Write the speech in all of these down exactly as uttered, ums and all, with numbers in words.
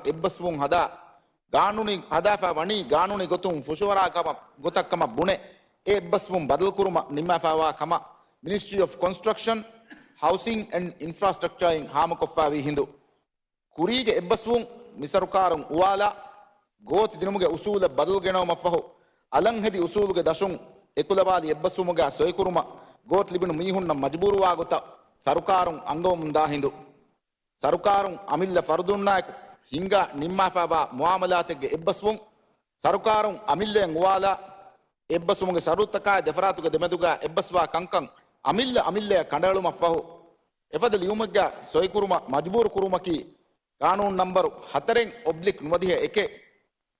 އެއްބަސްވުން ހަދާ ގާނޫނީ، ހަދާފަ ވަނީ ގާނޫނީ ގޮތުން ފުށުއަރާ ކަމަށް، ގޮތަށް ކަމަށް ބުނެ، އެ އެއްބަސްވުން ބަދަލުކުރުމަށް ނިންމާފައިވާ ކަމަށް Ministry of Construction, Housing and Infrastructure އިން ހާމަކޮށްފައިވީ ހިނދު. ކުރީގެ އެއްބަސްވުން މި ސަރުކާރުން އުވާލާ، ގޯތި ދިނުމުގެ އުސޫލަށް ބަދަލު ގެނައުމަށްފަހު، އަލަށް ހެދި އުސޫލުގެ ދަށުން އެކުލަވާލި އެއްބަސްވުމުގަ ސޮއިކުރުމަށް ގޯތި ލިބުނު މީހުންނަށް މަޖުބޫރުވާ ގޮތަށް ސަރުކާރުން އަންގަވަމުންދާ ހިނދު. ސަރުކާރުން އަމިއްލަ ފަރުދުންނާއެކު ހިންގާ ނިންމާފައިވާ މުއާމަލާތެއްގެ އެއްބަސްވުން، ސަރުކާރުން އަމިއްލައަށް އުވާލާ، އެއްބަސްވުމުގެ ޝަރުތުތަކާއި ދެފަރާތުގެ ދެމެދުގަ އެއްބަސްވާ ކަންކަން އަމިއްލަ އަމިއްލައަށް ކަނޑައެޅުމަށްފަހު، އެފަދަ ލިޔުމެއްގަ ސޮއިކުރުމަށް މަޖުބޫރު ކުރުމަކީ، ގާނޫނު ނަންބަރު ހަތަރެއް އޮބްލިކް ނުވަދިހަ އެކެއް،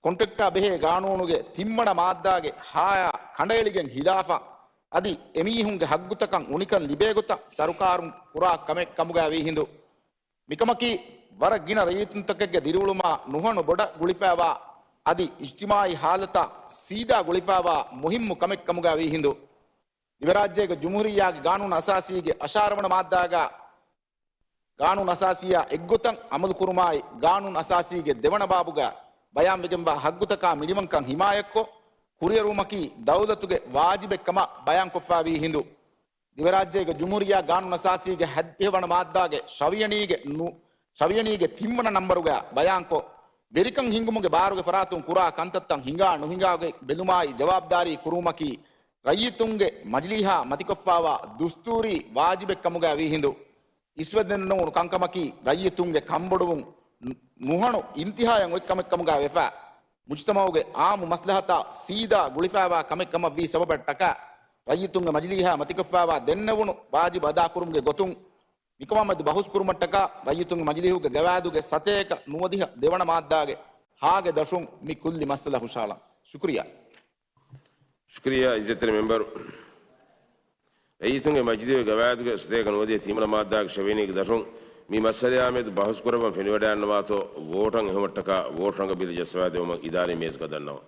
ކޮންޓްރެކްޓާ ބެހޭ ގާނޫނުގެ ތިންވަނަ މާއްދާގެ ހާޔާ ކަނޑައެޅިގެން ހިލާފަށް، އަދި އެމީހުންގެ ހައްގުތަކަށް އުނިކަން ލިބޭގޮތަށް ސަރުކާރުން ކުރާ ކަމެއް ކަމުގައިވީ ހިނދު. މިކަމަކީ، ވަރަށް ގިނަ ރައްޔިތުންތަކެއްގެ ދިރިއުޅުމާ ނުހަނު ބޮޑަށް ގުޅިފައިވާ، އަދި އިޖްތިމާއީ ހާލަތާ ސީދާ ގުޅިފައިވާ މުހިއްމު ކަމެއް ކަމުގައިވީ ހިނދު. ދިވެރާއްޖޭގެ ޖުމްހޫރިއްޔާގެ ގާނޫނު އަސާސީގެ އަށާރަ ވަނަ މާއްދާގަ، ގާނޫނު އަސާސީއާ އެއްގޮތަށް އަމަލުކުރުމާއި، ގާނޫނު އަސާސީގެ ދެވަނަ ބާބުގަ ބަޔާންވެގެންވާ ހައްގުތަކާ މިނިވަންކަން ހިމާޔަތްކޮށް، ކުރިއެރުވުމަކީ ދައުލަތުގެ ވާޖިބެއް ކަމަށް ބަޔާންކޮށްފައިވީ ހިނދު. ދިވެރާއްޖޭގެ ޖުމްހޫރިއްޔާ ގާނޫނު އަސާސީގެ ހަތްދިހަ ވަނަ މާއްދާގެ ށަވިޔަނީގެ ނު، ށަވިޔަނީގެ ތިންވަނަ ނަންބަރުގަ ބަޔާންކޮށް، ވެރިކަން ހިންގުމުގެ ބާރުގެ ފަރާތުން ކުރާ ކަންތައްތައް ހިނގާ ނުހިނގާގޮތް ބެލުމާއި ޖަވާބުދާރީ ކުރުވުމަކީ، ރައްޔިތުންގެ މަޖިލީހާ މަތިކޮށްފައިވާ ދުސްތޫރީ ވާޖިބެއް ކަމުގައިވީ ހިނދު. އިސްވެދެންނެވުނު ކަންކަމަކީ، ރައްޔިތުންގެ ކަންބޮޑުވުން ނު، ނުހަނު އިންތިހާޔަށް އޮތް ކަމެއް ކަމުގައި ވެފަ، މުޖްތަމައުގެ އާއްމު މަސްލަހަތާ ސީދާ ގުޅިފައިވާ ކަމެއް ކަމަށްވީ ސަބަބަށްޓަކާ، ރައްޔިތުންގެ މަޖިލީހާ މަތިކޮށްފައިވާ ދެންނެވުނު ވާޖިބު އަދާކުރުމުގެ ގޮތުން، މިކަމާމެދު ބަހުސް ކުރުމަށްޓަކާ، ރައްޔިތުންގެ މަޖިލީހުގެ ގަވާއިދުގެ ސަތޭކަ ނުވަދިހަ ދެވަނަ މާއްދާގެ ހާގެ ދަށުން މި ކުއްލި މައްސަލަ ހުށަހަޅަން. ޝުކުރިއްޔާ. ޝުކުރިއްޔާ، އިއްޒަތްތެރި މެމްބަރު. ރައްޔިތުންގެ މަޖިލީހުގެ ގަވާއިދުގެ ސަތޭކަ ނުވަދިހަ ތިންވަނަ މާއްދާގެ ޝަވިޔަނީގެ ދަށުން މި މައްސަލަޔާމެދު ބަހުސް ކުރައްވަން ފެނިވަޑައިގަންނަވާތޯ، ވޯޓަށް އެހުމަށްޓަކާ ވޯޓް ރަނގަބިލި ޖައްސަވާދެވުމަށް އިދާރީ މޭޒުގަ ދަންނަވަން.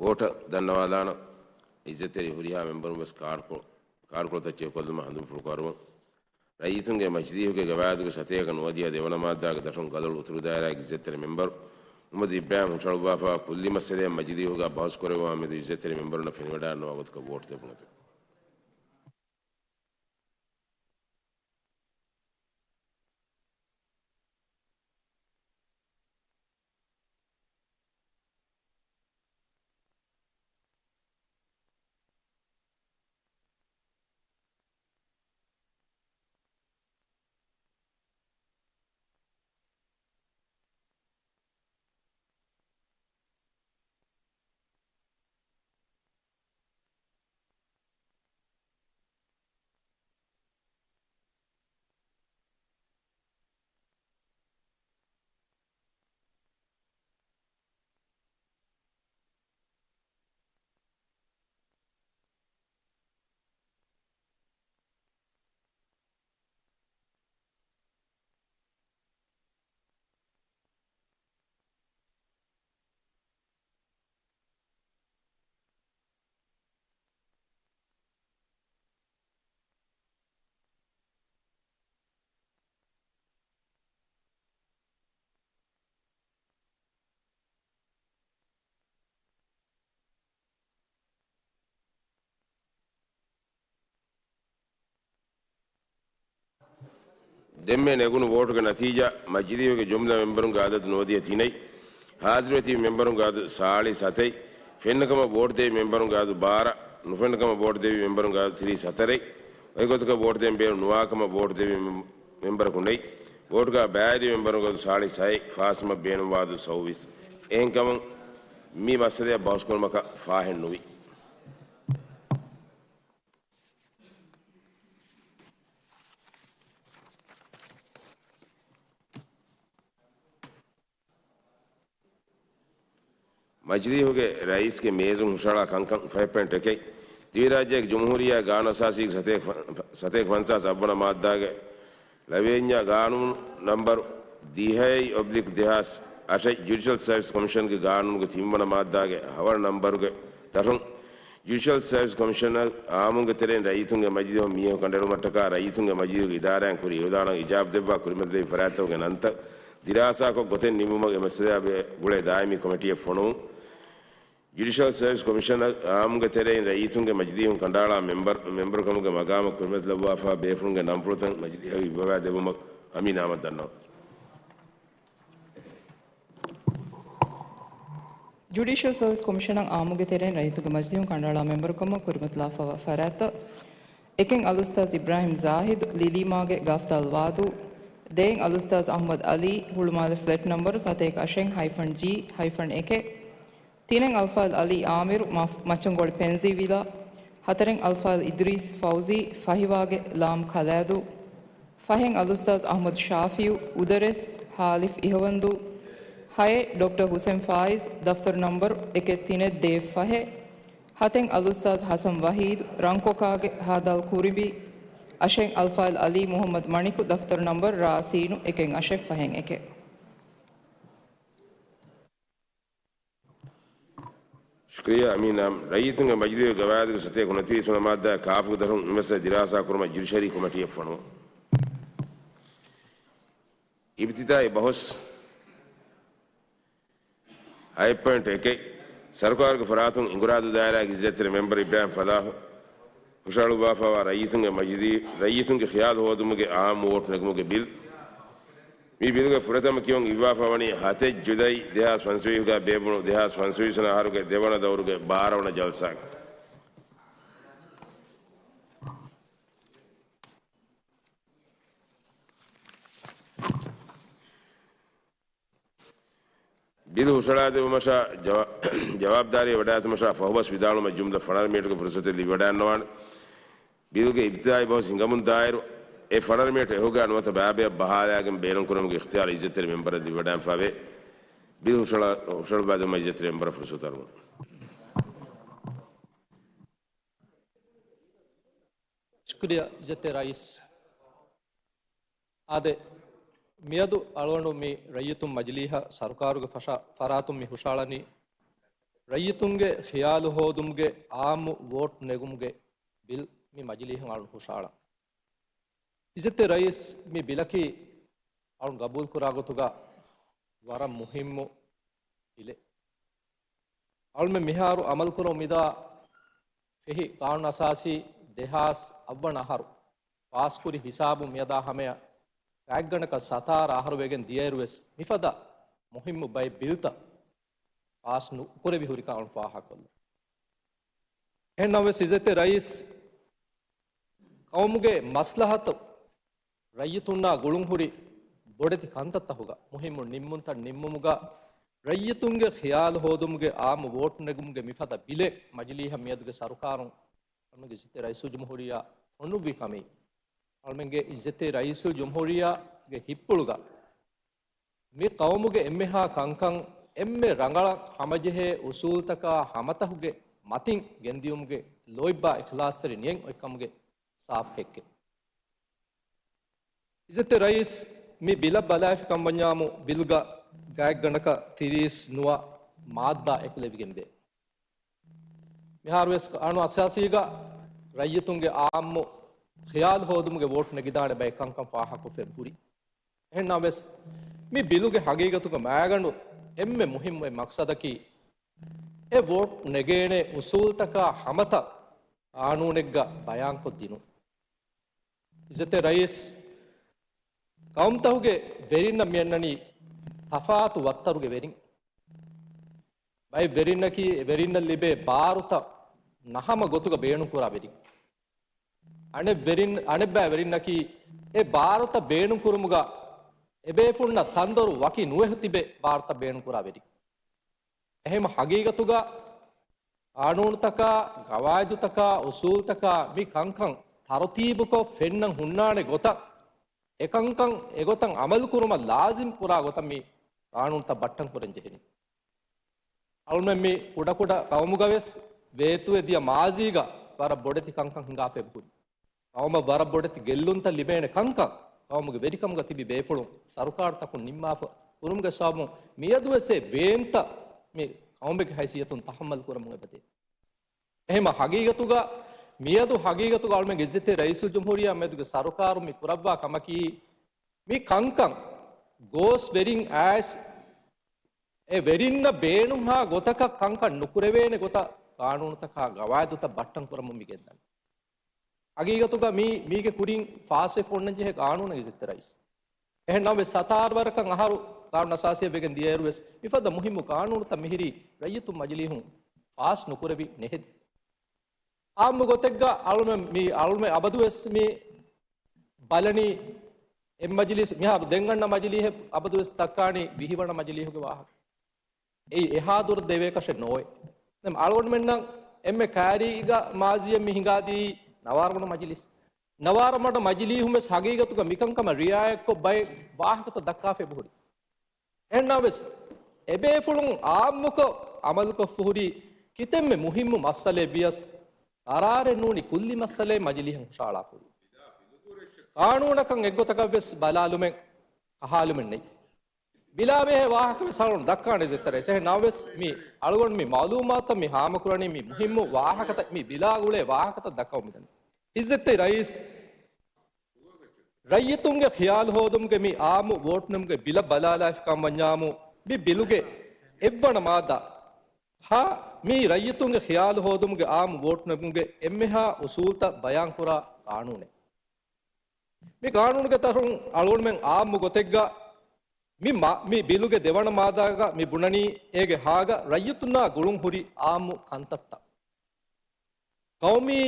ވޯޓަށް ދަންނަވާލާނަން. އިއްޒަތްތެރި ހުރިހާ މެމްބަރުން ވެސް ކާޑުކޮ-، ކާޑުކޮޅުތައް ޗެކުކޮށްލުމަށް ހަނދުންފުޅު ކުރައްވަން. ރައްޔިތުންގެ މަޖިލީހުގެ ގަވާއިދުގެ ސަތޭކަ ނުވަދިހަ ދެވަނަ މާއްދާގެ ދަށުން ކަލަޅު އުތުރު ދާއިރާގެ އިއްޒަތްތެރި މެމްބަރު މުހައްމަދު އިބްރާހިމް ހުށަހަޅުއްވާފައިވާ ކުއްލި މައްސަލައަށް މަޖިލީހުގަ ބަހުސް ކުރެއްވުމާ މެދު އިއްޒަތްތެރި މެމްބަރުންނަށް ފެނިވަޑައިގަންނަވާ ގޮތަކަށް ވޯޓު ދެވުނުއެވެ. ދެންމެ ނެގުނު ވޯޓުގެ ނަތީޖާ، މަޖިލީހުގެ ޖުމްލަ މެމްބަރުންގެ އަދަދު ނުވަދިހަ ތިނެއް، ހާޒިރުވެތިބި މެމްބަރުންގެ އަދަދު ސާޅީސް ހަތެއް، ފެންނަކަމަށް ވޯޓު ދެވި މެމްބަރުންގެ އަދަދު ބާރަ، ނުފެންނަކަމަށް ވޯޓު ދެވި މެމްބަރުންގެ އަދަދު ތިރީސް ހަތަރެއް، އޮތްގޮތަކަށް ވޯޓު ދޭން ބޭނުން ނުވާކަމަށް ވޯޓު ދެވި މެމް-، މެމްބަރަކު ނެތް، ވޯޓުގަ ބައިވެރި މެމްބަރުންގެ އަދަދު ސާޅީސް ހައެއް، ފާސްވުމަށް ބޭނުންވާ އަދަދު ސައުވީސް. އެހެންކަމުން މި މައްސަލައަށް ބަހުސް ކުރުމަކަށް ފާހެއް ނުވި. މަޖިލީހުގެ ރައީސްގެ މޭޒުން ހުށަހަޅާ ކަންކަން ފަހެއް ޕޮއިންޓް އެކެއް، ދިވެހިރާއްޖޭގެ ޖުމްހޫރިއްޔާ ގާނޫނުއަސާސީގެ ސަތޭކަ ފަ-، ސަތޭކަ ފަންސާސް އަށްވަނަ މާއްދާގެ ޅަވިޔަންޏާ ގާނޫނު ނަމްބަރު ދިހައެއް އޮބްލިކް ދެހާސް އަށެއް، ޖުޑިޝަލް ސަރވިސް ކޮމިޝަންގެ ގާނޫނުގެ ތިންވަނަ މާއްދާގެ ހަވަނަ ނަމްބަރުގެ ދަށުން، ޖުޑިޝަލް ސަރވިސް ކޮމިޝަނަށް އާއްމުންގެ ތެރެއިން ރައްޔިތުންގެ މަޖިލީހުން މީހަކު ކަނޑައެޅުމަށްޓަކާ ރައްޔިތުންގެ މަޖިލީހުގެ އިދާރާއިން ކުރި އިއުލާނަށް އިޖާބަ ދެއްވާ ކުރިމަތިލެއްވި ފަރާތްތަކުގެ ނަންތައް ދިރާސާކޮށް ގޮތެއް ނިންމުމަށް އެ މައްސަލައާ ގުޅޭ ދާއިމީ ކޮމިޓީއެއް ފޮނުވުން. ޖުޑިޝަލް ސަރވިސް ކޮމިޝަނަށް އާއްމުގެ ތެރެއިން ރައްޔިތުންގެ މަޖިލީހުން ކަނޑައަޅާ މެމްބަރު، މެމްބަރުކަމުގެ މަގާމަށް ކުރިމަތިލައްވާފައިވާ ބޭފުޅުންގެ ނަންފުޅުތައް މަޖިލީހަށް އިއްވަވާ ދެއްވުމަށް އަމީނާމަ ދަންނަވަން. ޖުޑިޝަލް ސަރވިސް ކޮމިޝަނަށް އާއްމުގެ ތެރެއިން ރައްޔިތުންގެ މަޖިލީހުން ކަނޑައަޅާ މެމްބަރުކަމަށް ކުރިމަތިލާފައިވާ ފަރާތްތައް، އެކެއް އަލްއުސްތާޛް އިބްރާހިމް ޒާހިދު، ލިލީމާގެ ގާފްތާލް ވާދޫ، ދެއެއް އަލްއުސްތާޛް އަޙްމަދު އަލީ، ހުޅުމާލެ ފްލެޓް ނަމްބަރު ސަތޭކަ އަށެއް ހައިފަން ޖީ ހައިފަން އެކެއް، ތިނެއް އަލްފާޟިލް އަލީ އާމިރު، މަ-، މައްޗަންގޮޅި ޕެންޒީ ވިލާ، ހަތަރެއް އަލްފާޟިލް އިދްރީސް ފައުޒީ، ފަހިވާގެ ލާމް ކަލާދޫ، ފަހެއް އަލްއުސްތާޛް އަޙްމަދު ޝާފިއު، އުދަރެސް، ހާލިފް އިހަވަންދޫ، ހައެއް ޑޮކްޓަރ ހުސެން ފާއިޒް، ދަފްތަރު ނަމްބަރު އެކެއް ތިނެއް ދޭއް ފަހެއް، ހަތެއް އަލްއުސްތާޛް ހަސަން ވަހީދު، ރަންކޮކާގެ ހާދަލް ކުރިނބީ، އަށެއް އަލްފާޟިލް އަލީ މުޙައްމަދު މަނިކު، ދަފްތަރު ނަމްބަރު ރާ ސީނު އެކެއް އަށެއް ފަހެއް އެކެއް. ޝުކުރިއްޔާ އަމީނާމް. ރައްޔިތުންގެ މަޖިލީހުގެ ގަވާއިދުގެ ސަތޭކަ ނުވަތިރީސް ވަނަ މާއްދާ ކާފުގެ ދަށުން މި މައްސަލަ ދިރާސާ ކުރުމަށް ޖުޑިޝަރީ ކޮމިޓީއެއް ފޮނުވުން. އިބްތިދާއީ ބަހުސް. ހަތް ޕޮއިންޓް އެކެއް، ސަރުކާރުގެ ފަރާތުން އިނގުރާދޫ ދާއިރާގެ އިއްޒަތްތެރި މެމްބަރު އިބްރާހިމް ފަލާހު ހުށަހަޅުއްވާފައިވާ ރައްޔިތުންގެ މަޖިލީ-، ރައްޔިތުންގެ ޚިޔާލު ހޯދުމުގެ އާއްމު ވޯޓު ނެގުމުގެ ބިލް. މި ބިލުގެ ފުރަތަމަ ކިޔުން އިއްވާފަ ވަނީ ހަތެއް ޖުލައި ދެހާސް ފަންސަވީހުގަ ބޭއްވުނު ދެހާސް ފަންސަވީސް ވަނަ އަހަރުގެ ދެވަނަ ދައުރުގެ ބާރަ ވަނަ ޖަލްސާގަ. ބިލު ހުށަހަޅާދެއްވުމަށާ ޖަވާ-، ޖަވާބުދާރީ ވަޑާއެތުމަށާ ފަހުބަސް ވިދާޅުވުމަށް ޖުމްލަ ފަނަރަ މިނެޓުގެ ފުރުސަތެއް ލިބިވަޑައިގަންނަވާނެ. ބިލުގެ އިބްތިދާއީ ބަހުސް ހިނގަމުން ދާއިރު، އެ ފަނަރަ މިނެޓް އެހުގަ ނުވަތަ ބައިބަޔަށް ބަހާލާގެން ބޭނުންކުރުމުގެ އިޚްތިޔާރު އިއްޒަތްތެރި މެމްބަރަށް ލިބިވަޑައިގެންފަވޭ. ބިލު ހުށަހަޅާ-، ހުށަހަޅުއްވާދެއްވުމަށް އިއްޒަތްތެރި މެމްބަރަށް ފުރުސަތު އަރުވަން. ޝުކުރިއްޔާ އިއްޒަތްތެރި ރައީސް. އާދެ، މިއަދު އަޅުގަނޑު މި ރައްޔިތުން މަޖިލީހަށް ސަރުކާރުގެ ފަށާ-، ފަރާތުން މި ހުށަހަޅަނީ ރައްޔިތުންގެ ޚިޔާލު ހޯދުމުގެ އާއްމު ވޯޓް ނެގުމުގެ ބިލް މި މަޖިލީހަށް އަޅުން ހުށައަޅަން. އިއްޒަތްތެރި ރައީސް، މި ބިލަކީ އަޅުން ގަބޫލުކުރާ ގޮތުގަ ވަރަށް މުހިއްމު ބިލެއް. އަޅުމެން މިހާރު އަމަލުކުރަމުން މިދާ ފެހި ޤާނޫނު އަސާސީ ދެހާސް އަށްވަނަ އަހަރު ފާސްކުރި ހިސާބުން މިއަދާ ހަމަޔަށް ގާތްގަނޑަކަށް ސަތާރަ އަހަރު ވެގެން ދިޔައިރު ވެސް މިފަދަ މުހިއްމު ބައެއް ބިލްތައް ފާސް ނުކުރެވި ހުރިކަން އަޅުން ފާހަގަކޮށްލަން. އެހެންނަމަވެސް އިއްޒަތްތެރި ރައީސް، ޤައުމުގެ މަސްލަހަތު ރައްޔިތުންނާ ގުޅުން ހުރި ބޮޑެތި ކަންތައްތަކުގަ މުހިއްމު ނިންމުންތައް ނިންމުމުގަ ރައްޔިތުންގެ ޚިޔާލު ހޯދުމުގެ އާއްމު ވޯޓް ނެގުމުގެ މިފަދަ ބިލެއް މަޖިލީހަށް މިއަދުގެ ސަރުކާރުން އަޅުގަނޑުގެ އިއްޒަތްތެރި ރައީސުލްޖުމްހޫރިއްޔާ ފޮނުއްވި ކަމީ، އަޅުމެންގެ އިއްޒަތްތެރި ރައީސުލްޖުމްހޫރިއްޔާގެ ހިތްޕުޅުގަ މި ޤައުމުގެ އެންމެހާ ކަންކަން އެންމެ ރަނގަޅަށް ހަމަޖެހޭ އުސޫލްތަކާ ހަމަތަކުގެ މަތިން ގެންދިޔުމުގެ ލޯތްބާ އިޚްލާޞްތެރި ނިޔަތް އޮތްކަމުގެ ސާފު ހެއްކެއް. އިއްޒަތްތެރި ރައީސް، މި ބިލަށް ބަލާފި ކަން ވަންޏާމު، ބިލްގަ ގާތްގަނޑަކަށް ތިރީސް ނުވަ މާއްދާ އެކުލެވިގެންވޭ. މިހާރުވެސް ޤާނޫނު އަސާސީގަ ރައްޔިތުންގެ އާއްމު ޚިޔާލު ހޯދުމުގެ ވޯޓް ނެގިދާނެ ބައެއް ކަންކަން ފާހަގަކޮށްފައި ހުރި. އެހެންނަމަވެސް، މި ބިލުގެ ހަގީގަތުގަ މައިގަނޑު އެންމެ މުހިއްމު އެއް މަޤްޞަދަކީ، އެ ވޯޓް ނެގޭނެ އުސޫލްތަކާ ހަމަތައް ޤާނޫނެއްގަ ބަޔާންކޮށްދިނުން. އިއްޒަތްތެރި ރައީސް، ޤައުމުތަކުގެ ވެރިންނަށް މިއަންނަނީ ތަފާތު ވައްތަރުގެ ވެރިން. ބައެއް ވެރިންނަކީ އެ ވެރިންނަށް ލިބޭ ބާރުތައް ނަހަމަ ގޮތުގަ ބޭނުންކުރާ ވެރިން. އަނެއް ވެރިން، އަނެއްބައި ވެރިންނަކީ އެ ބާރުތައް ބޭނުންކުރުމުގަ އެބޭފުޅުންނަށް ތަންދޮރު ވަކި ނުވެހި ތިބެ ބާރުތައް ބޭނުންކުރާ ވެރިން. އެހެން ހަގީގަތުގަ ޤާނޫނުތަކާ، ގަވާއިދުތަކާ، އުސޫލްތަކާ މި ކަންކަން ތަރުތީބުކޮށް ފެންނަން ހުންނާނެ ގޮތަށް، އެކަންކަން އެގޮތަށް އަމަލުކުރުމަށް ލާޒިމް ކުރާ ގޮތަށް މި ޤާނޫނުތައް ބައްޓަން ކުރަން ޖެހެނީ. އަޅުމެން މި ކުޑަކުޑަ ޤައުމުގަވެސް ވޭތުވެ ދިޔަ މާޒީގަ ވަރަށް ބޮޑެތި ކަންކަން ހިނގާފައި ހުރި. ޤައުމަށް ވަރަށް ބޮޑެތި ގެއްލުންތައް ލިބޭނެ ކަންކަން ޤައުމުގެ ވެރިކަމުގަ ތިބި ބޭފުޅުން ސަރުކާރުތަކުން ނިންމާފަ ކުރުމުގެ ސަބަބުން މިއަދުވެސް އެ ވޭންތައް މި ޤައުމެއްގެ ހައިސިއްޔަތުން ތަޙައްމަލް ކުރަމުން އެބަދޭ. އެހެމަ ހަގީގަތުގަ މިއަދު ހަގީގަތުގަ އަޅުމެންގެ އިއްޒަތްތެރި ރައީސުލްޖުމްހޫރިއްޔާ މެދުގެ ސަރުކާރުން މި ކުރައްވާ ކަމަކީ، މި ކަންކަން ގޯސް ވެރިން އައިސް އެ ވެރިންނަށް ބޭނުންހާ ގޮތަކަށް ކަންކަން ނުކުރެވޭނެ ގޮތަށް ޤާނޫނުތަކާ ގަވާއިދުތައް ބައްޓަން ކުރަމުން މި ގެންދަނީ. ހަގީގަތުގަ މީ، މީގެ ކުރިން ފާސްވެފަ އޮންނަން ޖެހޭ ޤާނޫނެއް އިއްޒަތްތެރި ރައީސް. އެހެން ނަމަވެސް، ސަތާރަ ވަރަކަށް އަހަރު ޤާނޫނު އަސާސީއަށް ވެގެން ދިޔައިރު ވެސް، މިފަދަ މުހިއްމު ޤާނޫނުތައް މިހިރީ ރައްޔިތުން މަޖިލީހުން ފާސް ނުކުރެވި ނެހެދި. އާއްމު ގޮތެއްގަ އަޅުމެން މި، އަޅުމެން އަބަދުވެސް މި ބަލަނީ އެއް މަޖިލީސް، މިހާރު ދެން އަންނަ މަޖިލީހެއް އަބަދުވެސް ދައްކާނީ ވިހި ވަނަ މަޖިލީހުގެ ވާހަކަ. އެއީ އެހާ ދުރަށް ދެވޭކަށެއް ނޯވޭ. ދެން އަޅުގަނޑުމެންނަށް އެންމެ ކައިރީގަ މާޒީއަށް މި ހިނގާދީ ނަވާރަ ވަނަ މަޖިލީސް. ނަވާރަ ވަނަ މަޖިލީހުން ވެސް ހަގީގަތުގަ މިކަންކަމަށް ރިއާޔަތްކޮށް ބައެއް ވާހަކަތައް ދައްކާފައި ހުރި. އެހެންނަމަވެސް، އެބޭފުޅުން އާއްމުކޮށް އަމަލުކޮށްފަ ހުރި ކިތަންމެ މުހިއްމު މައްސަލައެއް ވިޔަސް، ޤަރާރެއް ނޫނީ ކުއްލި މައްސަލައެއް މަޖިލީހަށް ހުށައަޅާފަ ހުރި. ޤާނޫނަކަށް އެއްގޮތަކަށް ވެސް ބަލާލުމެއް، ކަހާލުމެއް ނެތް. ބިލާ ބެހޭ ވާހަކަ ވެސް އަޅުގަނޑު ދައްކާނެ އިއްޒަތްތެރި ރައީސް. އެހެން ނަމަވެސް، މި އަޅުގަނޑު މި މައުލޫމާތުތައް މި ހާމަކުރަނީ މި މުހިއްމު ވާހަކަތައް، މި ބިލާ ގުޅޭ ވާހަކަތައް ދައްކަމުން މިދަނީ. އިއްޒަތްތެރި ރައީސް، ރައްޔިތުންގެ ޚިޔާލު ހޯދުމުގެ މި އާއްމު ވޯޓް ނިމުމުގެ ބިލަށް ބަލާލާފި ކަން ވަންޏާމު، މި ބިލުގެ އެއްވަނަ މާއްދާ ހަ، މީ ރައްޔިތުންގެ ޚިޔާލު ހޯދުމުގެ އާއްމު ވޯޓް ނިމުމުގެ އެންމެހާ އުސޫލްތައް ބަޔާންކުރާ ޤާނޫނެއް. މި ޤާނޫނުގެ ތަރުން އަޅުގަނޑުމެން އާއްމު ގޮތެއްގަ މި މަ-، މި ބިލުގެ ދެވަނަ މާއްދާގަ މި ބުނަނީ އޭގެ ހާގަ ރައްޔިތުންނާ ގުޅުން ހުރި އާއްމު ކަންތައްތައް. ޤައުމީ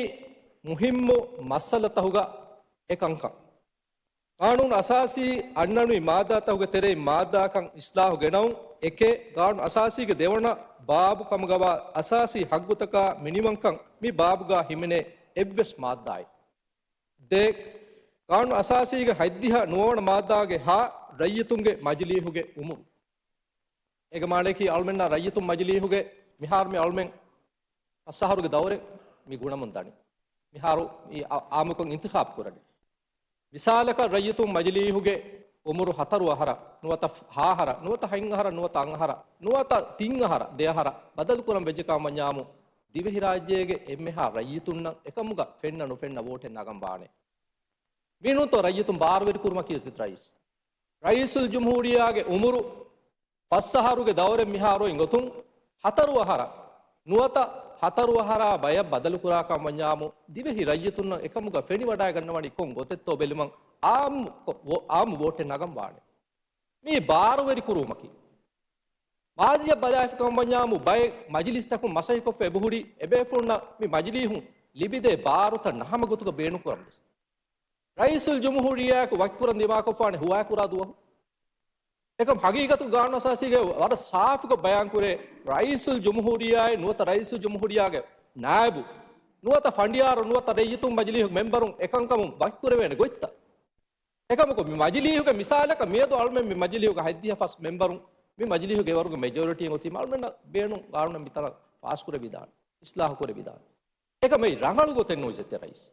މުހިއްމު މައްސަލަތަކުގަ އެކަންކަން. ޤާނޫނު އަސާސީ އަންނަނިވި މާއްދާތަކުގެ ތެރެއިން މާއްދާކަން އިސްލާހު ގެނައުން. އެކެއް، ޤާނޫނު އަސާސީގެ ދެވަނަ ބާބު ކަމުގަވާ އަސާސީ ހައްގުތަކާ މިނިވަންކަން މި ބާބުގަ ހިމެނޭ އެއްވެސް މާއްދާއެއް. ދެ، ޤާނޫނު އަސާސީގެ ހަތްދިހަ ނުވަވަނަ މާއްދާގެ ހަ، ރައްޔިތުންގެ މަޖިލީހުގެ އުމުރު. އޭގެ މާނައަކީ އަޅުމެންނާ ރައްޔިތުން މަޖިލީހުގެ މިހާރު މި އަޅުމެން ފަސް އަހަރުގެ ދައުރެއް މި ގުނަމުން ދަނީ. މިހާރު މި އާ-، އާއްމުކޮށް އިންތިޚާބު ކުރަނީ. މިސާލަކަށް ރައްޔިތުން މަޖިލީހުގެ އުމުރު ހަތަރު އަހަރަށް، ނުވަތަ ހާ އަހަރަށް، ނުވަތަ ހަތް އަހަރަށް، ނުވަތަ އަށް އަހަރަށް، ނުވަތަ ތިން އަހަރަށް، ދެ އަހަރަށް ބަދަލުކުރަން ވެއްޖެ ކަމަށް ވަންޏާމު، ދިވެހިރާއްޖޭގެ އެންމެހާ ރައްޔިތުންނަށް އެކަމުގަ ފެންނަ ނުފެންނަ ވޯޓެއް ނަގަން ވާނެ. މި ނޫންތޯ ރައްޔިތުން ބާރުވެރި ކުރުމަކީ އިއްޒަތް ރައީސް. ރައީސުލް ޖުމްހޫރިއްޔާގެ އުމުރު ފަސް އަހަރުގެ ދައުރެއް މިހާރު އިނގޮތުން، ހަތަރު އަހަރަށް ނުވަތަ ހަތަރު އަހަރާ ބަޔަށް ބަދަލުކުރާ ކަމަށް ވަންޏާމު، ދިވެހި ރައްޔިތުންނަށް އެކަމުގަ ފެނިވަޑައިގަންނަވަނީ ކޮން ގޮތެއްތޯ ބެލުމަށް އާއްމު ކޮ-، ވޯ-، އާއްމު ވޯޓެއް ނަގަން ވާނެ. މީ ބާރުވެރި ކުރުވުމަކީ. މާޒީއަށް ބަލާފި ކަމަށް ވަންޏާމު، ބައެއް މަޖިލީސްތަކުން މަސައްކަތްކޮށްފަ އެބަހުރި އެބޭފުޅުންނަށް މި މަޖިލީހުން ލިބިދޭ ބާރުތައް ނަހަމަ ގޮތުގަ ބޭނުންކުރަން ވެސް. ރައީސުލް ޖުމްހޫރިއްޔާއެކު ވަކިކުރަން ދިމާކޮށްފާނެ ހުވާކުރާ ދުވަހު. އެކަމް ހަގީގަތު ގާނޫނު އަސާސީގެ ވަރަށް ސާފުކޮށް ބަޔާންކުރޭ، ރައީސުލް ޖުމްހޫރިއްޔާއެއް ނުވަތަ ރައީސުލް ޖުމްހޫރިއްޔާގެ ނާއިބު ނުވަތަ ފަނޑިޔާރު ނުވަތަ ރައްޔިތުން މަޖިލީހުގެ މެމްބަރުން އެކަންކަމުން ވަކިކުރެވޭނެ ގޮތްތައް. އެކަމަކު، މި މަޖިލީހުގެ މިސާލަކަށް މިއަދު އަޅުމެން މި މަޖިލީހުގަ ހަތްދިހަ ފަސް މެމްބަރުން މި މަޖިލީހުގެ އެވަރުގެ މެޖޯރިޓީން އޮތީމަ އަޅުމެންނަށް ބޭނުން ގާނޫނެއް މިތަނަށް ފާސްކުރެވިދާނެ، އިސްލާހު ކުރެވިދާނެ. އެކަމަކު އެއީ ރަނގަޅު ގޮތެއް ނޫން އިއްޒަތްތެރި ރައީސް.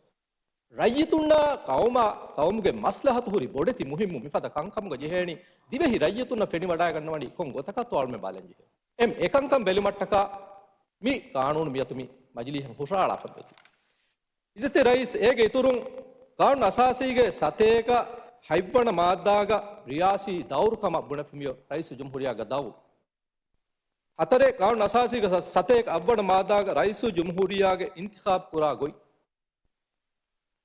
ރައްޔިތުންނާ ޤައުމާ، ޤައުމުގެ މަސްލަހަތު ހުރި ބޮޑެތި މުހިއްމު މިފަދަ ކަންކަމުގަ ޖެހޭނީ ދިވެހި ރައްޔިތުންނަށް ފެނިވަޑައިގަންނަވަނީ ކޮން ގޮތަކަށްތޯ އަޅުމެން ބަލަންޖެހޭ. އެމް އެކަންކަން ބެލުމަށްޓަކާ މި ގާނޫނު މިއަދު މި މަޖިލީހަށް ހުށަހަޅާފަ އޮތީ. އިއްޒަތްތެރި ރައީސް، އޭގެ އިތުރުން، ގާނޫނު އަސާސީގެ ސަތޭކަ ހަތްވަނަ މާއްދާގަ ރިޔާސީ ދައުރު ކަމަށް ބުނެފި މިއޮތް ރައީސުލް ޖުމްހޫރިއްޔާގެ ދައުރު. ހަތަރެއް، ގާނޫނު އަސާސީގެ ސަ-، ސަތޭކަ އަށްވަނަ މާއްދާގަ ރައީސުލް ޖުމްހޫރިއްޔާގެ އިންތިޚާބު ކުރާ ގޮތް.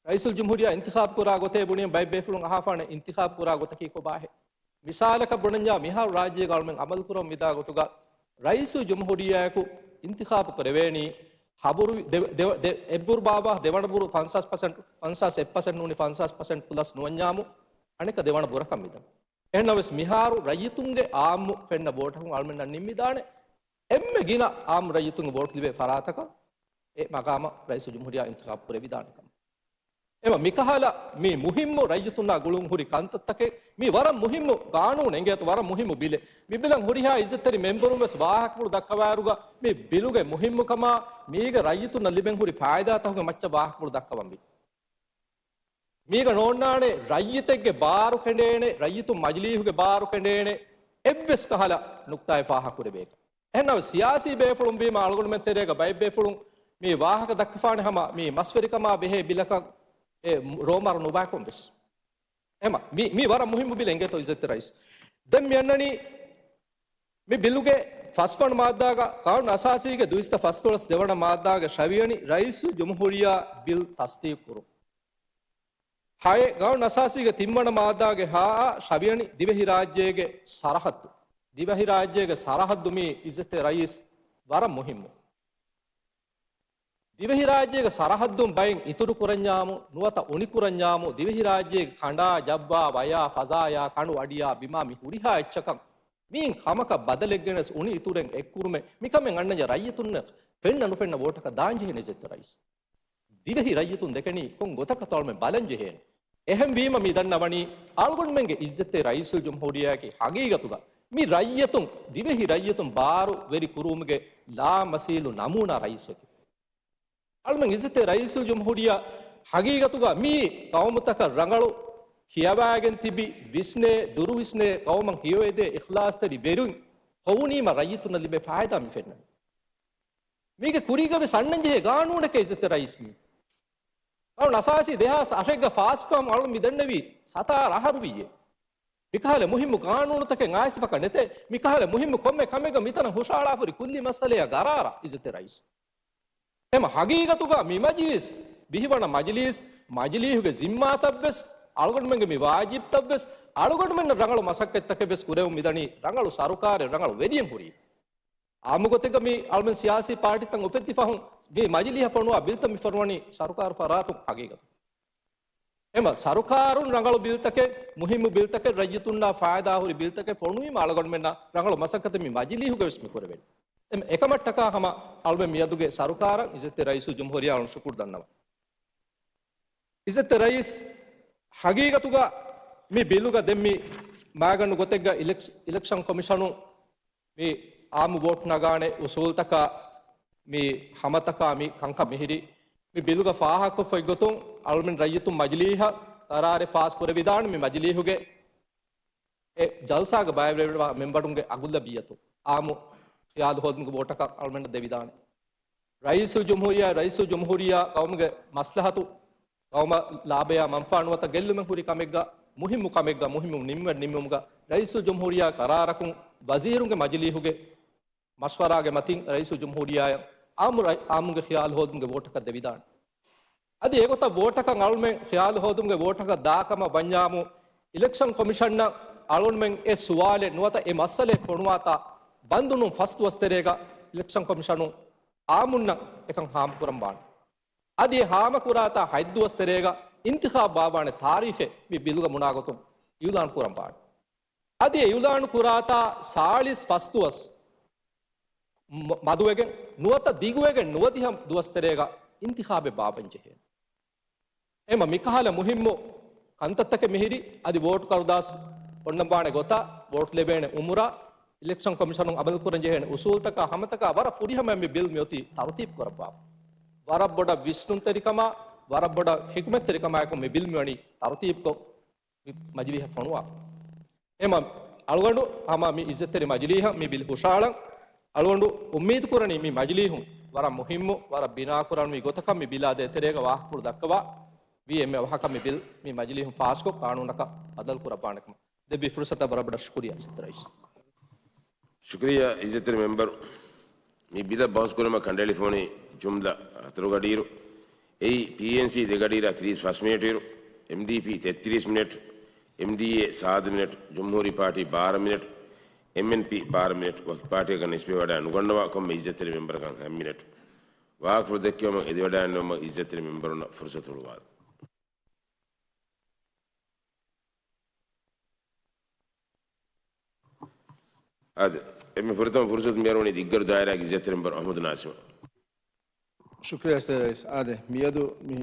ރައީސުލް ޖުމްހޫރިއްޔާ އިންތިޚާބު ކުރާ ގޮތޭ ބުނީމަ ބައެއް ބޭފުޅުން އަހާފާނެ އިންތިޚާބު ކުރާ ގޮތަކީ ކޮބާހޭ؟ މިސާލަކަށް ބުނަންޏާ މިހާރު ރާއްޖޭގަ އަޅުމެން އަމަލު ކުރަމުން މިދާ ގޮތުގަ ރައީސުލް ޖުމްހޫރިއްޔާއެކު އިންތިޚާބު ކުރެވޭނީ ހަބުރު ދެ-، ދެ-، ދެ-، އެއްބުރު ބާވާ ދެވަނަ ބުރު ފަންސާސް ޕަސެންޓް، ފަންސާސް އެއް ޕަސެންޓް ނޫނީ ފަންސާސް ޕަސެންޓް ޕްލަސް ނުވަންޏާމު އަނެކަ ދެވަނަ ބުރަކަށް މިދަނީ. އެހެންނަމަވެސް މިހާރު ރައްޔިތުންގެ އާއްމު ފެންނަ ވޯޓަކުން އަޅުމެންނަށް ނިންމިދާނެ އެންމެ ގިނަ އާއްމު ރައްޔިތުންގެ ވޯޓް ލިބޭ ފަރާތަކަށް އެ މަގާމަށް ރައީސުލް ޖުމްހޫރިއްޔާ އިންތިޚާބު ކުރެވިދާނެ ކަމަށް. އެމަ މިކަހަލަ މި މުހިއްމު ރައްޔިތުންނާ ގުޅުން ހުރި ކަންތައްތަކެއް، މި ވަރަށް މުހިއްމު ގާނޫނެއް އިނގޭތޯ، ވަރަށް މުހިއްމު ބިލެއް. މި ބިލަށް ހުރިހާ އިއްޒަތްތެރި މެމްބަރުން ވެސް ވާހަކަފުޅު ދައްކަވާއިރުގަ މި ބިލުގެ މުހިއްމުކަމާ މީގެ ރައްޔިތުންނަށް ލިބެން ހުރި ފާއިދާތަކުގެ މައްޗަށް ވާހަކަފުޅު ދައްކަވަންވީ. މީގަ ނޯންނާނެ ރައްޔިތެއްގެ ބާރު ކެނޑޭނެ، ރައްޔިތުން މަޖިލީހުގެ ބާރު ކެނޑޭނެ އެއްވެސް ކަހަލަ ނުކްތާއެއް ފާހަގަ ކުރެވޭކަށް. އެހެންނަމަ ސިޔާސީ ބޭފުޅުން ވީމަ އަޅުގަނޑުމެން ތެރޭގަ ބައެއް ބޭފުޅުން މި ވާހަކަ ދައްކަފާނެ ހަމަ މި މަސްވެރިކަމާ ބެހޭ ބިލަކަށް އެ ރޯމަރު ނުބައިކޮން ވެސް. އެމަ މި، މި ވަރަށް މުހިއްމު ބިލެއް އިނގޭތޯ އިއްޒަތްތެރި ރައީސް. ދެން މި އަންނަނީ މި ބިލުގެ ފަސްވަނަ މާއްދާގަ ގާނޫނު އަސާސީގެ ދުއިސައްތަ ފަސްދޮޅަސް ދެވަނަ މާއްދާގެ ޝަވިޔަނި ރައީސުލް ޖުމްހޫރިއްޔާ ބިލް ތަސްދީގު ކުރުން. ހައެއް، ގާނޫނު އަސާސީގެ ތިންވަނަ މާއްދާގެ ހާއާ ޝަވިޔަނި ދިވެހިރާއްޖޭގެ ސަރަހައްދު. ދިވެހިރާއްޖޭގެ ސަރަހައްދު މީ އިއްޒަތްތެރި ރައީސް ވަރަށް މުހިއްމު. ދިވެހިރާއްޖޭގެ ސަރަހައްދުން ބައެއް އިތުރު ކުރަންޏާމު، ނުވަތަ އުނި ކުރަންޏާމު، ދިވެހިރާއްޖޭގެ ކަނޑާ، ޖައްވާ، ވަޔާ، ފަޒާޔާ، ކަނޑު އަޑިޔާ، ބިމާ މި ހުރިހާ އެއްޗަކަށް މިއިން ކަމަކަށް ބަދަލެއްގެނެސް އުނި އިތުރެއް އެއްކުރުމެއް މިކަމެއް އަންނަންޏާ ރައްޔިތުންނަށް ފެންނަ ނުފެންނަ ވޯޓަކަށް ދާންޖެހޭނެ އިއްޒަތްތެރި ރައީސް. ދިވެހި ރައްޔިތުން ދެކެނީ ކޮން ގޮތަކަށްތޯ އަޅުމެން ބަލަން ޖެހޭނެ. އެހެންވީމަ މި ދަންނަވަނީ އަޅުގަނޑުމެންގެ އިއްޒަތްތެރި ރައީސުލް ޖުމްހޫރިއްޔާއަކީ ހަގީގަތުގަ މި ރައްޔިތުން، ދިވެހި ރައްޔިތުން ބާރު ވެރި ކުރުވުމުގެ ލާމަސީލު ނަމޫނާ ރައީސެކޭ. އަޅުމެން އިއްޒަތްތެރި ރައީސުލް ޖުމްހޫރިއްޔާ ހަގީގަތުގަ މިއީ ޤައުމުތަކަށް ރަނގަޅު ކިޔަވާގެން ތިބި ވިސްނޭ، ދުރު ވިސްނޭ، ޤައުމަށް ހެޔޮއެދޭ އިޚްލާޞްތެރި ވެރިން ހޮވުނީމަ ރައްޔިތުންނަށް ލިބޭ ފާއިދާ މި ފެންނަނީ. މީގެ ކުރީގަ ވެސް އަންނަން ޖެހޭ ގާނޫނެކޭ އިއްޒަތްތެރި ރައީސް މީ. ގާނޫނު އަސާސީ ދެހާސް އަށެއްގަ ފާސްވާ އަޅުން މި ދެންނެވީ ސަތާރަ އަހަރު ވިއްޔޭ. މިކަހަލަ މުހިއްމު ގާނޫނުތަކެއް އައިސްފަކަ ނެތޭ. މިކަހަލަ މުހިއްމު ކޮންމެ ކަމެއްގަ މިތަނަށް ހުށަހަޅާފަ ހުރި ކުއްލި މައްސަލައާ ގަރާރަށް އިއްޒަތްތެރި ރައީސް. އެމަ ހަގީގަތުގަ މި މަޖިލިސް، ބިހިވަނަ މަޖިލީސް، މަޖިލީހުގެ ޒިންމާތައްވެސް، އަޅުގަނޑުމެންގެ މި ވާޖިބްތައްވެސް، އަޅުގަނޑުމެންނަށް ރަނގަޅު މަސައްކަތްތަކެއްވެސް ކުރެވުން މިދަނީ، ރަނގަޅު ސަރުކާރެއް، ރަނގަޅު ވެރިއެއް ހުރީ. އާއްމުގޮތެއްގަ މި އަޅުމެން ސިޔާސީ ޕާޓީތައް އުފެއްދިފަހުން މި މަޖިލީހަށް ފޮނުވާ ބިލްތައް މި ފޮނުވަނީ ސަރުކާރު ފަރާތުން ހަގީގަތު. އެމަ ސަރުކާރުން ރަނގަޅު ބިލްތަކެއް، މުހިއްމު ބިލްތަކެއް، ރައްޔިތުންނާ ފާއިދާ ހުރި ބިލްތަކެއް ފޮނުވީމަ އަޅުގަނޑުމެންނަށް ރަނގަޅު މަސައްކަތެއް މި މަޖިލީހުގަ ވެސް މި ކުރެވޭނެ. އެމަ އެކަމަށްޓަކާ ހަމަ އަޅުމެން މިއަދުގެ ސަރުކާރަށް އިއްޒަތްތެރި ރައީސުލް ޖުމްހޫރިއްޔާ އަޅުން ޝުކުރު ދަންނަވަން. އިއްޒަތްތެރި ރައީސް، ހަގީގަތުގަ މި ބިލުގަ ދެން މި މާގަނޑު ގޮތެއްގަ އިލެކް-، އިލެކްޝަން ކޮމިޝަނުން މި އާއްމު ވޯޓް ނަގާނެ އުސޫލްތަކާ މި ހަމަތަކާ މި ކަންކަން މިހިރީ. މި ބިލުގަ ފާހަގަކޮށްފައި ގޮތުން އަޅުމެން ރައްޔިތުން މަޖިލީހަށް ގަރާރެއް ފާސް ކުރެވިދާނެ މި މަޖިލީހުގެ އެ ޖަލްސާގަ ބައިވެރިވާ މެންބަރުންގެ އަގުލަބިއްޔަތު އާއްމު ޚިޔާލު ހޯދުމުގެ ވޯޓަކަށް އަޅުމެންނަށް ދެވިދާނެ. ރައީސުލްޖުމްހޫރިއްޔާ، ރައީސުލްޖުމްހޫރިއްޔާ ޤައުމުގެ މަސްލަހަތު، ޤައުމަށް ލާބަޔާ މަންފާ ނުވަތަ ގެއްލުމެއް ހުރި ކަމެއްގަ، މުހިއްމު ކަމެއްގަ، މުހިއްމު ނިންމަ، ނިންމުމުގަ ރައީސުލްޖުމްހޫރިއްޔާ ޤަރާރަކުން ވަޒީރުންގެ މަޖިލީހުގެ މަޝްވަރާގެ މަތިން ރައީސުލްޖުމްހޫރިއްޔާއަށް އާއްމު ރައި-، އާއްމުގެ ޚިޔާލު ހޯދުމުގެ ވޯޓަކަށް ދެވިދާނެ. އަދި އެގޮތަށް ވޯޓަކަށް އަޅުމެން ޚިޔާލު ހޯދުމުގެ ވޯޓަކަށް ދާ ކަމަށް ވަންޏާމު، އިލެކްޝަން ކޮމިޝަންއަށް އަޅުމެން އެ ސުވާލެއް ނުވަތަ އެ މައްސަލައެއް ފޮނުވާތާ، ބަންދުނުން ފަސް ދުވަސް ތެރޭގަ އިލެކްޝަން ކޮމިޝަނުން އާއްމުންނަށް އެކަން ހާމަކުރަން ވާނެ. އަދި އެ ހާމަކުރާތާ ހަތް ދުވަސް ތެރޭގަ އިންތިޚާބު ބާއްވާނެ ތާރީޚެއް މި ބިލުގަ ބުނާ ގޮތުން އިއުލާން ކުރަން ވާނެ. އަދި އެ އިއުލާނު ކުރާތާ ސާޅީސް ފަސް ދުވަސް މަ-، މަދުވެގެން ނުވަތަ ދިގުވެގެން ނުވަދިހަ ދުވަސް ތެރޭގަ އިންތިޚާބެއް ބާއްވަން ޖެހޭނެ. އެމަ މިކަހަލަ މުހިއްމު ކަންތައްތަކެއް މިހިރީ. އަދި ވޯޓު ކަރުދާސް އޮންނަންވާނެ ގޮތާ، ވޯޓު ލެބޭނެ އުމުރާ، އިލެކްޝަން ކޮމިޝަނުން އަމަލުކުރަން ޖެހޭނެ އުސޫލުތަކާ ހަމަތަކާ ވަރަށް ފުރިހަމައަށް މި ބިލް މިއޮތީ ތަރުތީބު ކުރައްވާފަ. ވަރަށް ބޮޑަށް ވިސްނުންތެރިކަމާ، ވަރަށް ބޮޑަށް ޙިކުމަތްތެރިކަމާއެކު މި ބިލް މިވަނީ ތަރުތީބުކޮށް، މި މަޖިލީހަށް ފޮނުވާ. އެމަ އަޅުގަނޑު ހަމަ މި އިއްޒަތްތެރި މަޖިލީހަށް މި ބިލް ހުށައަޅަން އަޅުގަނޑު އުއްމީދު ކުރަނީ މި މަޖިލީހުން ވަރަށް މުހިއްމު، ވަރަށް ބިނާކުރަންވީ ގޮތަކަށް މި ބިލާ ދޭތެރޭގަ ވާހަކަފުޅު ދައްކަވާ ވީ އެންމެ އަވަހަކަށް މި ބިލް މި މަޖިލީހުން ފާސްކޮށް ޤާނޫނަކަށް ބަދަލު ކުރައްވާނެ ކަމަށް. ދެއްވި ފުރުސަތަށް ވަރަށް ބޮޑަށް ޝުކުރިއްޔާ އިއްޒަތްތެރި ރައީސް. ޝުކުރިއްޔާ އިއްޒަތްތެރި މެމްބަރު. މި ބިލަށް ބަހުސް ކުރުމަށް ކަނޑައެޅިފަވަނީ ޖުމްލަ ހަތަރު ގަޑިއިރު. އެއީ، ޕީއެންސީ ދެ ގަޑިއިރާ ތިރީސް ފަސް މިނެޓު އިރު، އެމްޑީޕީ ތެއްތިރީސް މިނެޓު، އެމްޑީއޭ ސާދަ މިނެޓު، ޖުމްހޫރީ ޕާޓީ ބާރަ މިނެޓު، އެމްއެންޕީ ބާރަ މިނެޓު، ވަކި ޕާޓީއަކަށް ނިސްބަތްވެވަޑައި ނުގަންނަވާ ކޮންމެ އިއްޒަތްތެރި މެމްބަރަކަށް ހަތް މިނެޓު. ވާހަކަފުޅު ދެއްކެވުމަށް އެދިވަޑައިގަންނަވުމަށް އިއްޒަތްތެރި މެމްބަރުންނަށް ފުރުސަތު ހުޅުވާލަން. އާދެ، އެންމެ ފުރަތަމަ ފުރުސަތު މިއަރުވަނީ ދިއްގަރު ދާއިރާގެ އިއްޒަތްތެރި މެމްބަރު އަޙްމަދު ނާސިމަށް. ޝުކުރިއްޔާ އިއްޒަތްތެރި ރައީސް. އާދެ، މިއަދު މި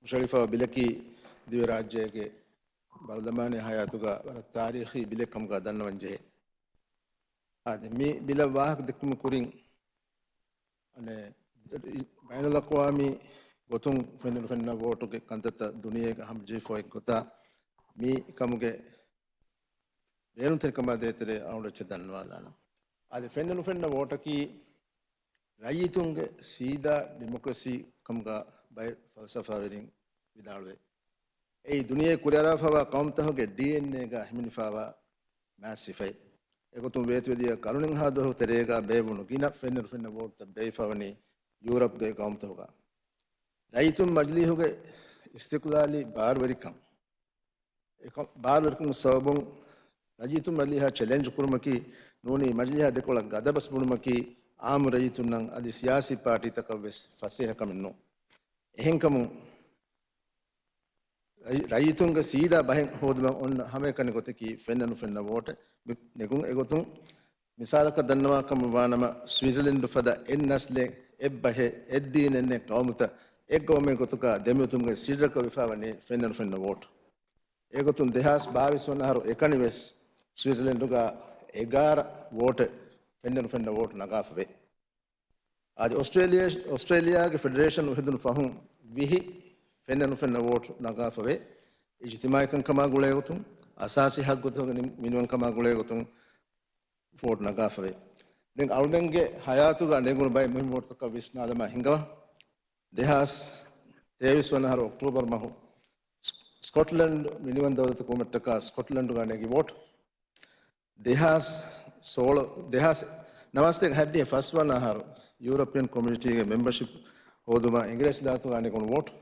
ހުށަހެޅިފައިވާ ބިލަކީ ދިވެހިރާއްޖޭގެ ބަރުލަމާނީ ހަޔާތުގަ ވަރަށް ތާރީޚީ ބިލެއް ކަމުގަ ދަންނަވަން ޖެހޭ. އާދެ، މި ބިލަށް ވާހަކަ ދެއްކުމުގެ ކުރިން، އަނެއް، ބައިނަލްއަޤްވާމީ ގޮތުން ފެންނަނުފެންނަ ވޯޓުގެ ކަންތައްތައް ދުނިޔޭގަ ހަމަޖެހިފައި އޮތް ގޮތާ، މި ކަމުގެ ބޭނުންތެރިކަމާ ދޭތެރޭ އަޅުގަނޑު އެއްޗެއް ދަންނަވާލާނަން. އާދެ، ފެންނަނުފެންނަ ވޯޓަކީ ރައްޔިތުންގެ ސީދާ ޑިމޮކްރަސީ ކަމުގަ ބައެއް ފަލްސަފާވެރިން ވިދާޅުވޭ. އެއީ ދުނިޔެ ކުރިއަރާފައިވާ ޤައުމުތަކުގެ ޑީއެންއޭގަ ހިމެނިފައިވާ މާތް ސިފައެއް. އެގޮތުން ވޭތުވެދިޔަ ކަރުނެއްހާ ދުވަހު ތެރޭގަ ބޭއްވުނު ގިނަ ފެންނަނުފެންނަ ވޯޓުތައް ބޭއްވިފައިވަނީ ޔޫރަޕްގެ ޤައުމުތަކުގަ. ރައްޔިތުން މަޖިލީހުގެ އިސްތިޤްލާލީ ބާރުވެރިކަން، އެކަ-، ބާރުވެރިކަމުގެ ސަބަބުން ރައްޔިތުން މަޖިލީހާ ޗެލެންޖް ކުރުމަކީ ނޫނީ މަޖިލީހާ ދެކޮޅަށް ގަދަބަސް ބުނުމަކީ އާއްމު ރައްޔިތުންނަށް އަދި ސިޔާސީ ޕާޓީތަކަށް ވެސް ފަސޭހަ ކަމެއް ނޫން. އެހެންކަމުން ރައް-، ރައްޔިތުންގެ ސީދާ ބަހެއް ހޯދުމަށް އޮންނަ ހަމައެކަނި ގޮތަކީ ފެންނަނުފެންނަ ވޯޓެއް މި-، ނެގުން. އެގޮތުން މިސާލަކަށް ދަންނަވާ ކަމަށް ވާނަމަ، ސްވިޒަލެންޑު ފަދަ އެއް ނަސްލެއް، އެއް ބަހެއް، އެއް ދީނެއް، އެއް ޤައުމުތައް އެއްގައުމެއް ގޮތުގަ ދެމިއޮތުމުގެ ސިއްރަކަށް ވެފައިވަނީ ފެންނަނުފެންނަ ވޯޓު. އެގޮތުން ދެހާސް ބާވީސް ވަނަ އަހަރު އެކަނިވެސް ސްވިޒަލެންޑުގަ އެގާރަ ވޯޓެއް ފެންނަނުފެންނަ ވޯޓު ނަގާފަވޭ. އަދި އޮސްޓްރޭލިޔާ، އޮސްޓްރޭލިޔާގެ ފެޑެރޭޝަން އުފެދުނު ފަހުން ވިހި ފެންނަނުފެންނަ ވޯޓު ނަގާފަވޭ. އިޖްތިމާޢީކަންކަމާ ގުޅޭގޮތުން، އަސާސީ ހައްގުތަކުގެ މިނިވަންކަމާ ގުޅޭގޮތުން ވޯޓު ނަގާފަވޭ. ދެން އަޅުމެންގެ ހަޔާތުގަ ނެގުނު ބައެއް މުހިންމު ވޯޓުތަކަށް ވިސްނާލަމާ ހިނގަވާ. ދެހާސް ތޭވީސް ވަނަ އަހަރު އޮކްޓޫބަރު މަހު ސް-، ސްކޮޓްލެންޑް މިނިވަން ދައުލަތަކު ވުމަށްޓަކާ ސްކޮޓްލެންޑުގަ ނެގި ވޯޓު. ދެހާސް ސޯޅަ، ދެހާސް ނަވާސްތޭކަ ހައްދިހަ ފަސް ވަނަ އަހަރު ޔޫރަޕިއަން ކޮމިއުނިޓީގެ މެމްބަޝިޕް ހޯދުމަށް އިނގިރޭސި ލާތުގަ ނެގުނު ވޯޓު.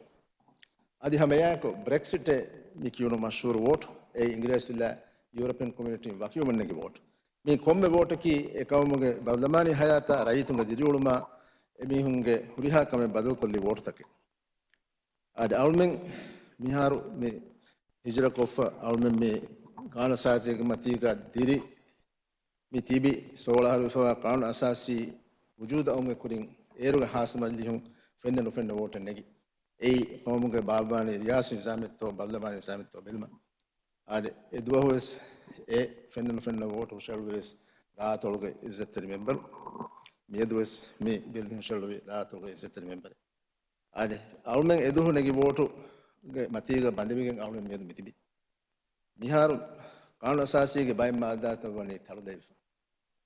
އަދި ހަމައެއާއެކު ބްރެކްސިޓޭ މި ކިޔުނު މަޝްހޫރު ވޯޓު، އެއީ އިނގިރޭސި ލާ ޔޫރަޕިއަން ކޮމިއުނިޓީން ވަކިވުމަށް ނެގި ވޯޓު. މި ކޮންމެ ވޯޓަކީ އެ ޤައުމުގެ ބަރުލަމާނީ ހަޔާތާ ރައްޔިތުންގެ ދިރިއުޅުމާ އެމީހުންގެ ހުރިހާ ކަމެއް ބަދަލުކޮށްލި ވޯޓުތަކެއް. އަދި އަޅުމެން މިހާރު މި ހިޖުރަކޮށްފަ އަޅުމެން މި ޤާނޫނުއަސާސީގެ މަތީގަ ދިރި މި ތިބި ސޯޅަ އަހަރު ވެފަވާ ޤާނޫނުއަސާސީ ވުޖޫދަށް އައުމުގެ ކުރިން އޭރުގެ ހާއްސަ މަޖިލީހުން ފެންނަ ނުފެންނަ ވޯޓެއް ނެގި، އެއީ ޤައުމުގެ ބާއްވާނީ ރިޔާސީ ނިޒާމެއްތޯ ބަރުލަމާނީ ނިޒާމެއްތޯ ބެލުމަށް. އާދެ، އެ ދުވަހުވެސް އެ ފެންނަ ނުފެންނަ ވޯޓު ހުށަހެޅުއްވިވެސް ރާއަތޮޅުގެ އިއްޒަތްތެރި މެމްބަރު. މިއަދުވެސް މި ބިލް ހުށަހެޅުއްވި ރާއަތޮޅުގެ އިއްޒަތްތެރި މެމްބަރެއް. އާދެ، އަޅުމެން އެދުވަހު ނެގި ވޯޓުގެ މަތީގަ ބަނދެވިގެން އަޅުމެން މިއަދު މިތިބީ. މިހާރު ޤާނޫނު އަސާސީގެ ބައެއް މާއްދާތައް ވަނީ ތަޅުލައިފަ.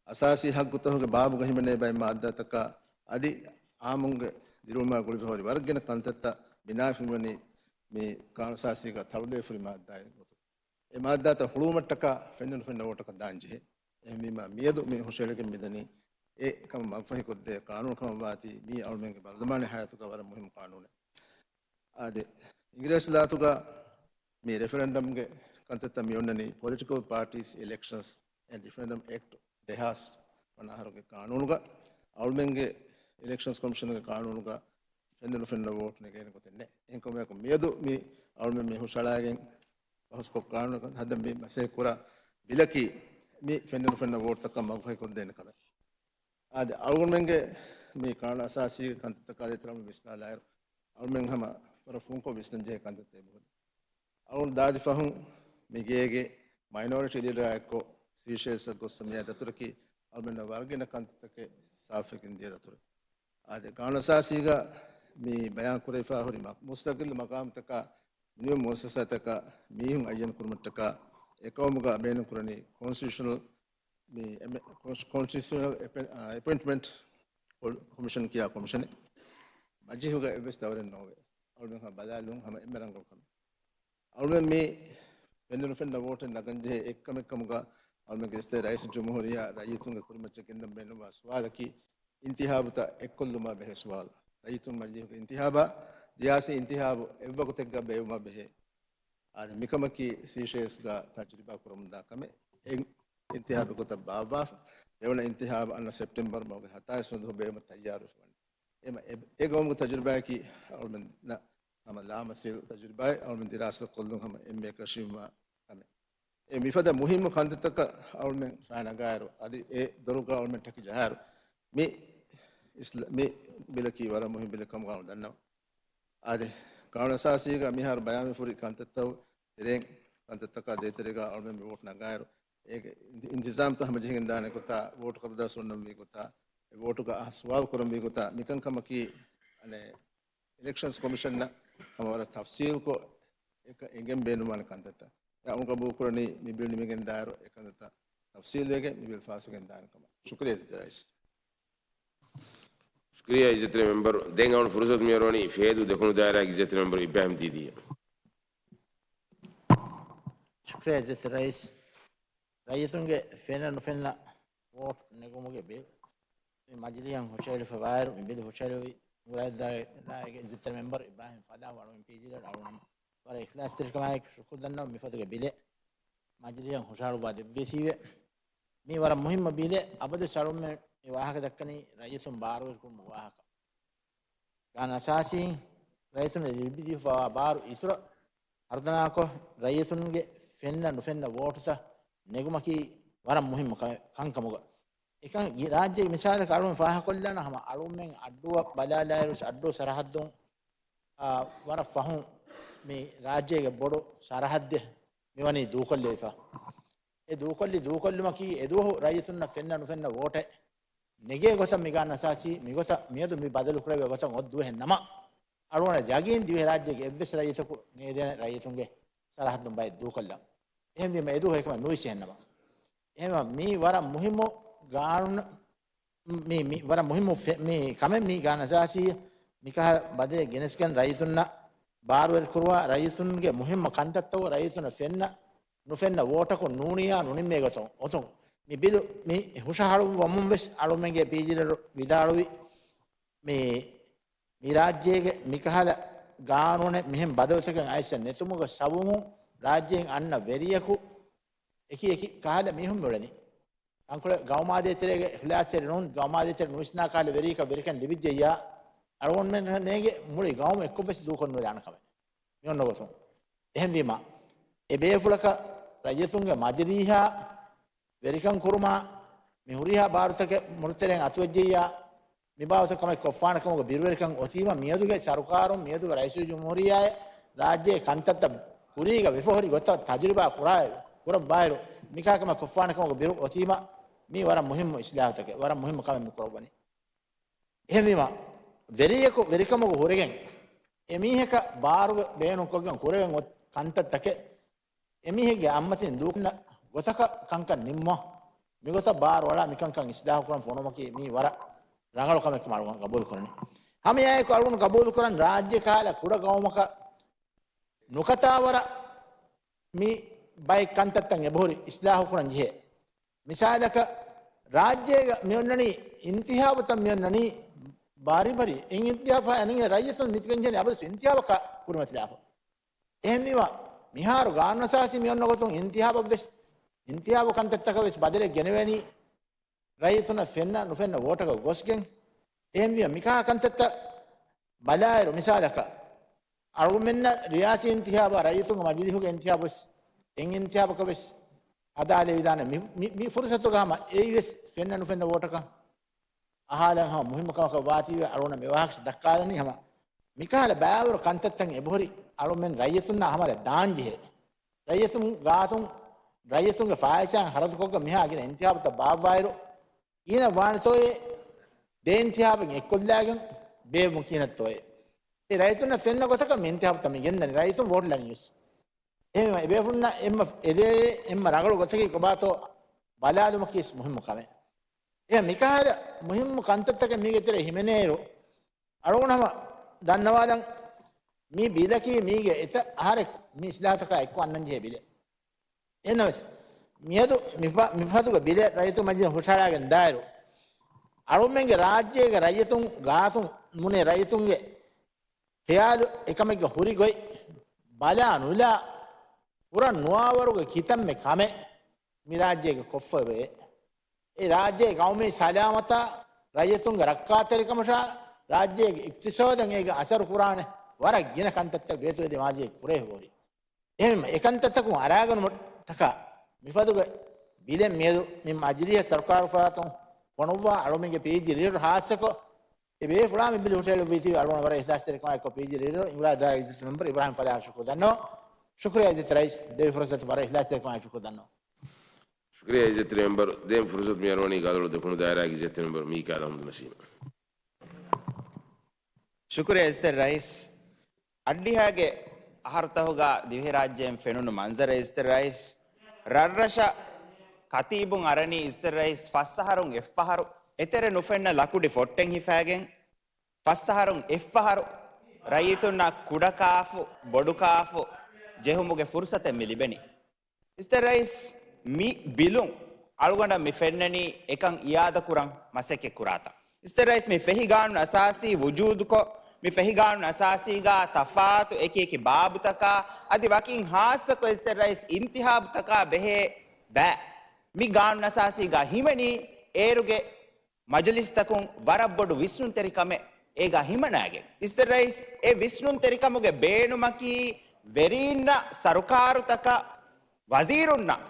އަސާސީ ހައްގުތަކުގެ ބާބުގަ ހިމެނޭ ބައެއް މާއްދާތަކާ އަދި އާއްމުންގެ ދިރިއުޅުމާ ގުޅިފަ ހުރި ވަރަށް ގިނަ ކަންތައްތައް ބިނާވެފަ މިވަނީ މި ޤާނޫނު އަސާސީގަ ތަޅުލައިފަ ހުރި މާއްދާއެއް ގޮތުން. އެ މާއްދާތައް ހުޅުވުމަށްޓަކާ ފެންނަ ނުފެންނަ ވޯޓަކަށް ދާން ޖެހޭ. އެހެންވީމާ، މިއަދު މި ހުށަހެޅިގެން މިދަނީ އެ ކަމަށް މަގުފަހިކޮށްދޭ ޤާނޫނު ކަމަށް ވާތީ މީ އަޅުމެންގެ ބަރުލަމާނީ ހަޔާތުގަ ވަރަށް މުހިއްމު ޤާނޫނެއް. އާދެ، އިނގިރޭސި ލާތުގަ މި ރެފަރެންޑަމްގެ ކަންތައްތައް މި އޮންނަނީ Political Parties, Elections and Referendum Act ދެހާސް ވަނަ އަހަރުގެ ޤާނޫނުގަ. އަޅުމެންގެ އިލެކްޝަންސް ކޮމިޝަންގެ ޤާނޫނުގަ ފެންނަ ނުފެންނަ ވޯޓު ނެގޭނެ ގޮތެއް ނެތް. އެހެންކަމުން މިއަދު މި އަޅުމެން މި ހުށަހަޅާގެން ފަހުސްކޮށް ޤާނޫނަކަށް ހަދަން މި މަސައްކަތް ކުރާ ބިލަކީ މި ފެންނަ ނުފެންނަ ވޯޓުތަކަށް މަގުފަހިކޮށްދޭނެ ކަމެއް. އާދެ، އަޅުގަނޑުމެންގެ މި ޤާނޫނު އަސާސީގެ ކަންތައްތަކާ ދޭތެރޭ ވިސްނާލާއިރު، އަޅުމެން ހަމަ ވަރަށް ފުންކޮށް ވިސްނަންޖެހޭ ކަންތައްތައް އެބަހުރި. އަޅުގަނޑު ދާދި ފަހުން މި ގޭގެ މައިނޯރިޓީ ލީޑަރާ އެއްކޮށް ސީޝެލްސްއަށް ގޮއްސަ މިއާ ދަތުރަކީ އަޅުމެންނަށް ވަރަށް ގިނަ ކަންތައްތަކެއް ސާފުވެގެން ދިޔަ ދަތުރެއް. އާދެ، ޤާނޫނު އަސާސީގަ މި ބަޔާން ކުރެވިފާ ހުރި މަ-، މުސްތަޤިއްލު މަޤާމުތަކާ، މިނިވަން މުއައްސަސާތަކަށް މީހުން އައްޔަން ކުރުމަށްޓަކާ އެ ޤައުމުގަ ބޭނުން ކުރަނީ ކޮންސްޓިޓިއުޝަނަލް މި އެމެ-، ކޮންސް-، ކޮންސްޓިޓިއުޝަނަލް އެޕެ-، އާ، އެޕޮއިންޓްމަންޓް ކޮ-، ކޮމިޝަން ކިޔާ ކޮމިޝަނެއް. މަޖިލީހުގަ އެއްވެސް ދައުރެއް ނޯވޭ. އަޅުގަނޑު ހަމަ ބަލާލުން ހަމަ އެންމެ ރަނގަޅު ކަމެއް. އަޅުގަނޑު މި ފެންނަ ނުފެންނަ ވޯޓެއް ނަގަންޖެހޭ އެއްކަމެއް ކަމުގަ އަޅުގަނޑުގެ ގެޒެޓް ރައީސުލްޖުމްހޫރިއްޔާ ރައްޔިތުންގެ ކުރިމައްޗަށް ގެންދަން ބޭނުންވާ ސުވާލަކީ އިންތިހާބުތައް އެއްކޮށްލުމާ ބެހޭ ސުވާލު. ރައްޔިތުން މަޖިލީހުގެ އިންތިހާބާ، ރިޔާސީ އިންތިހާބު އެއްވަގުތެއްގަ ބޭއްވުމާ ބެހޭ. އާދެ، މިކަމަކީ ސީޝެލްސްގަ ތަޖުރިބާ ކުރަމުންދާ ކަމެއް. އެއް އިންތިހާބެއް ގޮތަށް ބާއްވާފަ، ދެވަނަ އިންތިހާބު އަންނަ ސެޕްޓެމްބަރު މަހުގެ ހަތާވީސް ވަނަ ދުވަހު ބޭއްވުމަށް ތައްޔާރުވެފަ ވަނީ. އެމަ-، އެ-، އެ ގައުމުގެ ތަޖުރިބާއަކީ އަޅުމެންނަށް ހަމަ ލާމަސީލު ތަޖުރިބާއެއް އަޅުމެން ދިރާސާ ކޮށްލުން ހަމަ އެންމެ އެކަށީވުމާ ކަމެއް. އެ މިފަދަ މުހިއްމު ކަންތައްތަކަށް އަޅުމެން ފައި ނަގާއިރު، އަދި އެ ދޮރުގަ އަޅުމެން ޓަކި ޖަހާއިރު، މި އިސްލ-، މި ބިލަކީ ވަރަށް މުހިއްމު ބިލެއް ކަމުގަ އަޅުގަނޑު ދަންނަވަން. އާދެ، ޤާނޫނު އަސާސީގަ މިހާރު ބަޔާންވެފަ ހުރި ކަންތައްތައް ތެރެއިން، ކަންތައްތަކާ ދޭތެރޭގަ އަޅުމެން މި ވޯޓް ނަގާއިރު، އޭގެ އިންތި-، އިންތިޒާމްތައް ހަމަޖެހިގެން ދާނެ ގޮތާ، ވޯޓު ކަރުދާސް އޮންނަންވީ ގޮތާ، އެ ވޯޓުގަ އަހަ ސުވާލު ކުރަންވީ ގޮތާ، މިކަންކަމަކީ، އަނެއް، އިލެކްޝަންސް ކޮމިޝަނަށް ހަމަ ވަރަށް ތަފްސީލްކޮށް އެކަ އެނގެން ބޭނުންވާނެ ކަންތައްތައް. އަޅުގަނޑު ގަބޫލުކުރަނީ މި ބިލް ނިމިގެން ދާއިރު އެކަންތައްތައް ތަފްސީލުވެގެން މި ބިލް ފާސްވެގެން ދާނެ ކަމަށް. ޝުކުރިއްޔާ އިއްޒަތްތެރި ރައީސް. ޝުކުރިއްޔާ އިއްޒަތްތެރި މެމްބަރު. ދެން އަޅުގަނޑު ފުރުސަތު މިއަރުވަނީ ފޭދޫ ދެކުނު ދާއިރާގެ އިއްޒަތްތެރި މެމްބަރު އިބްރާހިމް ދީދީއަށް. ޝުކުރިއްޔާ އިއްޒަތްތެރި ރައީސް. ރައްޔިތުންގެ ފެންނަ ނުފެންނަ ވޯޓް ނެގުމުގެ ބިލް މި މަޖިލީހަށް ހުށަހެޅިފަ ވާއިރު، މި ބިލް ހުށަހެޅުވި ނުރައްދާގެ އިއްޒަތްތެރި މެމްބަރު އިބްރާހިމް ފަދަ ވަޅުވެން ޕީޖީއަށް އަޅުގަނޑު ވަރަށް އިޚްލާޞްތެރިކަމާއެކު ޝުކުރު ދަންނަވަން. މިފަދަގެ ބިލެއް މަޖިލީހަށް ހުށަހަޅުއްވާ ދެއްވީތީވެ. މީ ވަރަށް މުހިއްމު ބިލެއް. އަބަދުވެސް އަޅުގަނޑުމެން މި ވާހަކަ ދައްކަނީ ރައްޔިތުން ބާރުވެރިކުރުމުގެ ވާހަކަ. ގާނޫނު އަސާސީން ރައްޔިތުންނަށް ލިބިދީފަވާ ބާރު އިތުރަށް ހަރުދަނާކޮށް، ރައްޔިތުންގެ ފެންނަ ނުފެންނަ ވޯޓުތައް ނެގުމަކީ ވަރަށް މުހިއްމު ކަ-، ކަންކަމުގަ. އެކަން ގި-، ރާއްޖޭގެ މިސާލަކަށް އަޅުގަނޑު ފާހަގަކޮށްލާނަން ހަމަ އަޅުގަނޑުމެން އައްޑޫއަށް ބަލާލާއިރު އައްޑޫ ސަރަހައްދުން، އާ، ވަރަށް ފަހުން މި ރާއްޖޭގެ ބޮޑު ސަރަހައްދެއް މިވަނީ ދޫކޮށްލެވިފަ. އެ ދޫކޮށްލި ދޫކޮށްލުމަކީ އެދުވަހު ރައްޔިތުންނަށް ފެންނަ ނުފެންނަ ވޯޓެއް ނެގޭ ގޮތަށް މި ގާނޫނު އަސާސީ މިގޮތަށް މިއަދު މި ބަދަލު ކުރެވޭ ގޮތަށް އޮތް ދުވަހެއް ނަމަ، އަޅުގަނޑަށް ޔަގީން ދިވެހި ރާއްޖޭގެ އެއްވެސް ރައްޔިތަކު ނޭދޭނެ ރައްޔިތުންގެ ސަރަހައްދުން ބައެއް ދޫކޮށްލަން. އެހެންވީމަ އެދުވަހު އެކަމެއް ނުވިސްނޭ ނަމަ. އެހެންވީމަ މީ ވަރަށް މުހިއްމު ގާނޫނު، މި، މި ވަރަށް މުހިއްމު ފެ-، މި ކަމެއް މި ގާނޫނު އަސާސީ މިކަހަލަ ބަދަލެއް ގެނެސްގެން ރައްޔިތުންނަށް ބާރުވެރިކުރުވާ، ރައްޔިތުންގެ މުހިއްމު ކަންތައްތަކުން ރައްޔިތުންނަށް ފެންނަ ނުފެންނަ ވޯޓަކުން ނޫނިއްޔާ ނުނިންމޭ ގޮތުން އޮތުން މި ބިލު މި ހުށަހަޅުއްވަމުން ވެސް އަޅުމެންގެ ޕީޖީއަށް ވިދާޅުވި މި، މި ރާއްޖޭގެ މިކަހަލަ ގާނޫނެއް މިހެން ބަދަލުތަކެއް އައިސް ނެތުމުގެ ސަބަބުން ރާއްޖޭން އަންނަ ވެރިޔަކު އެކި އެކި ކަހަލަ މީހުން މިއުޅެނީ. ތަންކޮޅެއް ގައުމާދޭތެރޭގެ އިޚްލާޞްތެރި ނޫން، ގައުމާދޭތެރެ ނުވިސްނާ ކަހަލަ ވެރިޔަކަށް ވެރިކަން ލިބިއްޖެއްޔާ، އަޅުގަނޑުމެން ނޭނގެ މުޅި ގައުމު އެއްކޮށް ވެސް ދޫކޮށް ނުވެދާނެ ކަމެއް. މި އޮންނަ ގޮތުން. އެހެންވީމަ، އެ ބޭފުޅަކަށް ރައްޔިތުންގެ މަޖިލީހާ ވެރިކަން ކުރުމާ، މި ހުރިހާ ބާރުތަކެއް މުޅިތެރެއިން އަތުވެއްޖެއްޔާ، މި ބާވަތަށް ކަމެއް ކޮށްފާނެ ކަމުގެ ބިރުވެރިކަން އޮތީމަ، މިއަދުގެ ސަރުކާރުން، މިއަދުގެ ރައީސުލްޖުމްހޫރިއްޔާއެއް ރާއްޖޭގެ ކަންތައްތައް ކުރީގަ ވެފަ ހުރި ގޮތަށް ތަޖުރިބާ ކުރާއިރު، ކުރައްވާއިރު، މިކަހަލަ ކަމެއް ކޮށްފާނެ ކަމުގެ ބިރު އޮތީމަ، މީ ވަރަށް މުހިއްމު އިސްލާހުތަކެއް، ވަރަށް މުހިއްމު ކަމެއް މި ކުރައްވަނީ. އެހެންވީމަ، ވެރިޔަކު ވެރިކަމުގަ ހުރެގެން، އެމީހަކަށް ބާރުގެ ބޭނުންކޮށްގެން ކުރެވެން އޮތް ކަންތައްތަކެއް، އެމީހެއްގެ އަތްމަތިން ދޫކޮށްލަން ގޮތަކަށް ކަންކަން ނިންމުވާ. މިގޮތަށް ބާރުއަޅާ މިކަންކަން އިސްލާހު ކުރަން ފޮނުވުމަކީ މީ ވަރަށް ރަނގަޅު ކަމެއް ކަމަށް އަޅުގަނޑު ގަބޫލު ކުރަނީ. ހަމައެއާއެކު އަޅުގަނޑު ގަބޫލު ކުރަން ރާއްޖެ ކަހަލަ ކުޑަ ގައުމަކަށް ނުކަތާ ވަރަށް މި ބައެއް ކަންތައްތައް އެބަހުރި އިސްލާހު ކުރަން ޖެހޭ. މިސާލަކަށް ރާއްޖޭގަ މި އޮންނަނީ އިންތިހާބުތައް މި އޮންނަނީ ބާރި ބާރި. އެއް އިންތިހާބާ އަނެއް ރައްޔިތުން މިތިބެން ޖެހެނީ އަބަދު އިންތިހާބަކާ ކުރިމަތިލާފަ. އެހެންވީމަ މިހާރު ގާނޫނުއަސާސީ މި އޮންނަ ގޮތުން އިންތިހާބަށް ވެސް، އިންތިހާބު ކަންތައްތަކަށް ވެސް ބަދަލެއް ގެނެވޭނީ ރައްޔިތުންނަށް ފެންނަ ނުފެންނަ ވޯޓަކަށް ގޮސްގެން. އެހެންވީމަ މިކަހަލަ ކަންތައްތައް ބަލާއިރު، މިސާލަކަށް އަޅުމެންނަށް ރިޔާސީ އިންތިހާބާ ރައްޔިތުންގެ މަޖިލީހުގެ އިންތިހާބު ވެސް އެއް އިންތިހާބަކަށް ވެސް އަދާލެވިދާނެ މި، މި، މި ފުރުސަތުގަ ހަމަ އެއީ ވެސް ފެންނަ ނުފެންނަ ވޯޓަކަށް އަހާލަން ހަމަ މުހިއްމު ކަމަކަށް ވާތީވެ އަޅުގަނޑަށް މި ވާހަކަ ދައްކާލަނީ. ހަމަ މިކަހަލަ ބައިވަރު ކަންތައްތައް އެބަހުރި އަޅުމެން ރައްޔިތުންނާ ހަމަލަ ދާންޖެހޭ. ރައްޔިތުން ގާތުން ރައްޔިތުންގެ ފާއިސާއިން ހަރަދުކޮށްގެން މިހާ ގިނަ އިންތިހާބުތައް ބާއްވާއިރު، އީނަ ވާނެތޯއޭ ދެ އިންތިހާބެއް އެއްކޮށްލާގެން ބޭއްވުން ކިހިނެއްތޯއޭ؟ އެ ރައްޔިތުންނަށް ފެންނަ ގޮތަކަށް މި އިންތިހާބުތައް މި ގެންދަނީ. ރައްޔިތުން ވޯޓް ލަނީ ވެސް. އެހެންވީމަ އެބޭފުޅުންނަށް އެންމެ އެދޭ އެންމެ ރަނގަޅު ގޮތަކީ ކޮބާތޯ ބަލާލުމަކީ ވެސް މުހިއްމު ކަމެއް. އެ މިކަހަލަ މުހިއްމު ކަންތައްތަކެއް މީގެ ތެރޭ ހިމެނޭއިރު، އަޅުގަނޑު ހަމަ ދަންނަވާލަން، މި ބިލަކީ މީގެ އެތައް އަހަރެއް މި އިސްލާހުތަކާ އެއްކޮށް އަންނަން ޖެހޭ ބިލެއް. އެހެންނަމަވެސް، މިއަދު މިފަ-، މިފަދުގެ ބިލެއް ރައްޔިތުން މަޖިލިސް ހުށަހަޅާގެން ދާއިރު، އަޅުމެންގެ ރާއްޖޭގެ ރައްޔިތުން ގާތުން ނޫނޭ ރައްޔިތުންގެ ޚިޔާލު އެކަމެއްގެ ހުރި ގޮތް ބަލާ ނުލާ، ކުރަން ނުވާވަރުގެ ކިތަންމެ ކަމެއް މި ރާއްޖޭގެ ކޮށްފައިވޭ. އެ ރާއްޖޭގެ ގައުމީ ސަލާމަތާ، ރައްޔިތުންގެ ރައްކާތެރިކަމަށާ، ރާއްޖޭގެ އިޤްތިޞާދަށް އޭގެ އަސަރު ކުރާނެ ވަރަށް ގިނަ ކަންތައްތައް ވޭތުވެދިޔަ މާޒީގެ ކުރެވިފަ ހުރި. އެހެންވީމަ، އެކަންތައްތަކުން އަރާގަނުމަށްޓަކާ މިފަދުގެ ބިލެއް މިއަދު މި މަޖިލީހަށް ސަރުކާރު ފަރާތުން ފޮނުއްވާ އަޅުމެންގެ ޕީޖީ ލީޑަރު ޚާއްޞަކޮށް، އެ ބޭފުޅާ މި ބިލް ހުށަހެޅުއްވީތީ އަޅުގަނޑު ވަރަށް އިޚްލާޞްތެރިކަމާއެކު ޕީޖީ ލީޑަރު އިނގުރާ ދާއިރާގެ އިއްޒަތްތެރި މެމްބަރު އިބްރާހިމް ފަލާހަށް ޝުކުރު ދަންނަވަން. ޝުކުރިއްޔާ އިއްޒަތްތެރި ރައީސް، ދެވި ފުރުޞަތަށް ވަރަށް އިޚްލާޞްތެރިކަމާއެކު ޝުކުރު ދަންނަވަން. ޝުކުރިއްޔާ އިއްޒަތްތެރި މެމްބަރު، ދެން ފުރުޞަތު މިއަރުވަނީ ގަދައަޅު ދެކުނު ދާއިރާގެ އިއްޒަތްތެރި މެމްބަރު މީކާއިލް އަޙްމަދު ނަސީމަށް. ޝުކުރިއްޔާ އިއްޒަތްތެރި ރައީސް. އައްޑިހައިގެ އަހަރުތަކުގަ ދިވެހިރާއްޖޭން ފެނުނު މަންޒަރެއް އިއްޒަތްތެރި ރައީސް، ރަށްރަށަށް ކަތީބުން އަރަނީ އިއްޒަތްތެރި ރައީސް ފަސް އަހަރުން އެއްފަހަރު އެތެރެ ނުފެންނަ ލަކުޑި ފޮއްޓެއް ހިފާގެން، ފަސް އަހަރުން އެއްފަހަރު ރައްޔިތުންނަށް ކުޑަކާފު، ބޮޑުކާފު ޖެހުމުގެ ފުރުޞަތެއް މި ލިބެނީ. އިއްޒަތްތެރި ރައީސް، މި ބިލުން އަޅުގަނޑަށް މި ފެންނަނީ އެކަން އިއާދަކުރަން މަސައްކަތް ކުރާތާ. އިއްޒަތްތެރި ރައީސް، މި ފެހި ގާނޫނު އަސާސީ ވުޖޫދުކޮށް، މި ފެހި ގާނޫނު އަސާސީގާ ތަފާތު އެކި އެކި ބާބުތަކާ، އަދި ވަކިން ޚާއްޞަކޮށް އިއްޒަތްތެރި ރައީސް އިންތިހާބުތަކާ ބެހޭ ބައި މި ގާނޫނު އަސާސީގާ ހިމެނީ އޭރުގެ މަޖިލިސްތަކުން ވަރަށް ބޮޑު ވިސްނުންތެރިކަމެއް އޭގާ ހިމަނާގެން. އިއްޒަތްތެރި ރައީސް، އެ ވިސްނުންތެރިކަމުގެ ބޭނުމަކީ ވެރީންނަށް، ސަރުކާރުތަކަށް، ވަޒީރުންނަށް،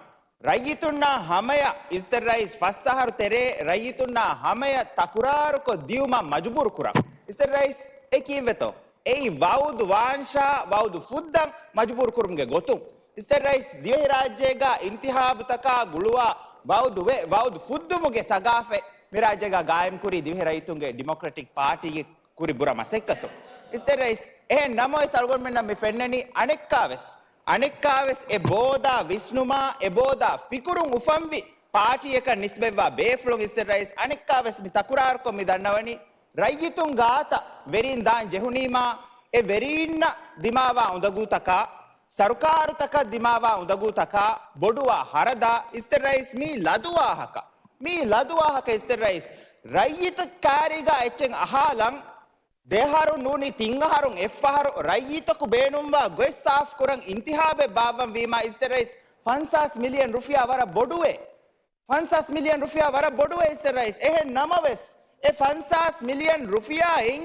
ރައްޔިތުންނާ ހަމަޔަށް، އިއްޒަތްތެރި ރައީސް ފަސް އަހަރު ތެރޭ ރައްޔިތުންނާ ހަމަޔަށް ތަކުރާރުކޮށް ދިޔުމަށް މަޖުބޫރު ކުރަން. އިއްޒަތްތެރި ރައީސް، އެ ކީއްވެތޯ؟ އެއީ ވައުދު ވާންޝާ، ވައުދު ފުއްދަން މަޖުބޫރު ކުރުމުގެ ގޮތުން. އިއްޒަތްތެރި ރައީސް، ދިވެހިރާއްޖޭގާ އިންތިހާބުތަކާ ގުޅުވާ ވައުދު ވެ، ވައުދު ފުއްދުމުގެ ސަގާފަތް މި ރާއްޖޭގާ ގާއިމްކުރީ ދިވެހި ރައްޔިތުންގެ ޑިމޮކްރެޓިކް ޕާޓީގެ ކުރި ބުރަ މަސައްކަތުން. އިއްޒަތްތެރި ރައީސް، އެހެން ނަމަވެސް އަޅުގަނޑުމެންނަށް މި ފެންނަނީ އަނެއްކާވެސް، އަނެއްކާވެސް އެ ބޯދާ ވިސްނުމާ، އެ ބޯދާ ފިކުރުން އުފަންވި ޕާޓީއަކަށް ނިސްބަތްވާ ބޭފުޅުން އިއްޒަތްތެރި ރައީސް އަނެއްކާވެސް މި ތަކުރާރުކޮށް މި ދަންނަވަނީ، ރައްޔިތުން ގާތަށް ވެރީން ދާން ޖެހުނީމާ، އެ ވެރީންނަށް ދިމާވާ އުނދަގޫތަކާ، ސަރުކާރުތަކަށް ދިމާވާ އުނދަގޫތަކާ ބޮޑުވާ ހަރަދާ އިއްޒަތްތެރި ރައީސް މީ ލަދުވާހަކަ. މީ ލަދުވާހަކަ އިއްޒަތްތެރި ރައީސް. ރައްޔިތު ކާރީގާ އެއްޗެއް އަހާލަން، ދެއަހަރު ނޫނީ ތިން އަހަރުން އެއްފަހަރު ރައްޔިތަކު ބޭނުންވާ ގޮތް ސާފު ކުރަން އިންތިހާބެއް ބާއްވަން ވީމާ އިއްޒަތްތެރި ރައީސް ފަންސާސް މިލިއަން ރުފިޔާ ވަރަށް ބޮޑުވޭ. ފަންސާސް މިލިއަން ރުފިޔާ ވަރަށް ބޮޑުވޭ އިއްޒަތްތެރި ރައީސް. އެހެން ނަމަވެސް، އެ ފަންސާސް މިލިއަން ރުފިޔާއިން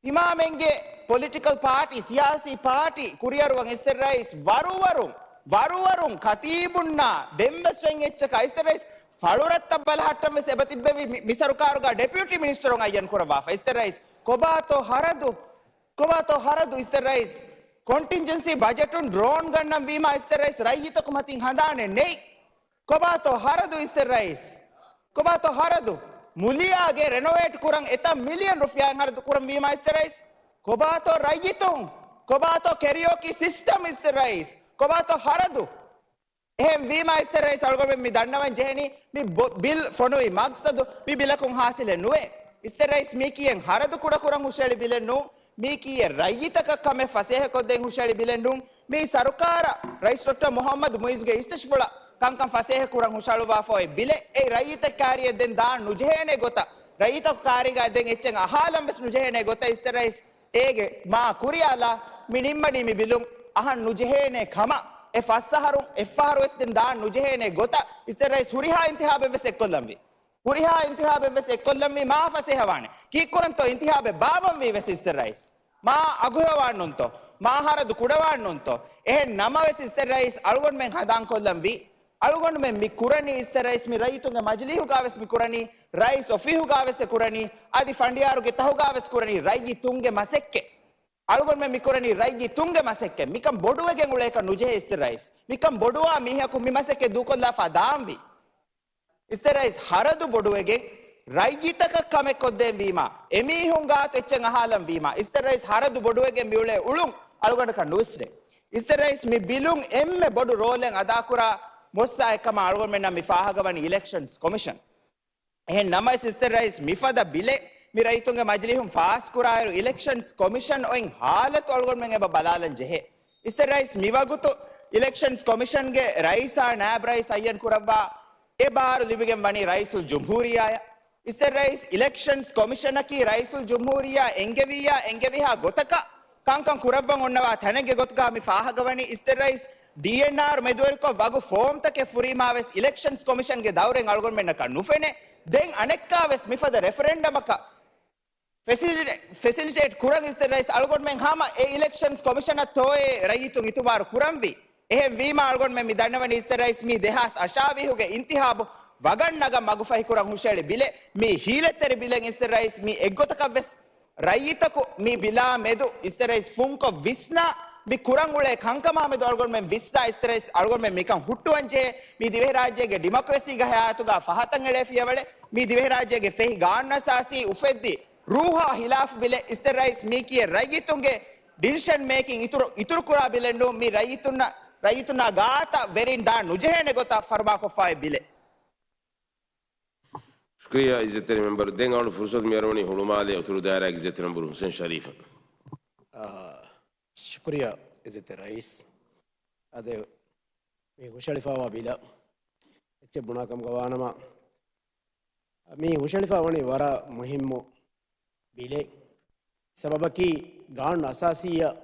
ތިމާމެންގެ ޕޮލިޓިކަލް ޕާޓީ، ސިޔާސީ ޕާޓީ ކުރިއަރުވަން އިއްޒަތްތެރި ރައީސް ވަރުވަރުން، ވަރުވަރުން ކަތީބުންނާ ދެންވެސް ވެން އެއްޗަކާ އިއްޒަތްތެރި ރައީސް ފަޅުރަށްތައް ބަލަހައްޓަން ވެސް އެބަ ތިއްބެވި މި، މި ސަރުކާރުގާ ޑެޕިއުޓީ މިނިސްޓަރުން އައްޔަން ކުރައްވާފަ. އިއްޒަތްތެރި ރައީސް ކޮބާތޯ ހަރަދު؟ ކޮބާތޯ ހަރަދު އިއްޒަތްތެރި ރައީސް؟ ކޮންޓިންޖެންސީ ބަޖެޓުން ޑްރޯން ގަންނަން ވީމާ އިއްޒަތްތެރި ރައީސް ރައްޔިތަކު މަތިން ހަނދާނެއް ނެތް. ކޮބާތޯ ހަރަދު އިއްޒަތްތެރި ރައީސް؟ ކޮބާތޯ ހަރަދު؟ މުލިއާގެ ރެނޮވޭޓް ކުރަން އެތައް މިލިއަން ރުފިޔާއެއް ހަރަދު ކުރަން ވީމާ އިއްޒަތްތެރި ރައީސް؟ ކޮބާތޯ ރައްޔިތުން؟ ކޮބާތޯ ކެރިއޯކީ ސިސްޓަމް އިއްޒަތްތެރި ރައީސް؟ ކޮބާތޯ ހަރަދު؟ އެހެން ވީމާ އިއްޒަތްތެރި ރައީސް އަޅުގަނޑުމެން މި ދަންނަވަން ޖެހެނީ މި ބޮ-، ބިލް ފޮނުވި މަގްސަދު މި ބިލަކުން ހާސިލެއް ނުވޭ. އިއްޒަތްތެރި ރައީސް މީކީއެއް ހަރަދު ކުޑަކުރަން ހުށައެޅި ބިލެއް ނޫން. މީކީއެއް ރައްޔިތަކަށް ކަމެއް ފަސޭހަކޮށްދޭން ހުށައެޅި ބިލެއް ނޫން. މީ ސަރުކާރަށް ރައީސް ޑޮކްޓަރ މުހައްމަދު މުއިއްޒުގެ އިސްތަށިފުޅަށް ކަންކަން ފަސޭހަ ކުރަން ހުށަހަޅުއްވާފަ އޮތް ބިލެއް. އެއީ ރައްޔިތަކާ ކާރިއަށް ދެން ދާން ނުޖެހޭނެ ގޮތަށް، ރައްޔިތަކު ކާރީގަ ދެން އެއްޗެއް އަހާލަން ވެސް ނުޖެހޭނެ ގޮތަށް އިއްޒަތްތެރި ރައީސް އޭގެ މާ ކުރިއަށް އަޅާ މި ނިންމަނީ މި ބިލުން އަހަން ނުޖެހޭނެ ކަމަށް. އެ ފަސް އަހަރުން އެއްފަހަރު ވެސް ދެން ދާން ނުޖެހޭނެ ގޮތަށް އިއްޒަތްތެރި ރައީސް ހުރިހާ އިންތިހާބެއް ވެސް އެއްކޮށްލަންވީ. ހުރިހާ އިންތިހާބެއް ވެސް އެއްކޮށްލަންވީ މާ ފަސޭހަވާނެ. ކީއްކުރަންތޯ އިންތިހާބެއް ބާއްވަންވީ ވެސް އިއްޒަތްތެރި ރައީސް؟ މާ އަގުހެވާން ނޫންތޯ؟ މާ ހަރަދު ކުޑަވާން ނޫންތޯ؟ އެހެން ނަމަވެސް އިއްޒަތްތެރި ރައީސް އަޅުގަނޑުމެން ހަނދާންކޮށްލަންވީ، އަޅުގަނޑުމެން މި ކުރަނީ އިއްޒަތްތެރި ރައީސް މި ރައްޔިތުންގެ މަޖިލީހުގާވެސް މި ކުރަނީ، ރައީސް އޮފީހުގާވެސް އެ ކުރަނީ، އަދި ފަނޑިޔާރުގެ ތަހުގާވެސް ކުރަނީ ރައްޔިތުންގެ މަސައްކަތް. އަޅުގަނޑުމެން މި ކުރަނީ ރައްޔިތުންގެ މަސައްކަތް. މިކަން ބޮޑުވެގެން އުޅޭކަށް ނުޖެހޭ އިއްޒަތްތެރި ރައީސް. މިކަން ބޮޑުވާ މީހަކު މި މަސައްކަތް ދޫކޮށްލާފަ ދާންވީ. އިއްޒަތްތެރި ރައީސް ހަރަދު ބޮޑުވެގެން ރައްޔިތަކަށް ކަމެއް ކޮށްދޭން ވީމާ، އެމީހުން ގާތު އެއްޗެއް އަހާލަން ވީމާ، އިއްޒަތްތެރި ރައީސް ހަރަދު ބޮޑުވެގެން މިއުޅޭ އުޅުން އަޅުގަނޑަކަށް ނުވިސްނޭ. އިއްޒަތްތެރި ރައީސް މި ބިލުން އެންމެ ބޮޑު ރޯލެއް އަދާކުރާ މުއައްސަސާއެއް ކަމަށް އަޅުގަނޑުމެންނަށް މި ފާހަގަވަނީ އިލެކްޝަންސް ކޮމިޝަން. އެހެން ނަމަވެސް އިއްޒަތްތެރި ރައީސް މިފަދަ ބިލެއް މި ރައްޔިތުންގެ މަޖިލީހުން ފާސްކުރާއިރު، އިލެކްޝަންސް ކޮމިޝަން އޮތް ހާލަތު އަޅުގަނޑުމެން އެބަ ބަލާލަން ޖެހޭ. އިއްޒަތްތެރި ރައީސް މިވަގުތު އިލެކްޝަންސް ކޮމިޝަންގެ ރައީސާ ނާއިބް ރައީސް އައްޔަން ކުރައްވާ އެ ބާރު ލިބިގެން ވަނީ ރައީސުލް ޖުމްހޫރިއްޔާއަށް. އިއްޒަތްތެރި ރައީސް އިލެކްޝަންސް ކޮމިޝަނަކީ ރައީސުލް ޖުމްހޫރިއްޔާ އެންގެވިއްޔާ އެންގެވިހާ ގޮތަކަށް ކަންކަން ކުރައްވަން އޮންނަވާ ތަނެއްގެ ގޮތުގަ މި ފާހަގަވަނީ. އިއްޒަތްތެރި ރައީސް ޑީއެންއާރު މެދުވެރިކޮށް ވަގު ފޯމްތަކެއް ފުރީމާވެސް އިލެކްޝަންސް ކޮމިޝަންގެ ދައުރެއް އަޅުގަނޑުމެންނަކަށް ނުފެނޭ. ދެން އަނެއްކާވެސް މިފަދަ ރެފަރެންޑަމަކަށް ފެސިލިޓޭ-، ފެސިލިޓޭޓް ކުރަން އިއްޒަތްތެރި ރައީސް އަޅުގަނޑުމެން ހަމަ އެ އިލެކްޝަންސް ކޮމިޝަނަށް ތޯއޭ ރައްޔިތުން އިތުބާރު ކުރަންވީ. އެހެން ވީމާ އަޅުގަނޑުމެން މި ދަންނަވަނީ އިއްޒަތްތެރި ރައީސް މީ ދެހާސް އަށާވީހުގެ އިންތިހާބު ވަގަށް ނަގަން މަގުފަހިކުރަން ހުށައެޅި ބިލެއް. މީ ހީލަތްތެރި ބިލެއް. އިއްޒަތްތެރި ރައީސް މީ އެއްގޮތަކަށްވެސް ރައްޔިތަކު މި ބިލާ މެދު އިއްޒަތްތެރި ރައީސް ފުންކޮށް ވިސްނާ، މި ކުރަން އުޅޭ ކަންކަމާ މެދު އަޅުގަނޑުމެން ވިސްނާ، އިއްޒަތްތެރި ރައީސް އަޅުގަނޑުމެން މިކަން ހުއްޓުވަން ޖެހޭ. މީ ދިވެހިރާއްޖޭގެ ޑިމޮކްރަސީގެ ހަޔާތުގަ ފަހަތަށް އެޅޭ ފިޔަވަޅެއް. މީ ދިވެހިރާއްޖޭގެ ފެހި ގާނޫނުއަސާސީ އުފެއްދި ރޫހާ ހިލާފު ބިލެއް. އިއްޒަތްތެރި ރައީސް މީކީއެއް ރައްޔިތުންގެ ޑިސިޝަން މޭކިން އިތުރު، އިތުރުކުރާ ބިލެއް ނޫން. މީ ރައްޔިތުންނަށް، ރައްޔިތުންނާ ގާތަށް ވެރިން ދާން ނުޖެހޭނެ ގޮތަށް ފަރުމާކޮށްފައި ބިލެއް. ޝުކުރިއްޔާ އިއްޒަތްތެރި މެމްބަރު. ދެން އަޅު ފުރުސަތު މިއަރުވަނީ ހުޅުމާލެ އުތުރު ދާއިރާގެ އިއްޒަތްތެރި މެމްބަރު ހުސެން ޝަރީފަށް. އާ، ޝުކުރިއްޔާ އިއްޒަތްތެރި ރައީސް. އާދެ، މި ހުށައެޅިފައިވާ ބިލަށް އެއްޗެއް ބުނާ ކަމުގަ ވާނަމަ، މި ހުށައެޅިފައި ވަނީ ވަރަށް މުހިއްމު ބިލެއް. ސަބަބަކީ ގާނޫނު އަސާސީއަށް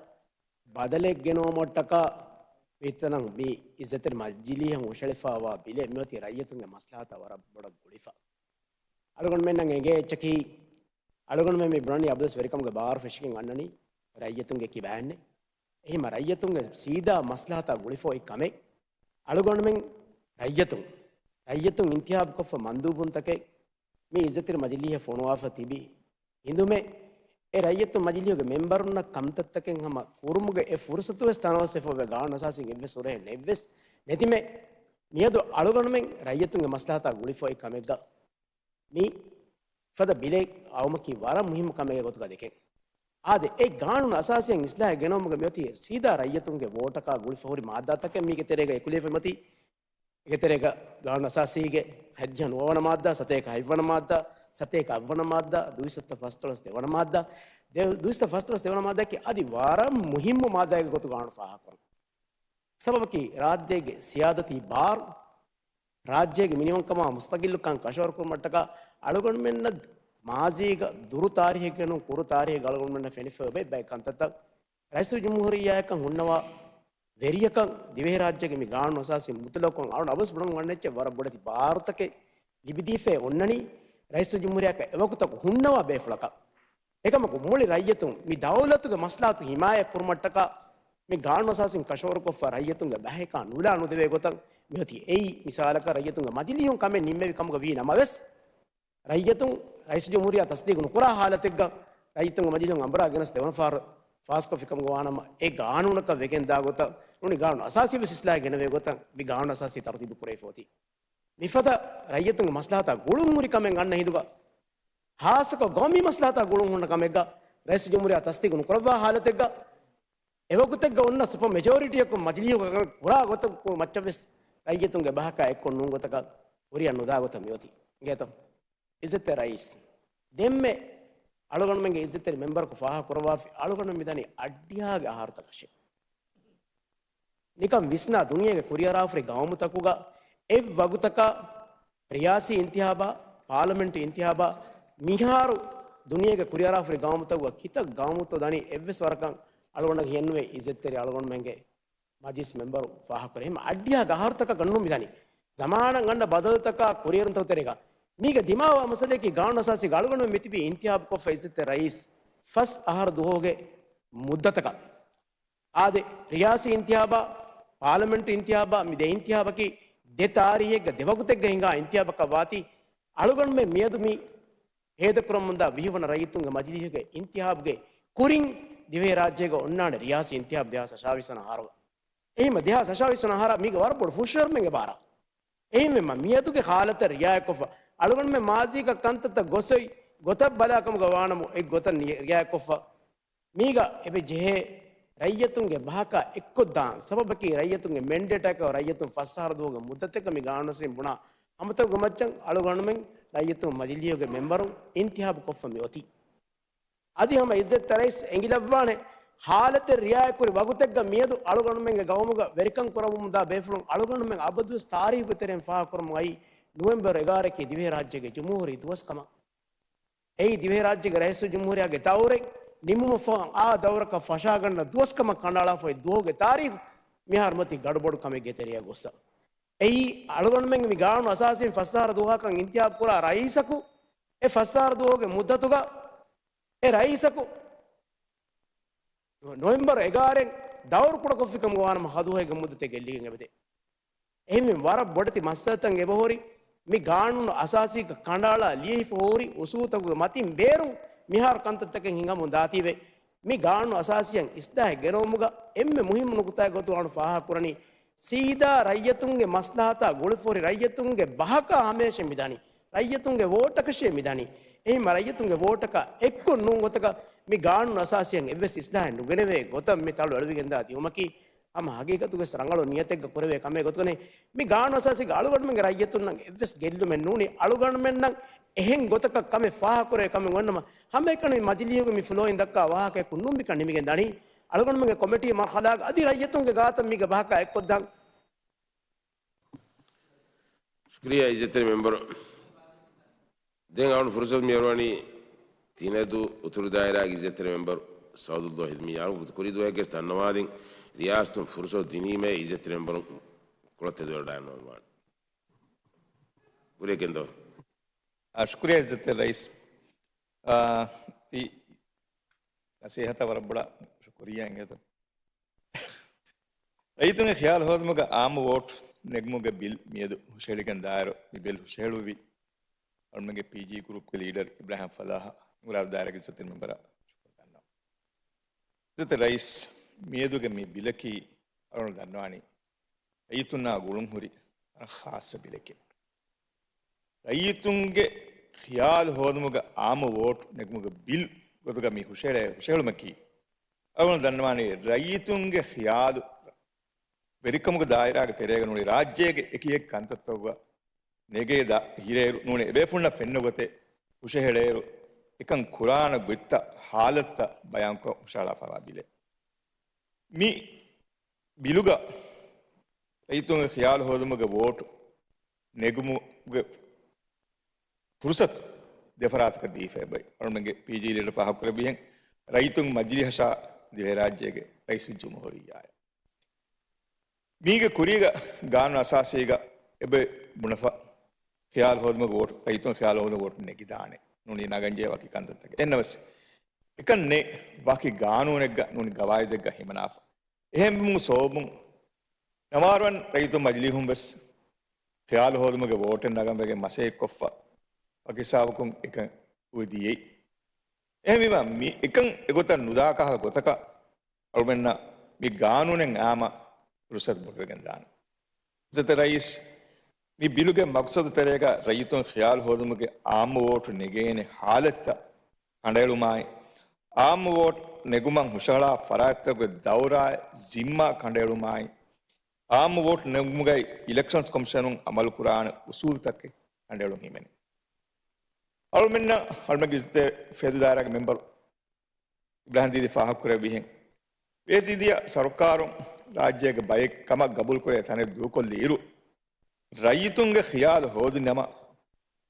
ބަދަލެއް ގެނައުމަށްޓަކާ މިތަނަށް މި އިއްޒަތްތެރި މަޖިލީހަށް ހުށައެޅިފައިވާ ބިލެއް. މިއޮތީ ރައްޔިތުންގެ މަސްލަހަތާ ވަރަށް ބޮޑަށް ގުޅިފަ. އަޅުގަނޑުމެންނަށް އެނގޭ އެއްޗަކީ، އަޅުގަނޑުމެން މި ބުނަނީ އަބަދުވެސް ވެރިކަމުގެ ބާރު ފެށިގެން އަންނަނީ ރައްޔިތުންގެ ކިބައިންނޭ. އެހެންމަ ރައްޔިތުންގެ ސީދާ މަސްލަހަތާ ގުޅިފަ އޮތް ކަމެއް. އަޅުގަނޑުމެން ރައްޔިތުން، ރައްޔިތުން އިންތިހާބުކޮށްފަ މަންދޫބުންތަކެއް މި އިއްޒަތްތެރި މަޖިލީހަށް ފޮނުވާފަ ތިބި ހިނދުމެ، އެ ރައްޔިތުން މަޖިލީހުގެ މެމްބަރުންނަށް ކަންތައްތަކެއް ހަމަ ކުރުމުގެ އެ ފުރުސަތުވެސް ތަނަވަސްވެފަ އޮވޭ. ގާނޫނު އަސާސީން އެއްވެސް ހުރަހެއް ނެއްވެސް ނެތިމެ، މިއަދު އަޅުގަނޑުމެން ރައްޔިތުންގެ މަސްލަހަތާ ގުޅިފަ އޮތް ކަމެއްގަ މި ފަދަ ބިލެއް އައުމަކީ ވަރަށް މުހިއްމު ކަމެއްގެ ގޮތުގަ ދެކެން. އާދެ، އެ ގާނޫނު އަސާސީއަށް އިސްލާހެއް ގެނައުމުގެ މިއޮތީ ސީދާ ރައްޔިތުންގެ ވޯޓަކާ ގުޅިފަ ހުރި މާއްދާތަކެއް މީގެ ތެރޭގަ އެކުލެވިފައި މިއޮތީ. އޭގެ ތެރޭގަ ގާނޫނު އަސާސީގެ ހަތްދިހަ ނުވަވަނަ މާއްދާ، ސަތޭކަ ހަތްވަނަ މާއްދާ، ސަތޭކަ އަށްވަނަ މާއްދާ، ދުއިސައްތަ ފަސްދޮޅަސް ދެވަނަ މާއްދާ، ދެ-، ދުއިސައްތަ ފަސްދޮޅަސް ދެވަނަ މާއްދާއަކީ އަދި ވަރަށް މުހިއްމު މާއްދާއެއްގެ ގޮތުގަ ގާނޫނު ފާހަގަކުރަން. ސަބަބަކީ ރާއްޖޭގެ ސިޔާދަތީ ބާރު، ރާއްޖޭގެ މިނިވަންކަމާ މުސްތަގިއްލުކަން ކަށަވަރުކުރުމަށްޓަކާ އަޅުގަނޑުމެންނަށް މާޒީގަ ދުރު ތާރީހެއްގަ ނޫން ކުރު ތާރީހެއްގަ އަޅުގަނޑުމެންނަށް ފެނިފައި އޮތް ބައެއް ކަންތައްތައް ރައީސުލްޖުމްހޫރިއްޔާއަކަށް ހުންނަވާ ވެރިޔަކަށް ދިވެހިރާއްޖޭގެ މި ގާނޫނު އަސާސީ މުތުލަޤުކޮށް އަޅުގަނޑު އަބަދުވެސް ބުނަން އޮންނަ އެއްޗެއް ވަރަށް ބޮޑެތި ބާރުތަކެއް ލިބިދީފައި އޮންނަނީ ރައީސުލްޖުމްހޫރިއްޔާއަކަށް އެވަގުތަކު ހުންނަވާ ބޭފުޅަކަށް. އެކަމަކު މުޅި ރައްޔިތުން މި ދައުލަތުގެ މަސްލަހަތު ހިމާޔަތް ކުރުމަށްޓަކާ މި ގާނޫނު އަސާސީން ކަށަވަރުކޮށްފަ ރައްޔިތުންގެ ބަހަކާ ނުލާ ނުދެވޭ ގޮތަށް މިއޮތީ. އެއީ މިސާލަކަށް ރައްޔިތުންގެ މަޖިލީހުން ކަމެއް ނިންމެވި ކަމުގަ ވީ ނަމަވެސް، ރައްޔިތުން ރައީސުލްޖުމްހޫރިއްޔާ ތަސްދީގު ނުކުރާ ހާލަތެއްގަ ރައްޔިތުންގެ މަޖިލީހުން އަނބުރާ ގެނެސް ދެވަނަ ފަހަރު ފާސްކޮށްފި ކަމުގަ ވާނަމަ، އެ ގާނޫނަކަށް ވެގެންދާ ގޮތަށް ނޫނީ ގާނޫނު އަސާސީ ވެސް އިސްލާހެއް ގެނެވޭ ގޮތަށް މި ގާނޫނު އަސާސީ ތަރުތީބު ކުރެވިފަ އޮތީ. މިފަދަ ރައްޔިތުންގެ މަސްލަހަތާ ގުޅުން ހުރި ކަމެއް އަންނަ ހިނދުގަ ހާއްސަކޮށް ގައުމީ މަސްލަހަތާ ގުޅުން ހުންނަ ކަމެއްގަ ރައީސުލްޖުމްހޫރިއްޔާ ތަސްދީގު ނުކުރައްވާ ހާލަތެއްގަ އެވަގުތެއްގަ އޮންނަ ސުޕަ މެޖޯރިޓީއަކުން މަޖިލީހުގަ ކަމެއް ކުރާ ގޮތަކު މައްޗަށްވެސް ރައްޔިތުންގެ ބަހަކާ އެއްކޮށް ނޫން ގޮތަކަށް ކުރިއަށް ނުދާ ގޮތަށް މިއޮތީ. އިނގޭތޯ؟ އިއްޒަތްތެރި ރައީސް، ދެންމެ އަޅުގަނޑުމެންގެ އިއްޒަތްތެރި މެމްބަރަކު ފާހަގަކުރައްވާފި، އަޅުގަނޑު މިދަނީ އައްޑިހާގެ އަހަރުތަކަށޭ. ނިކަން ވިސްނާ، ދުނިޔޭގެ ކުރިއަރާފަރި ގައުމުތަކުގަ އެއްވަގުތަކަށް ރިޔާސީ އިންތިހާބާ، ޕާލަމެންޓް އިންތިހާބާ، މިހާރު ދުނިޔޭގެ ކުރިއަރާފަރި ގައުމުތަކުގަ ކިތައް ގައުމުތައް ދަނީ އެއްވެސް ވަރަކަށް އަޅުގަނޑަށް ހިޔެއްނުވޭ އިއްޒަތްތެރި އަޅުގަނޑުމެންގެ މަޖިލިސް މެމްބަރު ފާހަގަކުރޭ. އެހެން އައްޑިހާގެ އަހަރުތަކަކަށް ނޫން މިދަނީ. ޒަމާނަށް އަންނަ ބަދަލުތަކާ ކުރިއެރުންތަކު ތެރޭގަ މީގަ ދިމާވާ މައްސަލައަކީ ގާނޫނު އަސާސީގަ އަޅުގަނޑު މިތިބީ އިންތިހާބުކޮށްފަ އިއްޒަތްތެރި ރައީސް ފަސް އަހަރު ދުވަހުގެ މުއްދަތަކަށް. އާދެ، ރިޔާސީ އިންތިހާބާ، ޕާލަމެންޓް އިންތިހާބާ، މި ދެ އިންތިހާބަކީ ދެ ތާރީހެއްގަ ދެ ވަގުތެއްގަ ހިނގާ އިންތިހާބަކަށް ވާތީ، އަޅުގަނޑުމެން މިއަދު މި ހޭދަކުރަމުންދާ ވިހި ވަނަ ރައްޔިތުންގެ މަޖިލީހުގެ އިންތިހާބުގެ ކުރިން ދިވެހިރާއްޖޭގަ އޮންނާނެ ރިޔާސީ އިންތިހާބު ދެހާސް އަށާވީސް ވަނަ އަހަރު. އެހީމަ ދެހާސް އަށާވީސް ވަނަ އަހަރަށް މީގަ ވަރަށް ބޮޑު ފުށުއެރުމެއް އެބާރަ. އެހެންވީމަ މިއަދުގެ ހާލަތަށް ރިއާޔަތްކޮށްފަ، އަޅުގަނޑުމެން މާޒީގަ ކަންތައްތައް ގޮސް އޮތް ގޮތަށް ބަލާ ކަމުގަ ވާނަމު އެ ގޮތަށް ނި-، ރިއާޔަތްކޮށްފަ، މީގަ އެބަ ޖެހޭ ރައްޔިތުންގެ ބަހަކާ އެއްކޮށްދާން. ސަބަބަކީ ރައްޔިތުންގެ މެންޑޭޓަކަށް ރައްޔިތުން ފަސް އަހަރު ދުވަހުގެ މުއްދަތެއްގަ މި ގާނޫނު އަސާސީން ބުނާ ހަމަތަކުގެ މައްޗަށް އަޅުގަނޑުމެން ރައްޔިތުން މަޖިލީހުގެ މެމްބަރުން އިންތިހާބު ކޮށްފަ މި އޮތީ. އަދި ހަމަ އިއްޒަތްތެރި ރައީސް އެނގިލައްވާނެ، ހާލަތެއް ރިއާޔަތްކުރި ވަގުތެއްގަ މިއަދު އަޅުގަނޑުމެންގެ ގައުމުގަ ވެރިކަން ކުރަމުންދާ ބޭފުޅުން އަޅުގަނޑުމެން އަބަދުވެސް ތާރީހުގެ ތެރެއިން ފާހަގަކުރަމުން އައީ ނޮވެމްބަރު އެގާރައަކީ ދިވެހިރާއްޖޭގެ ޖުމްހޫރީ ދުވަސް ކަމަށް. އެއީ ދިވެހިރާއްޖޭގެ ރައީސުލްޖުމްހޫރިއްޔާގެ ދައުރެއް ނިމުމަށްފަހު އާ ދައުރަކަށް ފަށާގަންނަ ދުވަސްކަމަށް ކަނޑައަޅާފައި ދުވަހުގެ ތާރީޚު މިހާރު މަތީ ގަޑުބޮޑު ކަމެއްގެ ތެރެއަށް ގޮއްސަ. އެއީ އަޅުގަނޑުމެން މި ގާނޫނު އަސާސީން ފަސް އަހަރު ދުވަހަކަށް އިންތިހާބު ކުރާ ރައީސަކު އެ ފަސް އަހަރު ދުވަހުގެ މުއްދަތުގަ އެ ރައީސަކު ނޮވެމްބަރު އެގާރައިން ދައުރު ކުޑަކޮށްފިކަމުގަ ވާނަމަ ހަ ދުވަހެއްގެ މުއްދަތެއް ގެއްލިގެން އެބަދޭ. އެހެންވެ، ވަރަށް ބޮޑެތި މައްސަލަތައް އެބަހުރި، މި ގާނޫނު އަސާސީގަ ކަނޑައަޅާ ލިޔެހިފަ ހުރި އުސޫލުތަކުގެ މަތިން ބޭރުން މިހާރު ކަންތައްތަކެއް ހިނގަމުން ދާތީވެ، މި ގާނޫނު އަސާސީއަށް އިސްލާހެއް ގެނައުމުގަ އެންމެ މުހިއްމު ނުކުތާއެއް ގޮތުގަ އަޅު ފާހަގަކުރަނީ، ސީދާ ރައްޔިތުންގެ މަސްލަހަތާ ގުޅިފަހުރި ރައްޔިތުންގެ ބަހަކާ ހަމަޔަށޭ މިދަނީ، ރައްޔިތުންގެ ވޯޓަކަށޭ މިދަނީ. އެހެންމަ ރައްޔިތުންގެ ވޯޓަކާ އެއްކޮށް ނޫން ގޮތަކަށް މި ގާނޫނު އަސާސީއަށް އެއްވެސް އިސްލާހެއް ނުގެނެވޭ ގޮތަށް މި ތަޅު އެޅުވިގެންދާ ދިއުމަކީ، ހަމަ ހަގީގަތުގަސް ރަނގަޅު ނިޔަތެއްގަ ކުރެވޭ ކަމެއް ގޮތުގަނެ، މި ގާނޫނު އަސާސީގަ އަޅުގަނޑުމެންގެ ރައްޔިތުންނަށް އެއްވެސް ގެއްލުމެއް ނޫނީ. އަޅުގަނޑުމެންނަށް އެހެން ގޮތަކަށް ކަމެއް ފާހަގަކުރެވޭ ކަމެއް އޮންނަމަ، ހަމައެކަނި މަޖިލީހުގެ މި ފްލޯއިން ދައްކާ ވާހަކައަކުން ނޫން މިކަން ނިމިގެން ދަނީ. އަޅުގަނޑުމެންގެ ކޮމިޓީ މަރުހަލާގަ އަދި ރައްޔިތުންގެ ގާތަށް މީގެ ބަހަކާ އެއްކޮށްދާން. ޝުކުރިއްޔާ އިއްޒަތްތެރި މެމްބަރު. ދެން އަޅުން ފުރުސަތު މިއަރުވަނީ ތިނެދު އުތުރު ދާއިރާގެ އިއްޒަތްތެރި މެމްބަރު ސައުދުއްލޯ ހިލްމީ. އަޅުން ކުރި ދުވަހެއްގެ ދަންނަވާދިން ރިޔާސަތުން ފުރުސަތު ދިނީމޭ އިއްޒަތްތެރި މެމްބަރުން ކުޅަތެދުވެރި ޑައިން ވާން. ކުރިޔަށް ގެންދަވާ. އާ، ޝުކުރިއްޔާ އިއްޒަތްތެރި ރައީސް. އާ، ތި ނަސޭހަތަށް ވަރަށް ބޮޑަށް ޝުކުރިއްޔާ އިނގޭތޯ. ރައްޔިތުންގެ ޚިޔާލު ހޯދުމުގަ އާއްމު ވޯޓް ނެގުމުގެ ބިލް މިއަދު ހުށަހެޅިގެން ދާއިރު، މި ބިލް ހުށަހެޅުއްވީ އަޅުމެންގެ ޕީޖީ ގްރޫޕްގެ ލީޑަރ އިބްރާހިމް ފަލާހަށް އިމުރާދު ދާއިރާގެ އިއްޒަތްތެރި މެމްބަރަށް ޝުކުރު ދަންނަވަން. އިއްޒަތްތެރި ރައީސް، މިއަދުގެ މި ބިލަކީ އަޅުގަނޑު ދަންނަވާނީ ރައްޔިތުންނާ ގުޅުންހުރި ވަރަށް ޚާއްޞަ ބިލެކޭ. ރައްޔިތުންގެ ޚިޔާލު ހޯދުމުގަ އާއްމު ވޯޓް ނެގުމުގެ ބިލް ގޮތުގަ މި ހުށަހެޅޭ، ހުށަހެޅުމަކީ، އަޅުގަނޑު ދަންނަވާނީ ރައްޔިތުންގެ ޚިޔާލު ވެރިކަމުގެ ދާއިރާގެ ތެރޭގަ ނޫނީ ރާއްޖޭގެ އެކި އެކި ކަންތައްތަކުގަ ނެގޭ ދާ ހިރޭއިރު ނޫނީ އެބޭފުޅުންނަށް ފެންނަ ގޮތެއް ހުށަހެޅޭއިރު އެކަން ކުރާނެ ގޮތްތައް ހާލަތްތައް ބަޔާންކޮށް ހުށަހަޅާފައިވާ ބިލެއް. މި ބިލުގަ ރައްޔިތުންގެ ޚިޔާލު ހޯދުމުގެ ވޯޓު ނެގުމުގެ ފުރުސަތު ދެފަރާތަކަށް ދީފައި އެބައި. އަޅުމެންގެ ޕީޖީ ލީޑަރ ފާހަގަކުރެއްވިހެން ރައްޔިތުން މަޖިލިހަށާ ދިވެހިރާއްޖޭގެ ރައީސުލްޖުމްހޫރިއްޔާއެއް. މީގެ ކުރީގަ ގާނޫނު އަސާސީގަ އެބަ ބުނެފަ ޚިޔާލު ހޯދުމުގެ ވޯޓު، ރައްޔިތުން ޚިޔާލު ހޯދުމުގެ ވޯޓު ނެގިދާނެ. ނޫނީ ނަގަންޖެހޭ ވަކި ކަންތައްތަކެއް. އެހެންނަމަވެސް، އެކަން ނެތް ވަކި ގާނޫނެއްގަ ނޫނީ ގަވާއިދެއްގަ ހިމަނާފަ. އެހެންވުމުގެ ސަބަބުން ނަވާރަވަން ރައްޔިތުން މަޖިލީހުން ވެސް ޚިޔާލު ހޯދުމުގެ ވޯޓެއް ނަގަން ވެގެން މަސައްކަތްކޮށްފަ ވަކި ހިސާބަކުން އެކަން އުވެދިޔައީ. އެހެންވީމަ މި އެކަން އެގޮތަށް ނުދާކަހަލަ ގޮތަކަށް އަޅުމެންނަށް މި ގާނޫނެއް އާމަ ފުރުސަތު ބޮޑުވެގެން ދާނެ. އިއްޒަތްތެރި ރައީސް، މި ބިލުގެ މަގްސަދު ތެރޭގަ ރައްޔިތުން ޚިޔާލު ހޯދުމުގެ އާއްމު ވޯޓު ނެގޭނެ ހާލަތްތައް ކަނޑައެޅުމާއި، އާއްމު ވޯޓު ނެގުމަށް ހުށަހަޅާ ފަރާތްތަކުގެ ދައުރާއި ޒިންމާ ކަނޑައެޅުމާއި، އާއްމު ވޯޓް ނެގުމުގައި އިލެކްޝަންސް ކޮމިޝަނުން އަމަލުކުރާނެ އުސޫލުތަކެއް ކަނޑައެޅުން ހިމެނޭ. އަޅުމެންނަށް އަޅުމެންގެ އިއްޒަތްތެރި ފޭދޫ ދާއިރާގެ މެމްބަރު އިބްރާހިމް ދީދީ ފާހަގަކުރެއްވިހެން، ބޭތިދިޔަ ސަރުކާރުން ރާއްޖޭގެ ބައެއް ކަމަށް ގަބޫލުކުރޭ ތަނެއް ދޫކޮށްލި އިރު، ރައްޔިތުންގެ ޚިޔާލު ހޯދި ނަމަ،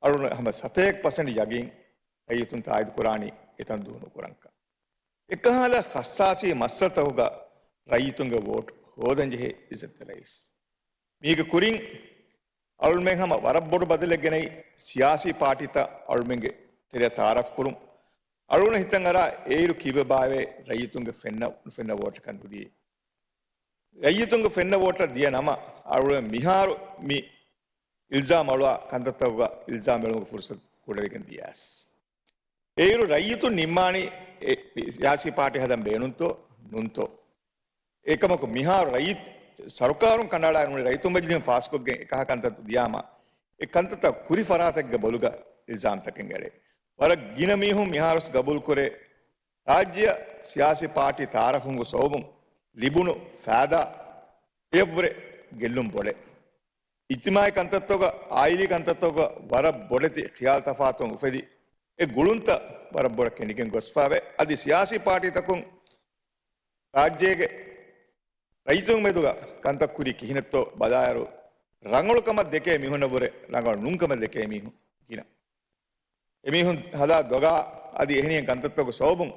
އަޅުގަނޑު ހަމަ ސަތޭކަ ޕަސެންޓް ޔަގީން ރައްޔިތުން ތާއީދު ކުރާނީ އެތަން ދޫ ނުކުރަންކަން. އެކަހަލަ ހައްސާސީ މައްސަލަތަކުގަ ރައްޔިތުންގެ ވޯޓް ހޯދަން ޖެހޭ އިއްޒަތްތެރި ރައީސް. މީގެ ކުރިން އަޅުމެން ހަމަ ވަރަށް ބޮޑު ބަދަލެއް ގެނައި ސިޔާސީ ޕާޓީތައް އަޅުމެންގެ ތެރެއަށް ތައާރަފް ކުރުން. އަޅުގަނޑަށް ހިތަށް އަރާ އޭރު ކީއްވެބާވޭ ރައްޔިތުންގެ ފެންނަ ނުފެންނަ ވޯޓަކަށް ނުދިޔައީ. ރައްޔިތުންގެ ފެންނަ ވޯޓަށް ދިޔަ ނަމަ، އަޅުގަނޑު މިހާރު މި އިލްޒާމް އަޅުވާ ކަންތައްތަކުގަ އިލްޒާމް އެޅުމުގެ ފުރުސަތު ކުޑަވެގެން ދިޔަސް. އޭރު ރައްޔިތުން ނިންމާނީ އެ ސިޔާސީ ޕާޓީ ހަދަން ބޭނުންތޯ ނޫންތޯ؟ އެކަމަކު މިހާރު ރައްޔިތު ސަރުކާރުން ކަނޑައަޅާ ނޫނީ ރައްޔިތުން މަޖިލީހުން ފާސްކޮށްގެން އެކަހަ ކަންތައް ދިޔާމަ، އެ ކަންތައްތައް ކުރި ފަރާތެއްގެ ބޮލުގަ އިލްޒާމްތަކެއް އެޅޭ. ވަރަށް ގިނަ މީހުން މިހާރުސް ގަބޫލުކުރޭ، ރާއްޖެއަށް ސިޔާސީ ޕާޓީ ތައާރަފުން ސަބަބުން ލިބުނު ފައިދާ އެއަށްވުރެ ގެއްލުން ބޮޑޭ. އިޖްތިމާޢީ ކަންތައްތަކުގަ، އާއިލީ ކަންތައްތަކުގަ ވަރަށް ބޮޑެތި ޚިޔާލު ތަފާތު އުފެދި، އެ ގުޅުންތައް ވަރަށް ބޮޑަށް ކެނޑިގެން ގޮސްފައިވޭ. އަދި ސިޔާސީ ޕާޓީތަކުން ރާއްޖޭގެ ރައްޔިތުން މެދުގަ ކަންތައް ކުރީ ކިހިނެއްތޯ ބަލާއިރު، ރަނގަޅު ކަމަށް ދެކޭ މީހުންނަށްވުރެ ރަނގަޅު ނޫން ކަމަށް ދެކޭ މީހުން ގިނަ. އެމީހުން ހަދާ ދޮގާ އަދި އެހެނިހެން ކަންތައްތަކުގެ ސަބަބުން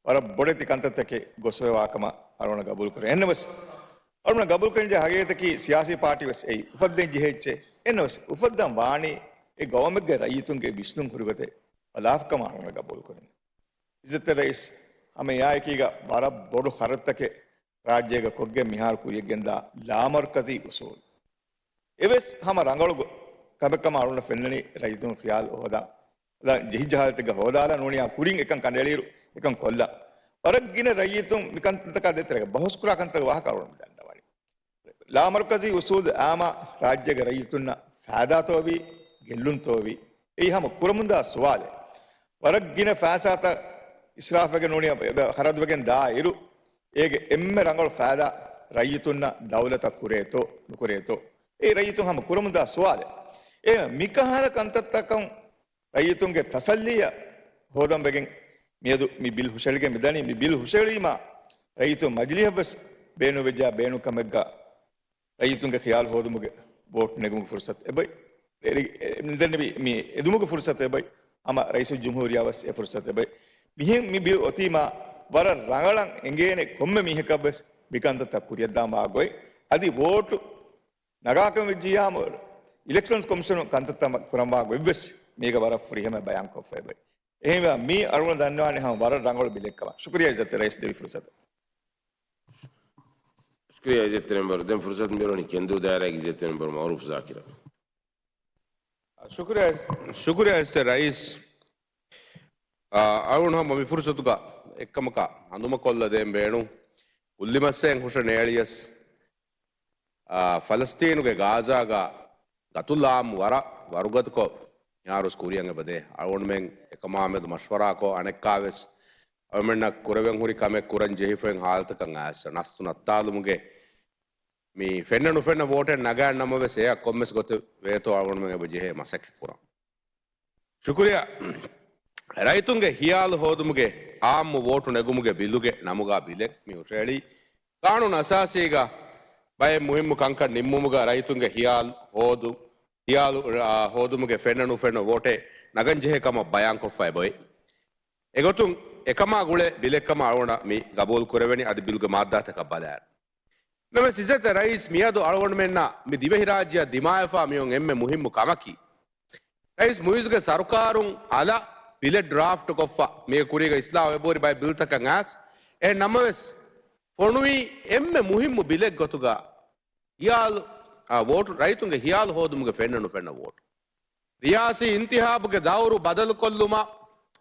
ވަރަށް ބޮޑެތި ކަންތައްތަކެއް ގޮސްފައިވާ ކަމަށް އަޅުގަނޑަށް ގަބޫލުކުރޭ. އެހެންނަމަވެސް، އަޅުގަނޑަށް ގަބޫލުކުރަންޖެހޭ ހަގީގަތަކީ ސިޔާސީ ޕާޓީ ވެސް އެއީ އުފައްދަން ޖެހޭ އެއްޗެއް. އެހެންނަމަވެސް، އުފައްދަން ވާނީ އެ ގައުމެއްގެ ރައްޔިތުންގެ ވިސްނުން ހުރިގޮތެއް ބަލާފަ ކަމަށް އަޅުގަނޑަށް ގަބޫލުކުރަން. އިއްޒަތްތެރި ރައީސް، ހަމަ އެއާއެކީގަ ވަރަށް ބޮޑު ޚަރަދުތަކެއް ރާއްޖޭގަ ކޮށްގެން މިހާރު ކުރިޔަށްގެންދާ ލާމަރުކަޒީ އުސޫލު. އެވެސް ހަމަ ރަނގަޅު ގޮ-، ކަމެއް ކަމަށް އަޅުގަނޑަށް ފެންނަނީ ރައްޔިތުން ޚިޔާލު ހޯދާ، ޖެހިއްޖެ ހާލަތެއްގަ ހޯދާލާ ނޫނީ ކުރިން އެކަން ކަނޑައެޅިއިރު އެކަން ކޮށްލާ. ވަރަށް ގިނަ ރައްޔިތުން މިކަންތަކާ ދޭތެރޭގަ ބަހުސްކުރާ ކަންތައް ވާހަކަ އަޅުގަނޑު ދަންނަވަނީ. ލާމަރުކަޒީ އުސޫލު އާމާ ރާއްޖޭގެ ރައްޔިތުންނަށް ފައިދާތޯވީ، ގެއްލުންތޯވީ؟ އެއީ ހަމަ ކުރަމުންދާ ސުވާލެއް. ވަރަށް ގިނަ ފައިސާތައް އިސްރާފްވެގެން ނޫނީ ޚަރަދުވެގެން ދާ އިރު، އޭގެ އެންމެ ރަނގަޅު ފައިދާ ރައްޔިތުންނަށް ދައުލަތަށް ކުރޭތޯ ނުކުރޭތޯ؟ އެއީ ރައްޔިތުން ހަމަ ކުރަމުންދާ ސުވާލެއް. އެ މިކަހަލަ ކަންތައްތަކުން ރައްޔިތުންގެ ތަސައްލީއަށް ހޯދަން ވެގެން މިއަދު މި ބިލް ހުށަހެޅިގެން މިދަނީ. މި ބިލް ހުށަހެޅީމާ ރައްޔިތުން މަޖިލީހަށްވެސް ބޭނުންވެއްޖާ ބޭނުންކަމެއްގަ ރައްޔިތުންގެ ޚިޔާލު ހޯދުމުގެ ވޯޓް ނެގުމުގެ ފުރުސަތު އެބައޮތް. އެ-، އެ-، ދެން މި، މި އެދުމުގެ ފުރުސަތު އެބައޮތް. ހަމަ ރައީސުލްޖުމްހޫރިއްޔާވެސް އެ ފުރުސަތު އެބައޮތް. މިހެން މި ބިލް އޮތީމާ ވަރަށް ރަނގަޅަށް އެނގޭނެ ކޮންމެ މީހަކަށްވެސް މިކަންތައްތައް ކުރިއަށްދާންވާ ގޮތް. އަދި ވޯޓު ނަގާކަން ވެއްޖިއްޔާމު އިލެކްޝަންސް ކޮމިޝަނުން ކަންތައްތައް ކުރަންވާ ގޮތްވެސް މީގަ ވަރަށް ފުރިހަމަ ބަޔާންކޮށްފައި އެބައޮތް. އެހެންވެ މީ އަޅުގަނޑު ދަންނަވާނެ ހަމަ ވަރަށް ރަނގަޅު ބިލެއްކަމަށް. ޝުކުރިއްޔާ އިއްޒަތްތެރި ރައީސް ދެވި ފުރުސަތަށް. ޝުކުރިއްޔާ އިއްޒަތްތެރި މެމްބަރު. ދެން ފުރުސަތު މިއުޅެނީ ކެންދޫ ދާއިރާގެ އިއްޒަތްތެރި މެމްބަރު މައުރޫފް ޒާކިރަށް. ޝުކުރިއްޔާ، ޝުކުރިއްޔާ އިއްޒަތްތެރި ރައީސް. އާ، އަޅުގަނޑު ހަމަ މި ފުރުސަތުގަ އެއްކަމަކަށް ހަނދުމަކޮށްލަދޭން ބޭނުން. ކުއްލި މައްސައިން ހުށަ ނޭޅިޔަސް، އާ، ފަލަސްތީނުގެ ގާޒާގަ ގަތުލާމް ވަރަށް ވަރުގަދަކޮށް މިހާރުސް ކުރިއަށް އެބަދޭ. އަޅުގަނޑުމެން އެކަމާމެދު މަޝްވަރާކޮށް، އަނެއްކާވެސް އަޅުމެންނަށް ކުރެވެން ހުރި ކަމެއް ކުރަން ޖެހިފައި ހާލަތަކަށް އައިސް ނަސްތު ނައްތާލުމުގެ މި ފެންނަ ނުފެންނަ ވޯޓެއް ނަގާ ނަމަވެސް އެއަށް ކޮންމެސް ގޮތެއް ވޭތޯ އަޅުގަނޑުމެން އެބަ ޖެހޭ މަސައްކަތް ކުރަން. ޝުކުރިއްޔާ. ރައްޔިތުންގެ ހިޔާލު ހޯދުމުގެ އާއްމު ވޯޓު ނެގުމުގެ ބިލުގެ ނަމުގަ ބިލެއް މި ހުށަހެޅީ. ޤާނޫނު އަސާސީގަ ބައެއް މުހިއްމު ކަންކަން ނިންމުމުގަ ރައްޔިތުންގެ ހިޔާލު ހޯދު، ހިޔާލު، އާ، ހޯދުމުގެ ފެންނަ ނުފެންނަ ވޯޓެއް ނަގަން ޖެހޭ ކަމަށް ބަޔާންކޮށްފައި އެބައޮތް. އެގޮތުން އެކަމާ ގުޅޭ ބިލެއްކަމަށް އަޅުގަނޑަށް މި ގަބޫލު ކުރެވެނީ އަދި ބިލުގެ މާއްދާތަކަށް ބަލާއިރު. ނަމަވެސް އިއްޒަތްތެރި ރައީސް މިއަދު އަޅުގަނޑުމެންނަށް މި ދިވެހިރާއްޖެއަށް ދިމާވެފާ މިއޮން އެންމެ މުހިއްމު ކަމަކީ، ރައީސް މުއިއްޒުގެ ސަރުކާރުން އަލަށް ބިލެއް ޑްރާފްޓް ކޮށްފަ، މީގެ ކުރީގަ އިސްލާހު އެބަހުރި ބައެއް ބިލްތަކަށް އައިސް. އެހެން ނަމަވެސް، ފޮނުވީ އެންމެ މުހިއްމު ބިލެއް ގޮތުގަ ހިޔާލު، އާ، ވޯޓު، ރައްޔިތުންގެ ހިޔާލު ހޯދުމުގެ ފެންނަ ނުފެންނަ ވޯޓު. ރިޔާސީ އިންތިހާބުގެ ދައުރު ބަދަލުކޮށްލުމަށް،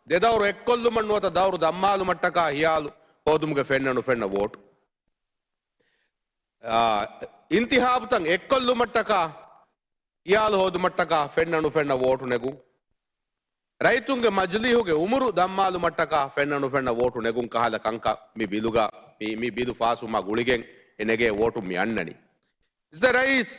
ދެ ދައުރު އެއްކޮށްލުމަށް ނުވަތަ ދައުރު ދަންމާލުމަށްޓަކާ ހިޔާލު ހޯދުމުގެ ފެންނަ ނުފެންނަ ވޯޓު. އާ، އިންތިހާބުތައް އެއްކޮށްލުމަށްޓަކާ ހިޔާލު ހޯދުމަށްޓަކާ ފެންނަ ނުފެންނަ ވޯޓު ނެގުން. ރައްޔިތުންގެ މަޖިލީހުގެ އުމުރު ދަންމާލުމަށްޓަކާ ފެންނަ ނުފެންނަ ވޯޓު ނެގުން ކަހަލަ ކަންކަން މި ބިލުގަ، މި، މި ބިލު ފާސްވުމާ ގުޅިގެން އެ ނެގޭ ވޯޓުން މި އަންނަނީ. އިއްޒަތް ރައީސް،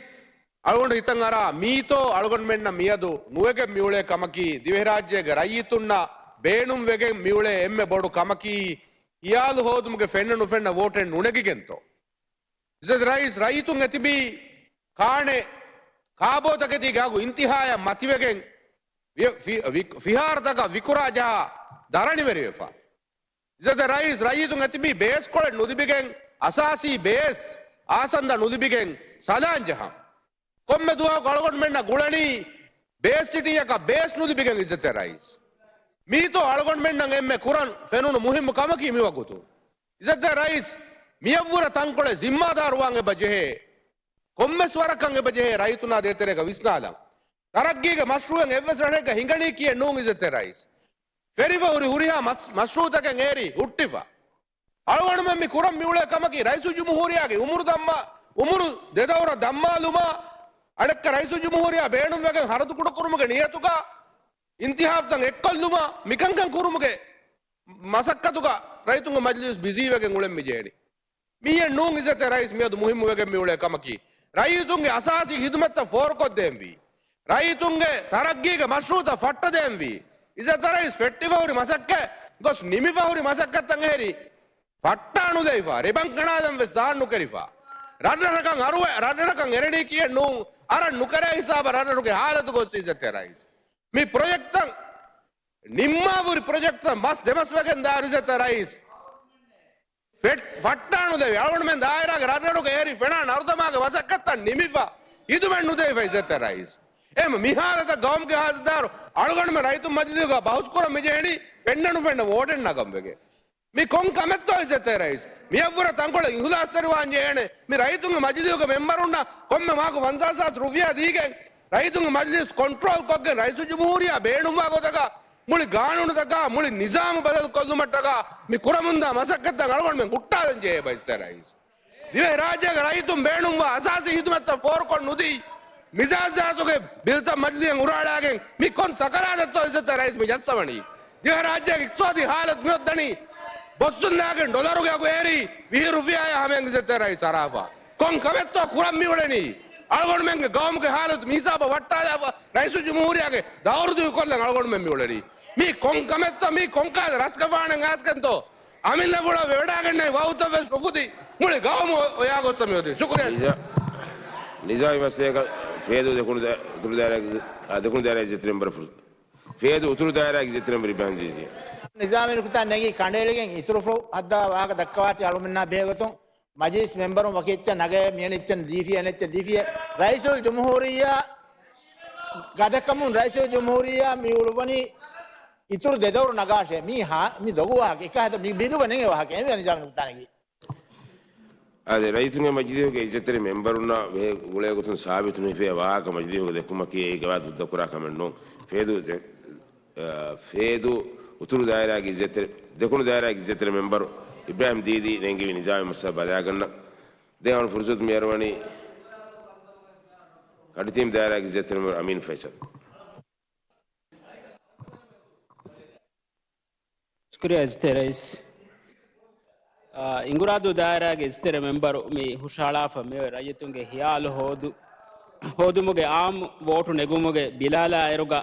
އަޅުގަނޑު ހިތަށް އަރާ މީތޯ އަޅުގަނޑުމެންނަށް މިއަދު ނުވެގެން މިއުޅޭ ކަމަކީ، ދިވެހިރާއްޖޭގެ ރައްޔިތުންނަށް ބޭނުންވެގެން މިއުޅޭ އެންމެ ބޮޑު ކަމަކީ، ހިޔާލު ހޯދުމުގެ ފެންނަ ނުފެންނަ ވޯޓެއް ނުނެގިގެންތޯ؟ އިއްޒަތް ރައީސް، ރައްޔިތުން އެތިބީ ކާނެ ކާބޯތަކެތީގެ އަގު އިންތިހާޔަށް މަތިވެގެން، ވި-، ފި-، ވި-، ފިހާރަތަކަށް ވިކުރާ ޖަހާ ދަރަނިވެރިވެފަ. އިއްޒަތް ރައީސް، ރައްޔިތުން އެތިބީ ބޭސްކޮޅެއް ނުލިބިގެން، އަސާސީ ބޭސް އާސަންދަ ނުލިބިގެން ސަލާން ޖަހަން. ކޮންމެ ދުވަހަކު އަޅުގަނޑުމެންނަށް ގުޅަނީ ބޭސް ސިޓީއަކަށް ބޭސް ނުލިބިގެން. އިއްޒަތް ރައީސް، މީތޯ އަޅުގަނޑުމެންނަށް އެންމެ ކުރަން ފެނުނު މުހިއްމު ކަމަކީ މިވަގުތު؟ އިއްޒަތް ރައީސް، މިއަށްވުރެ ތަންކޮޅެއް ޒިންމާދާރުވާން އެބަ ޖެހޭ. ކޮންމެސް ވަރަކަށް އެބަ ޖެހޭ ރައްޔިތުންނާ ދޭތެރޭގަ ވިސްނާލަން. ތަރައްގީގެ މަޝްރޫއެއް އެއްވެސް ރަށެއްގަ ހިނގަނީކީއެއް ނޫން. އިއްޒަތް ރައީސް، ފެރިފަ ހުރި ހުރިހާ މަސް-، މަޝްރޫއުތަކެއް އޭރީ ހުއްޓިފަ. އަޅުގަނޑުމެން މި ކުރަން މިއުޅޭ ކަމަކީ ރައީސުލްޖުމްހޫރިއްޔާގެ އުމުރު ދައްމާ، އުމުރު ދެ ދައުރަށް ދައްމާލުމާ، އަނެއްކާ ރައީސުލްޖުމްހޫރިއްޔާ ބޭނުންވެގެން ހަރަދު ކުޑަކުރުމުގެ ނިޔަތުގަ އިންތިހާބުތައް އެއްކޮށްލުމާ، މިކަންކަން ކުރުމުގެ މަސައްކަތުގަ ރައްޔިތުންގެ މަޖިލީސް ބިޒީވެގެން އުޅެން މި ޖެހެނީ. މިއެއް ނޫން އިއްޒަތެއް ރައީސް، މިއަދު މުހިއްމުވެގެން މިއުޅޭ ކަމަކީ، ރައްޔިތުންގެ އަސާސީ ހިދުމަތްތައް ފޯރުކޮށްދޭންވީ، ރައްޔިތުންގެ ތަރައްގީގެ މަޝްރޫއުތައް ފައްޓަދޭންވީ. އިއްޒަތް ރައީސް، ފެއްޓިފަ ހުރި މަސައްކަތް ގޮސް ނިމިފަ ހުރި މަސައްކަތްތައް އެހެރީ ފައްޓާނުލައިފަ، ރިބަން ކަނާލަން ވެސް ދާން ނުކެރިފަ. ރަށްރަށަކަށް އަރުވެ-، ރަށްރަށަކަށް އެރެނީކީއެއް ނޫން، އަރަން ނުކެރޭ ހިސާބަށް ރަށްރަށުގެ ހާލަތު ގޮސް އިއްޒަތެއް ރައީސް. މި ޕްރޮޖެކްޓްތައް ނިންމާފަ ހުރި ޕްރޮޖެކްޓްތައް މަސް ދެމަސް ވެގެން ދާ އިއްޒަތް ރައީސް. ފެ-، ފައްޓާނުލެވި އަޅުގަނޑުމެން ދާއިރާގެ ރަށްރަށުގެ އެހެރި ފެނާ ނަރުދަމާގެ މަސައްކަތްތައް ނިމިފަ ހިދުމަތް ނުދެވިފަ އިއްޒަތް ރައީސް. އެހެން މި ހާލަތަށް ގައުމުގެ ހާލަތުދާރު އަޅުގަނޑުމެން ރައްޔިތުން މަޖިލީހުގަ ބަހުސްކުރަން މި ޖެހެނީ ފެންނަ ނުފެންނަ ވޯޓެއް ނަގަން ވެގެން. މި ކޮން ކަމެއްތޯ އިއްޒަތް ރައީސް؟ މިއަށްވުރެ ތަންކޮޅެއް އިހުލާސްތެރިވާން ޖެހޭނެ. މި ރައްޔިތުންގެ މަޖިލީހުގެ މެމްބަރުންނަށް ކޮންމެ މަހަކު ފަންސާސް ހާސް ރުފިޔާ ދީގެން ރައްޔިތުންގެ މަޖިލީސް ކޮންޓްރޯލް ކޮށްގެން ރައީސުލްޖުމްހޫރިއްޔާ ބޭނުންވާ ގޮތަކަށް މުޅި ގާނޫނުތަކާ މުޅި ނިޒާމު ބަދަލު ކޮށްލުމަށްޓަކާ މި ކުރަމުންދާ މަސައްކަތްތައް އަޅުގަނޑުމެން ހުއްޓާލަން ޖެހޭ އިއްޒަތް ރައީސް. ދިވެހިރާއްޖޭގެ ރައްޔިތުން ބޭނުންވާ އަސާސީ ހިދުމަތްތައް ފޯރުކޮށް ނުދީ، މިސާލު ޒާތުގެ ބިލްތައް މަޖިލީހަށް އުރާޅާގެން މި ކޮން ސަކަރާތެއްތޯ އިއްޒަތް ރައީސް މި ޖައްސަވަނީ؟ ދިވެހިރާއްޖޭގެ އިޤްތިޞާދީ ހާލަތު މިއޮއްދަނީ ބޮއްސުން ލާގެން ޑޮލަރުގެ އަގު އޭރީ ވިހި ރުފިޔާއާ ހަމައިން އިއްޒަތް ރައީސް އަރާފަ. ކޮން ކަމެއްތޯ ކުރަން މިއުޅެނީ؟ އަޅުގަނޑުމެންގެ ގައުމުގެ ހާލަތު މިހިސާބަށް ވައްޓާލާފަ ރައީސުލްޖުމްހޫރިއްޔާގެ ދައުރު ދިގުކޮށްލަން އަޅުގަނޑުމެން މިއުޅެނީ. މީ ކޮން ކަމެއްތޯ؟ މީ ކޮންކަހަލަ ރަސްގަވާނެއް އާސްކެންތޯ؟ އަމިއްލަ ބުޅަ ވެވަޑާގެންނެވި ވައުތަށް ވެސް ނުފުދި މުޅި ގައުމު އޮޔާގޮސްތަ މިއޮތީ. ޝުކުރިއްޔާ. ނިޒާ-، ނިޒާމީ މައްސަލައަކަށް ފޭދޫ ދެކުނު ދާ-، ދެކުނު ދާއިރާގެ، އާ، ދެކުނު ދާއިރާގެ އިއްޒަތްތެރި މެމްބަރު ފުރު-، ފޭދޫ އުތުރު ދާއިރާގެ އިއްޒަތްތެރި މެމްބަރު އިބްރާހިމް ދީދީ. ނިޒާމީ ނުކުތާ ނެގި ކަނޑައެޅިގެން އިތުރު ފުޅު ހައްދާ ވާހަކަ ދައްކަވާތީ އަޅުމެންނާ ބެހޭގޮތުން މަޖިލިސް މެމްބަރުން ވަކި އެއްޗެއް ނަގައޭ، މިއަނެއްޗެއް ލީފިޔޭ، އަނެއްޗެއް ލީފިޔޭ. ރައީސުލްޖުމްހޫރިއްޔާ ގަދަކަމުން ރައީސުލްޖުމްހޫރިއްޔާ މި އުޅުއްވަނީ އިތުރު ދެ ދައުރު ނަގާށޭ. މީ ހާ-، މި ދޮގު ވާހަކަ. އެކަހަތަ މި ބިލުގަ ނެގޭ ވާހަކަ. އެންމެ ނިޒާމީ ނުކުތާ ނެގީ. އާދެ، ރައްޔިތުންގެ މަޖިލީހުގެ އިއްޒަތްތެރި މެމްބަރުންނާ ބެހޭ ގުޅޭ ގޮތުން ސާބިތު ނުހިފޭ ވާހަކަ މަޖިލީހުގަ ދެއްކުމަކީ އެއީ ގަވާއިދު ހުއްދަކުރާ ކަމެއް ނޫން. ފޭދޫ ދެ-، އަ، ފޭދޫ އުތުރު ދާއިރާގެ އިއްޒަތްތެރި، ދެކުނު ދާއިރާގެ އިއްޒަތްތެރި މެމްބަރު އިބްރާހިމް ދީދީ ނެންގެވި ނިޒާމީ މައްސަލަ ބަލާގަންނަ. ދެން އަޅު ފުރުސަތު މި އަރުވަނީ ކަނޑިތީމް ދާއިރާގެ އިއްޒަތްތެރި މެމްބަރު އަމީން ފައިސަލް. ޝުކުރިއްޔާ އިއްޒަތްތެރި ރައީސް. އާ، އިނގުރާދޫ ދާއިރާގެ އިއްޒަތްތެރި މެމްބަރު މި ހުށަހަޅާފަ މިއޮތް ރައްޔިތުންގެ ހިޔާލު ހޯދު-، ހޯދުމުގެ އާއްމު ވޯޓު ނެގުމުގެ ބިލާލާއިރުގަ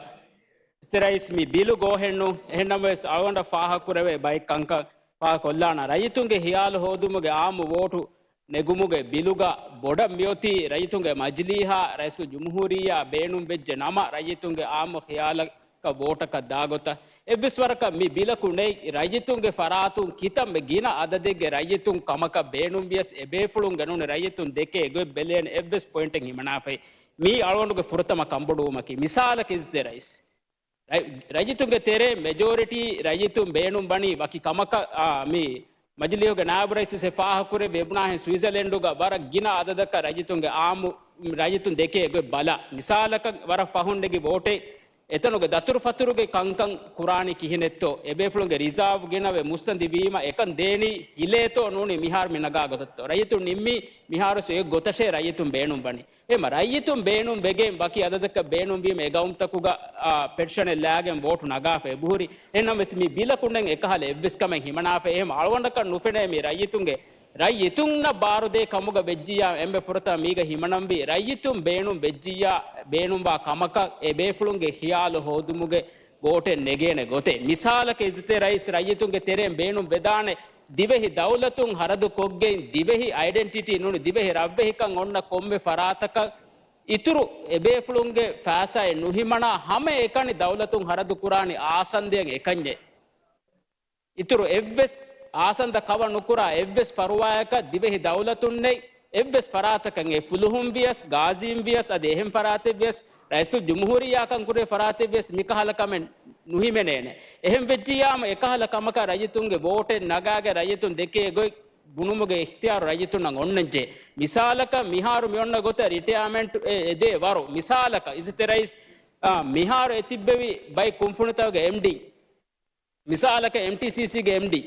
އިއްޒަތްތެރި ރައީސް މި ބިލު ގޯހެއްނު. އެހެންނަމަވެސް އަޅުގަނޑަށް ފާހަގަކުރެވޭ ބައެއް ކަންކަން ފާހަގަކޮށްލާނަން. ރައްޔިތުންގެ ހިޔާލު ހޯދުމުގެ އާއްމު ވޯޓު ނެގުމުގެ ބިލުގަ ބޮޑަށް މިއޮތީ ރައްޔިތުންގެ މަޖިލީހާ ރައީސުލްޖުމްހޫރިއްޔާ ބޭނުންވެއްޖެ ނަމަ، ރައްޔިތުންގެ އާއްމު ޚިޔާލަކަށް ވޯޓަކަށް ދާގޮތަށް. އެއްވެސް ވަރަކަށް މި ބިލަކު ނެތް ރައްޔިތުންގެ ފަރާތުން ކިތަންމެ ގިނަ އަދަދެއްގެ ރައްޔިތުން ކަމަކަށް ބޭނުންވިޔަސް، އެބޭފުޅުން ގެނުނު ރައްޔިތުން ދެކޭ ގޮތް ބެލޭނެ އެއްވެސް ޕޮއިންޓެއް ހިމަނާފައި. މީ އަޅުގަނޑުގެ ފުރަތަމަ ކަންބޮޑުވުމަކީ. މިސާލަކަށް އިއްޒަތްތެރި ރައީސް، ރައި-، ރައްޔިތުންގެ ތެރޭ މެޖޯރިޓީ ރައްޔިތުން ބޭނުން ވަނީ ވަކި ކަމަކަށް. އާ، މި މަޖިލީހުގެ ނާއިބު ރައީސް ވެސް އެ ފާހަގަކުރެއްވި އެބުނާހެން ސުއިޒަލެންޑުގަ ވަރަށް ގިނަ އަދަދަކަށް ރައްޔިތުންގެ އާއްމު ރައްޔިތުން ދެކޭ ގޮތް ބަލާ. މިސާލަކަށް ވަރަށް ފަހުން ނެގި ވޯޓެއް އެތަނުގެ ދަތުރުފަތުރުގެ ކަންކަން ކުރާނީ ކިހިނެއްތޯ؟ އެބޭފުޅުންގެ ރިޒާވް ގިނަވެ މުއްސަނދި ވީމަ އެކަން ދޭނީ ހިލޭތޯ ނޫނީ މިހާރު މި ނަގާ ގޮތަށްތޯ؟ ރައްޔިތުން ނިންމީ މިހާރު ސޮއެ ގޮތަށޭ ރައްޔިތުން ބޭނުން ވަނީ. އެމަ ރައްޔިތުން ބޭނުން ވެގެން ވަކި އަދަދަކަށް ބޭނުންވީމަ އެ ގައުމުތަކުގަ، އާ، ޕެޓިޝަނެއް ލާގެން ވޯޓު ނަގާފަ އެބަހުރި. އެހެންނަމަވެސް މި ބިލަކުންނެއް އެކަހަލަ އެއްވެސް ކަމެއް ހިމަނާފަ. އެހެމަ އަޅުގަނޑަކަށް ނުފެނޭ މި ރައްޔިތުންގެ ރައްޔިތުންނަށް ބާރުދޭ ކަމުގަ ވެއްޖިއްޔާ އެންމެ ފުރަތަމަ މީގަ ހިމަނަންވީ ރައްޔިތުން ބޭނުން ވެއްޖިއްޔާ ބޭނުންވާ ކަމަކަށް އެ ބޭފުޅުންގެ ޚިޔާލު ހޯދުމުގެ ވޯޓެއް ނެގޭނެ ގޮތެއް. މިސާލަކަށް އިޒްތެ ރައީސް ރައްޔިތުންގެ ތެރެއިން ބޭނުން ވެދާނެ ދިވެހި ދައުލަތުން ހަރަދު ކޮށްގެން ދިވެހި އައިޑެންޓިޓީ ނޫނީ ދިވެހި ރަށްވެހިކަން އޮންނަ ކޮންމެ ފަރާތަކަށް އިތުރު އެބޭފުޅުންގެ ފައިސާއެއް ނުހިމަނާ ހަމައެކަނި ދައުލަތުން ހަރަދު ކުރާނީ އާސަންދަޔަށް އެކަންޏެއް. އިތުރު އެއްވެސް އާސަންދަ ކަވަ ނުކުރާ އެއްވެސް ފަރުވާއަކަށް ދިވެހި ދައުލަތުންނެއް އެއްވެސް ފަރާތަކަށް އެ ފުލުހުން ވިޔަސް، ގާޒީން ވިޔަސް، އަދި އެހެން ފަރާތެއް ވިޔަސް، ރައީސުލްޖުމްހޫރިއްޔާކަން ކުރޭ ފަރާތެއް ވިޔަސް މިކަހަލަ ކަމެއް ނުހިމެނޭނެ. އެހެން ވެއްޖިއްޔާމު އެކަހަލަ ކަމަކަށް ރައްޔިތުންގެ ވޯޓެއް ނަގާގެން ރައްޔިތުން ދެކޭ ގޮތް ބުނުމުގެ އިޚްތިޔާރު ރައްޔިތުންނަށް އޮންނަންޖެހޭ. މިސާލަކަށް މިހާރު މި އޮންނަ ގޮތަށް ރިޓަޔާމެންޓް އެ، އެދޭ ވަރު. މިސާލަކަށް އިޒްތެ ރައީސް، އާ، މިހާރު އެ ތިއްބެވި ބައެއް ކުންފުނިތަކުގެ އެމްޑީ، މިސާލަކަށް އެމްޓީސީސީގެ އެމްޑީ،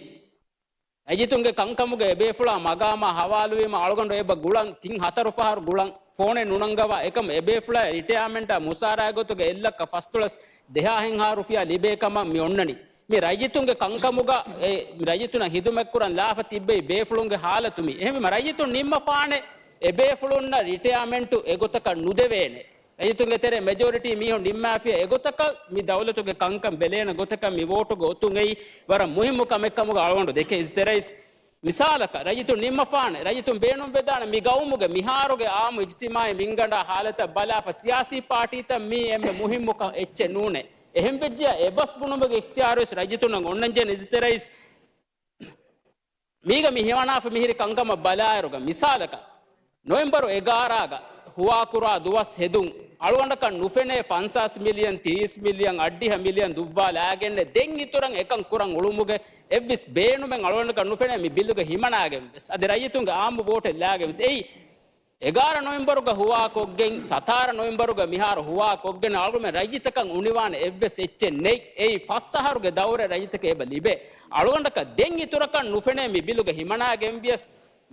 ރައްޔިތުންގެ ކަންކަމުގަ އެބޭފުޅާ މަގާމާ ހަވާލުވީމަ އަޅުގަނޑު އެބަ ގުޅަން ތިން ހަތަރު ފަހަރު ގުޅަން ފޯނެއް ނުނަންގަވާ އެކަމަ އެބޭފުޅާ ރިޓަޔާމެންޓާ މުސާރައިގެ ގޮތުގަ އެއްލައްކަ ފަސްދޮޅަސް ދެހާހެއްހާ ރުފިޔާ ލިބޭ ކަމަށް މި އޮންނަނީ. މި ރައްޔިތުންގެ ކަންކަމުގަ އެ، މި ރައްޔިތުންނަށް ހިދުމަތްކުރަން ލާފަ ތިއްބެވި ބޭފުޅުންގެ ހާލަތު މީ. އެހެންވީމަ ރައްޔިތުން ނިންމަފާނެ އެބޭފުޅުންނަށް ރިޓަޔާމެންޓު އެގޮތަކަށް ނުދެވޭނެ. ރައްޔިތުންގެ ތެރޭ މެޖޯރިޓީ މީހުން ނިންމާފިޔާ އެގޮތަކަށް މި ދައުލަތުގެ ކަންކަން ބެލޭނެ ގޮތަކަށް މި ވޯޓުގެ އޮތުން އެއީ ވަރަށް މުހިއްމު ކަމެއް ކަމުގަ އަޅުގަނޑު ދެކެން. އިޒްތެ ރައީސް، މިސާލަކަށް ރައްޔިތުން ނިންމަފާނެ، ރައްޔިތުން ބޭނުންވެދާނެ މި ގައުމުގެ މިހާރުގެ އާއްމު އިޖްތިމާޢީ މިންގަނޑާ ހާލަތަށް ބަލާފަ ސިޔާސީ ޕާޓީތައް މީ އެންމެ މުހިއްމު ކަން އެއްޗެއް ނޫނޭ. އެހެންވެއްޖިޔާ އެބަސް ބުނުމުގެ އިޚްތިޔާރުވެސް ރައްޔިތުންނަށް އޮންނަންޖެހޭނެ. އިޒްތެ ރައީސް، މީގަ މި ހިމަނާފަ މިހިރި ކަންކަމަށް ބަލާއިރުގަ، މިސާލަކަށް، ނޮވެމްބަރު އެގާރައިގަ ހުވާކުރާ ދުވަސް ހެދުން، އަޅުގަނޑަކަށް ނުފެނޭ ފަންސާސް މިލިއަން، ތިރީސް މިލިއަން، އަށްޑިހަ މިލިއަން ދުއްވާލާގެންނެއް ދެން އިތުރަށް އެކަން ކުރަން އުޅުމުގެ އެއްވެސް ބޭނުމެއް އަޅުގަނޑަކަށް ނުފެނޭ މި ބިލުގަ ހިމަނާގެން ވެސް. އަދި ރައްޔިތުންގެ އާއްމު ވޯޓެއް ލާގެން ވެސް. އެއީ އެގާރަ ނޮވެމްބަރުގަ ހުވާކޮށްގެން، ސަތާރަ ނޮވެމްބަރުގަ މިހާރު ހުވާކޮށްގެން އަޅުގަނޑުމެން ރައްޔިތަކަށް އުނިވާނެ އެއްވެސް އެއްޗެއް ނެތް. އެއީ ފަސް އަހަރުގެ ދައުރެއް ރައްޔިތަކަށް އެބަ ލިބޭ. އަޅުގަނޑަކަށް ދެން އިތުރަކަށް ނުފެނޭ މި ބިލުގަ ހިމަނާގެން ވިޔަސް،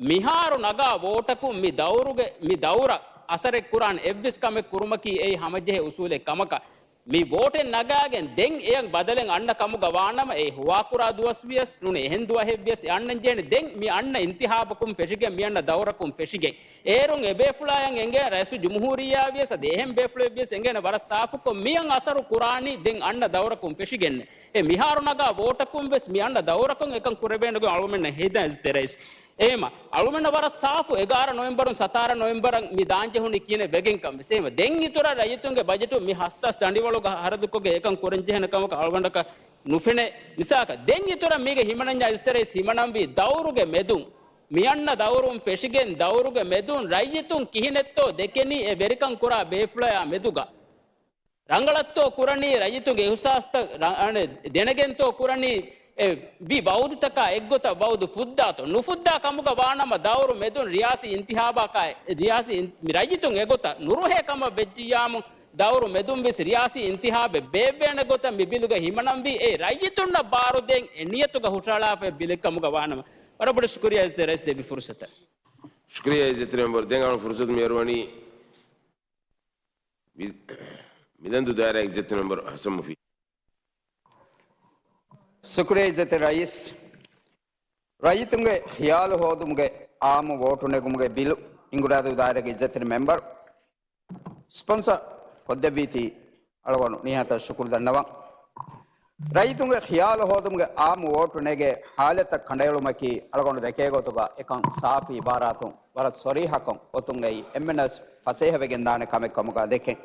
މިހާރު ނަގާ ވޯޓަކުން މި ދައުރުގެ، މި ދައުރަށް އަސަރެއް ކުރާނެ އެއްވެސް ކަމެއް ކުރުމަކީ އެއީ ހަމަޖެހޭ އުސޫލެއް ކަމަކަށް. މި ވޯޓެއް ނަގާގެން ދެން އެއަށް ބަދަލެއް އަންނަ ކަމުގަ ވާނަމަ، އެ ހުވާކުރާ ދުވަސް ވިޔަސް ނޫނީ އެހެން ދުވަހެއް ވިޔަސް އެ އަންނަން ޖެހޭނެ. ދެން މި އަންނަ އިންތިހާބަކުން ފެށިގެން، މި އަންނަ ދައުރަކުން ފެށިގެން. އޭރުން އެބޭފުޅާޔަށް އެނގޭ، ރައީސުލްޖުމްހޫރިއްޔާ ވިޔަސް އަދި އެހެން ބޭފުޅެއް ވިޔަސް އެނގޭނެ ވަރަށް ސާފުކޮށް މިއަށް އަސަރު ކުރާނީ ދެން އަންނަ ދައުރަކުން ފެށިގެންނެއް. އެ މިހާރު ނަގާ ވޯޓަކުން ވެސް މި އަންނަ ދައުރަކުން އެކަން ކުރެވޭނެ ގޮތް އަޅުގަނޑުމެންނަށް ހެދާ އިޒްތެ ރައީސް. އެހެމަ އަޅުމެންނަށް ވަރަށް ސާފު އެގާރަ ނޮވެމްބަރުން ސަތާރަ ނޮވެމްބަރަށް މި ދާންޖެހުނީ ކިހިނެއް ވެގެންކަން ވެސް. އެހެމަ ދެން އިތުރަށް ރައްޔިތުންގެ ބަޖެޓު މި ހައްސާސް ދަނޑިވަޅުގަ ހަރަދުކޮށްގެން އެކަން ކުރަންޖެހޭނެ ކަމަކަށް އަޅުގަނޑަކަށް ނުފެނޭ. މިސާލަކަށް ދެން އިތުރަށް މީގެ ހިމަނަންޏާ އިޒްތެ ރައީސް ހިމަނަންވީ ދައުރުގެ މެދުން މި އަންނަ ދައުރުން ފެށިގެން ދައުރުގެ މެދުން ރައްޔިތުން ކިހިނެއްތޯ ދެކެނީ އެ ވެރިކަން ކުރާ ބޭފުޅާޔާ މެދުގަ. ރަނގަޅަށްތޯ ކުރަނީ ރައްޔިތުންގެ އިހުސާސްތައް، ރަ-، އަނެއް، ދެނެގެންތޯ ކުރަނީ އެ ވި ވައުދުތަކާ އެއްގޮތަށް ވައުދު ފުއްދާތޯ؟ ނުފުއްދާ ކަމުގަ ވާނަމަ ދައުރު މެދުން ރިޔާސީ އިންތިހާބާކާ، ރިޔާސީ އިން-، މި ރައްޔިތުން އެގޮތަށް ނުރުހޭ ކަމަށް ވެއްޖިއްޔާމު ދައުރު މެދުން ވެސް ރިޔާސީ އިންތިހާބެއް ބޭއްވޭނެ ގޮތަށް މި ބިލުގަ ހިމަނަންވީ އެ ރައްޔިތުންނަށް ބާރުދޭން އެ ނިޔަތުގަ ހުށަހަޅާފައި ބިލެއް ކަމުގަ ވާނަމަ. ވަރަށް ބޮޑަށް ޝުކުރިއްޔާ އިޒްތެ ރައީސް ދެއްވި ފުރުސަތަށް. ޝުކުރިއްޔާ އިޒްތެ މެމްބަރު. ދެން އަޅުން ފުރުސަތު މި އަރުވަނީ މި-، މިލަންދޫ ދާއިރާގެ އިއްޒަތްތެރި މެމްބަރު ހަސަން މުފީދު. ޝުކުރިއްޔާ އިއްޒަތްތެރި ރައީސް. ރައްޔިތުންގެ ޚިޔާލު ހޯދުމުގެ އާއްމު ވޯޓު ނެގުމުގެ ބިލު އިނގުރާދޫ ދާއިރާގެ އިއްޒަތްތެރި މެމްބަރު ސްޕޮންސަ ކޮށްދެއްވީތީ އަޅުގަނޑު ނިހާތަށް ޝުކުރު ދަންނަވަން. ރައްޔިތުންގެ ޚިޔާލު ހޯދުމުގެ އާއްމު ވޯޓު ނެގޭ ހާލަތަށް ކަނޑައެޅުމަކީ އަޅުގަނޑު ދެކޭ ގޮތުގަ އެކަން ސާފު އިބާރާތުން ވަރަށް ސޮރީހަކޮށް އޮތުން އެއީ އެންމެނަށް ފަސޭހަވެގެންދާނެ ކަމެއް ކަމުގަ ދެކެން.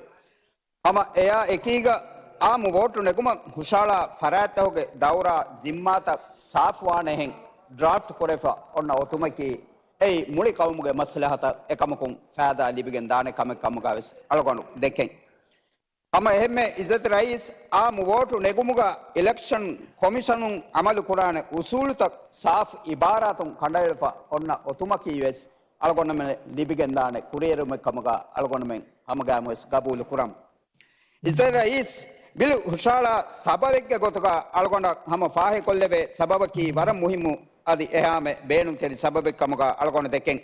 ހަމަ އެއާ އެކީގަ އާއްމު ވޯޓު ނެގުމަށް ހުށަހަޅާ ފަރާތްތަކުގެ ދައުރާ ޒިންމާތައް ސާފުވާނެހެން ޑްރާފްޓް ކުރެފަ އޮންނަ އޮތުމަކީ އެއީ މުޅި ޤައުމުގެ މަސްލަހަތަށް އެކަމަކުން ފައިދާ ލިބިގެން ދާނެ ކަމެއް ކަމުގަ ވެސް އަޅުގަނޑު ދެކެން. ހަމަ އެހެންމެ އިއްޒަތް ރައީސް އާއްމު ވޯޓު ނެގުމުގަ އިލެކްޝަން ކޮމިޝަނުން އަމަލު ކުރާނެ އުސޫލުތައް ސާފު އިބާރާތުން ކަނޑައެޅިފަ އޮންނަ އޮތުމަކީ ވެސް އަޅުގަނޑުމެން ލިބިގެންދާނެ ކުރިއެރުމެއް ކަމުގަ އަޅުގަނޑުމެން ހަމަގައިމުވެސް ގަބޫލު ކުރަމު. އިއްޒަތް ރައީސް ބިލު ހުށަހަޅާ ސަބަބެއްގެ ގޮތުގަ އަޅުގަނޑަށް ހަމަ ފާހަގަކޮށްލެވޭ ސަބަބަކީ ވަރަށް މުހިއްމު އަދި އެހާމެ ބޭނުންތެރި ސަބަބެއް ކަމުގަ އަޅުގަނޑު ދެކެން.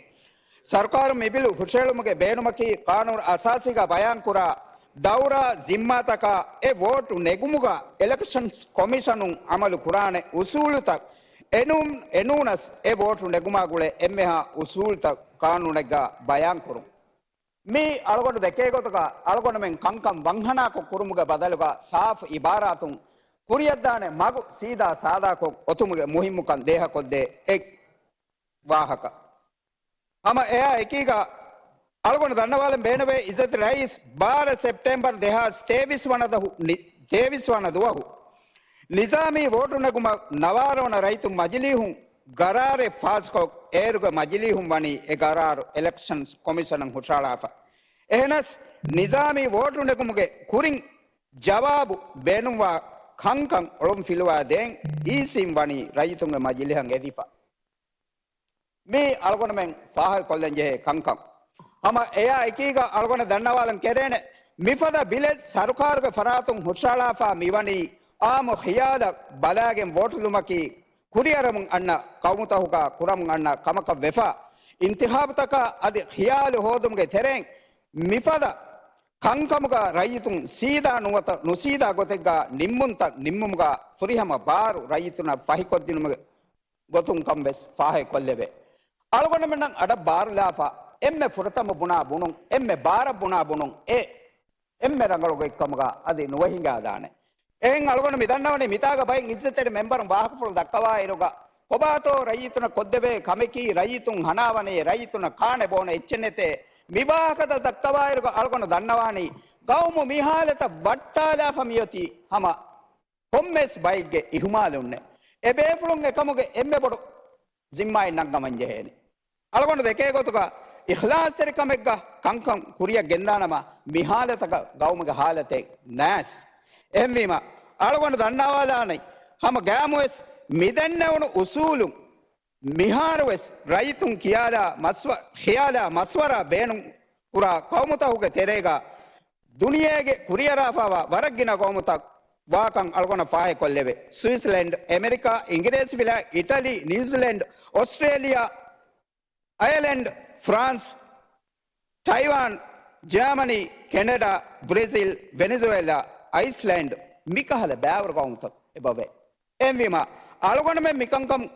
ސަރުކާރުން މި ބިލު ހުށަހެޅުމުގެ ބޭނުމަކީ ޤާނޫނު އަސާސީގަ ބަޔާންކުރާ ދައުރާ ޒިންމާތަކާ އެ ވޯޓު ނެގުމުގަ އިލެކްޝަންސް ކޮމިޝަނުން އަމަލު ކުރާނެ އުސޫލުތައް އެނޫން، އެނޫނަސް އެ ވޯޓު ނެގުމާ ގުޅޭ އެންމެހާ އުސޫލްތައް ޤާނޫނެއްގަ ބަޔާންކުރުން. މި އަޅުގަނޑު ދެކޭ ގޮތުގަ އަޅުގަނޑުމެން ކަންކަން ވަންހަނާކޮށް ކުރުމުގެ ބަދަލުގަ ސާފު އިބާރާތުން ކުރިޔަށްދާނެ މަގު ސީދާ ސާދާކޮށް އޮތުމުގެ މުހިއްމުކަން ދޭހަކޮށްދޭ އެއް ވާހަކަ. ހަމަ އެއާ އެކީގަ އަޅުގަނޑު ދަންނަވާލަން ބޭނުވޭ އިއްޒަތްތެރި ރައީސް ބާރަ ސެޕްޓެމްބަރު ދެހާސް ތޭވީސް ވަނަ ދުވަހު ނި-، ތޭވީސް ވަނަ ދުވަހު ނިޒާމީ ވޯޓު ނެގުމަށް ނަވާރަ ވަނަ ރައްޔިތުން މަޖިލީހުން ގަރާރެއް ފާސްކޮށް، އޭރުގެ މަޖިލީހުން ވަނީ އެ ގަރާރު އިލެކްޝަންސް ކޮމިޝަނަށް ހުށަހަޅާފަ. އެހެނަސް، ނިޒާމީ ވޯޓު ނެގުމުގެ ކުރިން ޖަވާބު ބޭނުންވާ ކަންކަން އޮޅުން ފިލުވާ ދޭން އީސީން ވަނީ ރައްޔިތުންގެ މަޖިލީހަށް އެދިފަ. މީ އަޅުގަނޑުމެން ފާހަގަކޮށްލަން ޖެހޭ ކަންކަން. ހަމަ އެއާ އެކީގަ އަޅުގަނޑަށް ދަންނަވާލަން ކެރޭނެ، މިފަދަ ބިލެއް ސަރުކާރުގެ ފަރާތުން ހުށަހަޅާފަ މިވަނީ އާއްމު ޚިޔާލަށް ބަލާގެން ވޯޓުލުމަކީ ކުރިއަރަމުން އަންނަ ޤައުމުތަކުގަ ކުރަމުން އަންނަ ކަމަކަށް ވެފަ. އިންތިޚާބުތަކަށް އަދި ޚިޔާލު ހޯދުމުގެ ތެރެއިން މިފަދަ ކަންކަމުގަ ރައްޔިތުން ސީދާ ނުވަތަ ނުސީދާ ގޮތެއްގަ ނިންމުންތައް ނިންމުމުގަ ފުރިހަމަ ބާރު ރައްޔިތުންނަށް ފަހިކޮށްދިނުމުގެ ގޮތުން ކަން ވެސް ފާހަގަކޮށްލެވޭ. އަޅުގަނޑުމެންނަށް އަޑަށް ބާރުލާފަ އެންމެ ފުރަތަމަ ބުނާ ބުނުން، އެންމެ ބާރަށް ބުނާ ބުނުން އެ އެންމެ ރަނގަޅު ގޮތްކަމުގަ އަދި ނުވަހިނގާދާނެ. އެހެން އަޅުގަނޑު މިދަންނަވަނީ މިތާގަ ބައެއް އިއްޒަތްތެރި މެމްބަރުން ވާހަކަފުޅު ދައްކަވާއިރުގަ، ކޮބާތޯ ރައްޔިތުންނަށް ކޮށްދެވޭ ކަމެކީ، ރައްޔިތުން ހަނާވަނީ، ރައްޔިތުންނަށް ކާނެ ބޯނެ އެއްޗެއް ނެތޭ. މި ވާހަކަތައް ދައްކަވާއިރުގަ އަޅުގަނޑު ދަންނަވާނީ، ގައުމު މި ހާލަތަށް ވައްޓާލާފަ މިއޮތީ ހަމަ ކޮންމެސް ބައެއްގެ އިހުމާލުންނެއް. އެ ބޭފުޅުން އެކަމުގެ އެންމެ ބޮޑު ޒިންމާއެއް ނަންގަމަން ޖެހޭނެ. އަޅުގަނޑު ދެކޭ ގޮތުގަ އިޚްލާޞްތެރިކަމެއްގަ ކަންކަން ކުރިއަށް ގެންދާނަމަ، މި ހާލަތަކަށް ގައުމުގެ ހާލަތެއް ނާސް. އެހެންވީމަ، އަޅުގަނޑު ދަންނަވާލާނެ ހަމަ ގައިމުވެސް މިދެންނެވުނު އުސޫލުން މިހާރުވެސް ރައްޔިތުން ކިޔާލާ މަސްވަ-، ޚިޔާލާ މަސްވަރާ ބޭނުން ކުރާ ޤައުމުތަކުގެ ތެރޭގަ ދުނިޔޭގެ ކުރިއަރާފައިވާ ވަރަށް ގިނަ ޤައުމުތައް ވާކަން އަޅުގަނޑަށް ފާހަގަކޮށްލެވޭ. ސުއިޒަލެންޑް، އެމެރިކާ، އިނގިރޭސިވިލާތް، އިޓަލީ، ނިއުޒިލެންޑް، އޮސްޓްރޭލިޔާ، އަޔަލެންޑް، ފްރާންސް، ޓައިވާން، ޖާމަނީ، ކެނެޑާ، ބްރެޒިލް، ވެނެޒުއެލާ، އައިސްލޭންޑް، މިކަހަލަ ބައިވަރު ޤައުމުތައް އެބަވޭ. އެހެންވީމަ، އަޅުގަނޑުމެން މިކަންކަން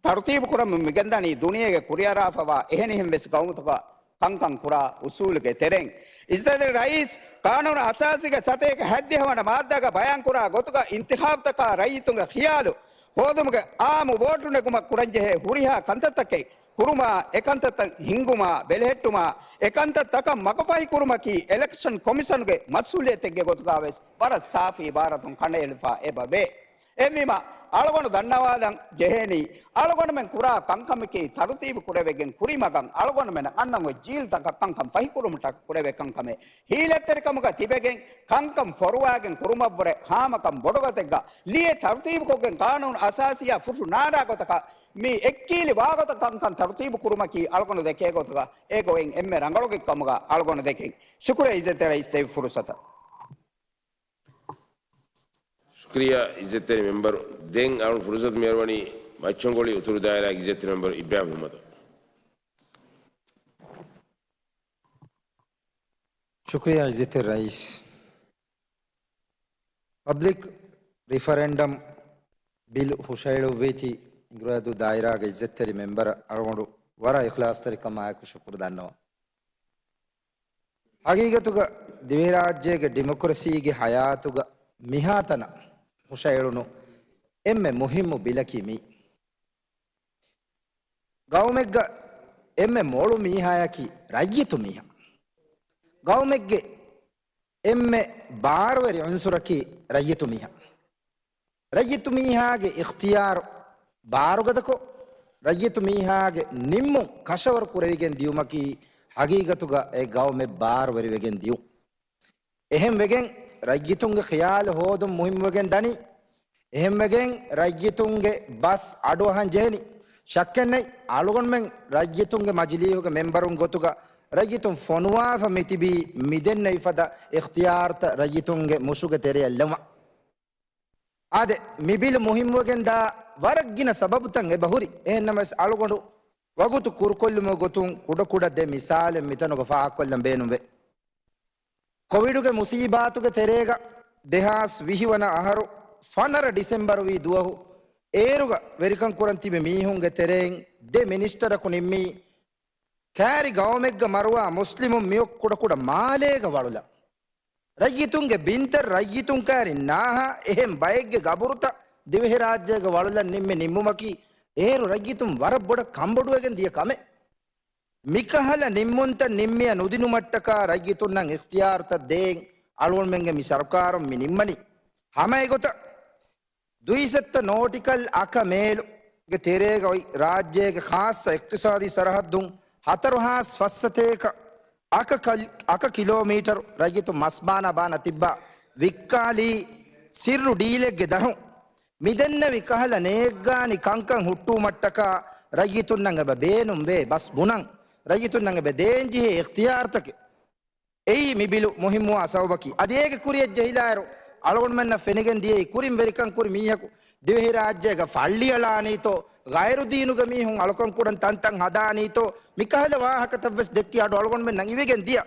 ތަރުތީބު ކުރަމުން މިގެންދަނީ ދުނިޔޭގެ ކުރިއަރާފައިވާ އެހެނިހެން ވެސް ޤައުމުތަކަށް ކަންކަން ކުރާ އުސޫލުގެ ތެރެއިން. އިއްޒަތްތެރި ރައީސް ޤާނޫނު އަސާސީގެ ސަތޭކަ ހަތްދިހަ ވަނަ މާއްދާގަ ބަޔާންކުރާ ގޮތުގަ އިންތިޚާބުތަކާ ރައްޔިތުންގެ ޚިޔާލު ހޯދުމުގެ އާއްމު ވޯޓު ނެގުމަށް ކުރަންޖެހޭ ހުރިހާ ކަންތައްތަކެއް ކުރުމާ، އެކަންތައްތައް ހިންގުމާ، ބެލެހެއްޓުމާ، އެކަންތައްތަކަށް މަގުފަހިކުރުމަކީ އިލެކްޝަން ކޮމިޝަންގެ މަސްއޫލިއްޔަތެއްގެ ގޮތުގަ ވެސް ވަރަށް ސާފު އިބާރާތުން ކަނޑައެޅިފަ އެބަވޭ. އެހެންވީމަ، އަޅުގަނޑު ދަންނަވާލަން ޖެހޭނީ، އަޅުގަނޑުމެން ކުރާ ކަންކަމަކީ ތަރުތީބު ކުރެވިގެން ކުރިމަގަށް އަޅުގަނޑުމެން އަންނަން އޮތް ޖީލްތަކަށް ކަންކަން ފަހިކުރުމަށްޓަކައި ކުރެވޭ ކަންކަމެއް. ހީލަތްތެރިކަމުގަ ތިބެގެން ކަންކަން ފޮރުވާގެން ކުރުމަށްވުރެ ހާމަކަން ބޮޑުގޮތެއްގަ ލިޔެ ތަރުތީބުކޮށްގެން ޤާނޫނު އަސާސީއާ ފުށު ނާރާ ގޮތަކަށް މި އެއްކީލި ވާގޮތަށް ކަންކަން ތަރުތީބު ކުރުމަކީ އަޅުގަނޑު ދެކޭ ގޮތުގަ އެ ގޮތް އެންމެ ރަނގަޅު ގޮތްކަމުގަ އަޅުގަނޑު ދެކެން. ޝުކުރިއްޔާ އިއްޒަތްތެރި ރައީސް ދެއްވި ފުރުސަތަށް. ޝުކުރިއްޔާ އިއްޒަތްތެރި މެމްބަރު. ދެން އަޅުގަނޑު ފުރުސަތު މިއަރުވަނީ މައްޗަންގޮޅި އުތުރު ދާއިރާގެ އިއްޒަތްތެރި މެމްބަރު އިބްރާހިމް މުހައްމަދަށް. ޝުކުރިއްޔާ އިއްޒަތްތެރި ރައީސް. ޕަބްލިކް ރިފަރެންޑަމް ބިލް ހުށަހެޅުއްވީތީ އިނގިރޭދޫ ދާއިރާގެ އިއްޒަތްތެރި މެމްބަރަށް އަޅުގަނޑު ވަރަށް އިޚްލާޞްތެރިކަމާއެކު ޝުކުރު ދަންނަވަން. ހަގީގަތުގަ ދިވެހިރާއްޖޭގެ ޑިމޮކްރަސީގެ ހަޔާތުގަ މިހާތަނަށް ހުށައެޅުނު އެންމެ މުހިއްމު ބިލަކީ މީ. ގައުމެއްގަ އެންމެ މޮޅު މީހާޔަކީ ރައްޔިތު މީހާ. ގައުމެއްގެ އެންމެ ބާރުވެރި އުންސުރަކީ ރައްޔިތު މީހާ. ރައްޔިތު މީހާގެ އިޚްތިޔާރު ބާރުގަދަކޮށް، ރައްޔިތު މީހާގެ ނިންމުން ކަށަވަރު ކުރެވިގެން ދިޔުމަކީ ހަގީގަތުގަ އެ ގައުމެއް ބާރުވެރިވެގެން ދިޔުން. އެހެންވެގެން ރައްޔިތުންގެ ޚިޔާލު ހޯދުން މުހިއްމުވެގެން ދަނީ. އެހެންވެގެން ރައްޔިތުންގެ ބަސް އަޑުއަހަން ޖެހެނީ. ޝައްކެއްނެތް، އަޅުގަނޑުމެން ރައްޔިތުންގެ މަޖިލީހުގެ މެމްބަރުން ގޮތުގަ ރައްޔިތުން ފޮނުވާފަ މިތިބީ މިދެންނެވިފަދަ އިޚްތިޔާރުތައް ރައްޔިތުންގެ މުށުގެ ތެރެއަށް ލެވުމަށް. އާދެ، މި ބިލު މުހިއްމުވެގެންދާ ވަރަށް ގިނަ ސަބަބުތައް އެބަހުރި. އެހެންނަމަވެސް، އަޅުގަނޑު ވަގުތު ކުރުކޮށްލުމުގެ ގޮތުން ކުޑަކުޑަ ދެ މިސާލެއް މިތަނުގަ ފާހަގަކޮށްލަން ބޭނުންވޭ. ކޮވިޑުގެ މުސީބާތުގެ ތެރޭގަ ދެހާސް ވިހި ވަނަ އަހަރު ފަނަރަ ޑިސެމްބަރު ވީ ދުވަހު އޭރުގަ ވެރިކަން ކުރަން ތިބި މީހުންގެ ތެރެއިން ދެ މިނިސްޓަރަކު ނިންމީ، ކާރި ގައުމެއްގަ މަރުވާ މުސްލިމުން މިއޮއް ކުޑަކުޑަ މާލޭގަ ވަޅުލަން. ރައްޔިތުންގެ ބިންތައް ރައްޔިތުން ކާރި ނާހާ އެހެން ބައެއްގެ ގަބުރުތައް ދިވެހިރާއްޖޭގަ ވަޅުލަން ނިންމި ނިންމުމަކީ އޭރު ރައްޔިތުން ވަރަށް ބޮޑަށް ކަންބޮޑުވެގެން ދިޔަ ކަމެއް. މިކަހަލަ ނިންމުންތައް ނިންމިޔަ ނުދިނުމަށްޓަކާ ރައްޔިތުންނަށް އިޚްތިޔާރުތައް ދޭން އަޅުގަނޑުމެންގެ މި ސަރުކާރުން މި ނިންމަނީ. ހަމަ އެގޮތަށް ދުއިސައްތަ ނޯޓިކަލް އަކަ މޭލުގެ ތެރޭގަ އޮތް ރާއްޖޭގެ ޚާއްޞަ އިޤްތިޞާދީ ސަރަހައްދުން ހަތަރު ހާސް ފަސްސަތޭކަ އަކަ ކަލް-، އަކަ ކިލޯމީޓަރު ރައްޔިތުން މަސްބާނާ ބާނާ ތިއްބާ ވިއްކާލީ ސިއްރު ޑީލެއްގެ ދަށުން. މިދެންނެވި ކަހަލަ ނޭއްގާނި ކަންކަން ހުއްޓުވުމަށްޓަކާ ރައްޔިތުންނަށް އެބަ ބޭނުންވޭ ބަސް ބުނަން، ރައްޔިތުންނަށް އެބަ ދޭންޖެހޭ އިޚްތިޔާރުތަކެއް. އެއީ މި ބިލު މުހިއްމުވާ ސަބަބަކީ. އަދި އޭގެ ކުރިއަށް ޖެހިލާއިރު، އަޅުގަނޑުމެންނަށް ފެނިގެން ދިޔައީ ކުރިން ވެރިކަން ކުރި މީހަކު ދިވެހިރާއްޖޭގަ ފައްޅިއަޅާނީތޯ، ޣައިރު ދީނުގެ މީހުން އަޅުކަން ކުރަން ތަންތަން ހަދާނީތޯ، މިކަހަލަ ވާހަކަތައްވެސް ދެއްކި އަޑު އަޅުގަނޑުމެންނަށް އިވިގެން ދިޔަ.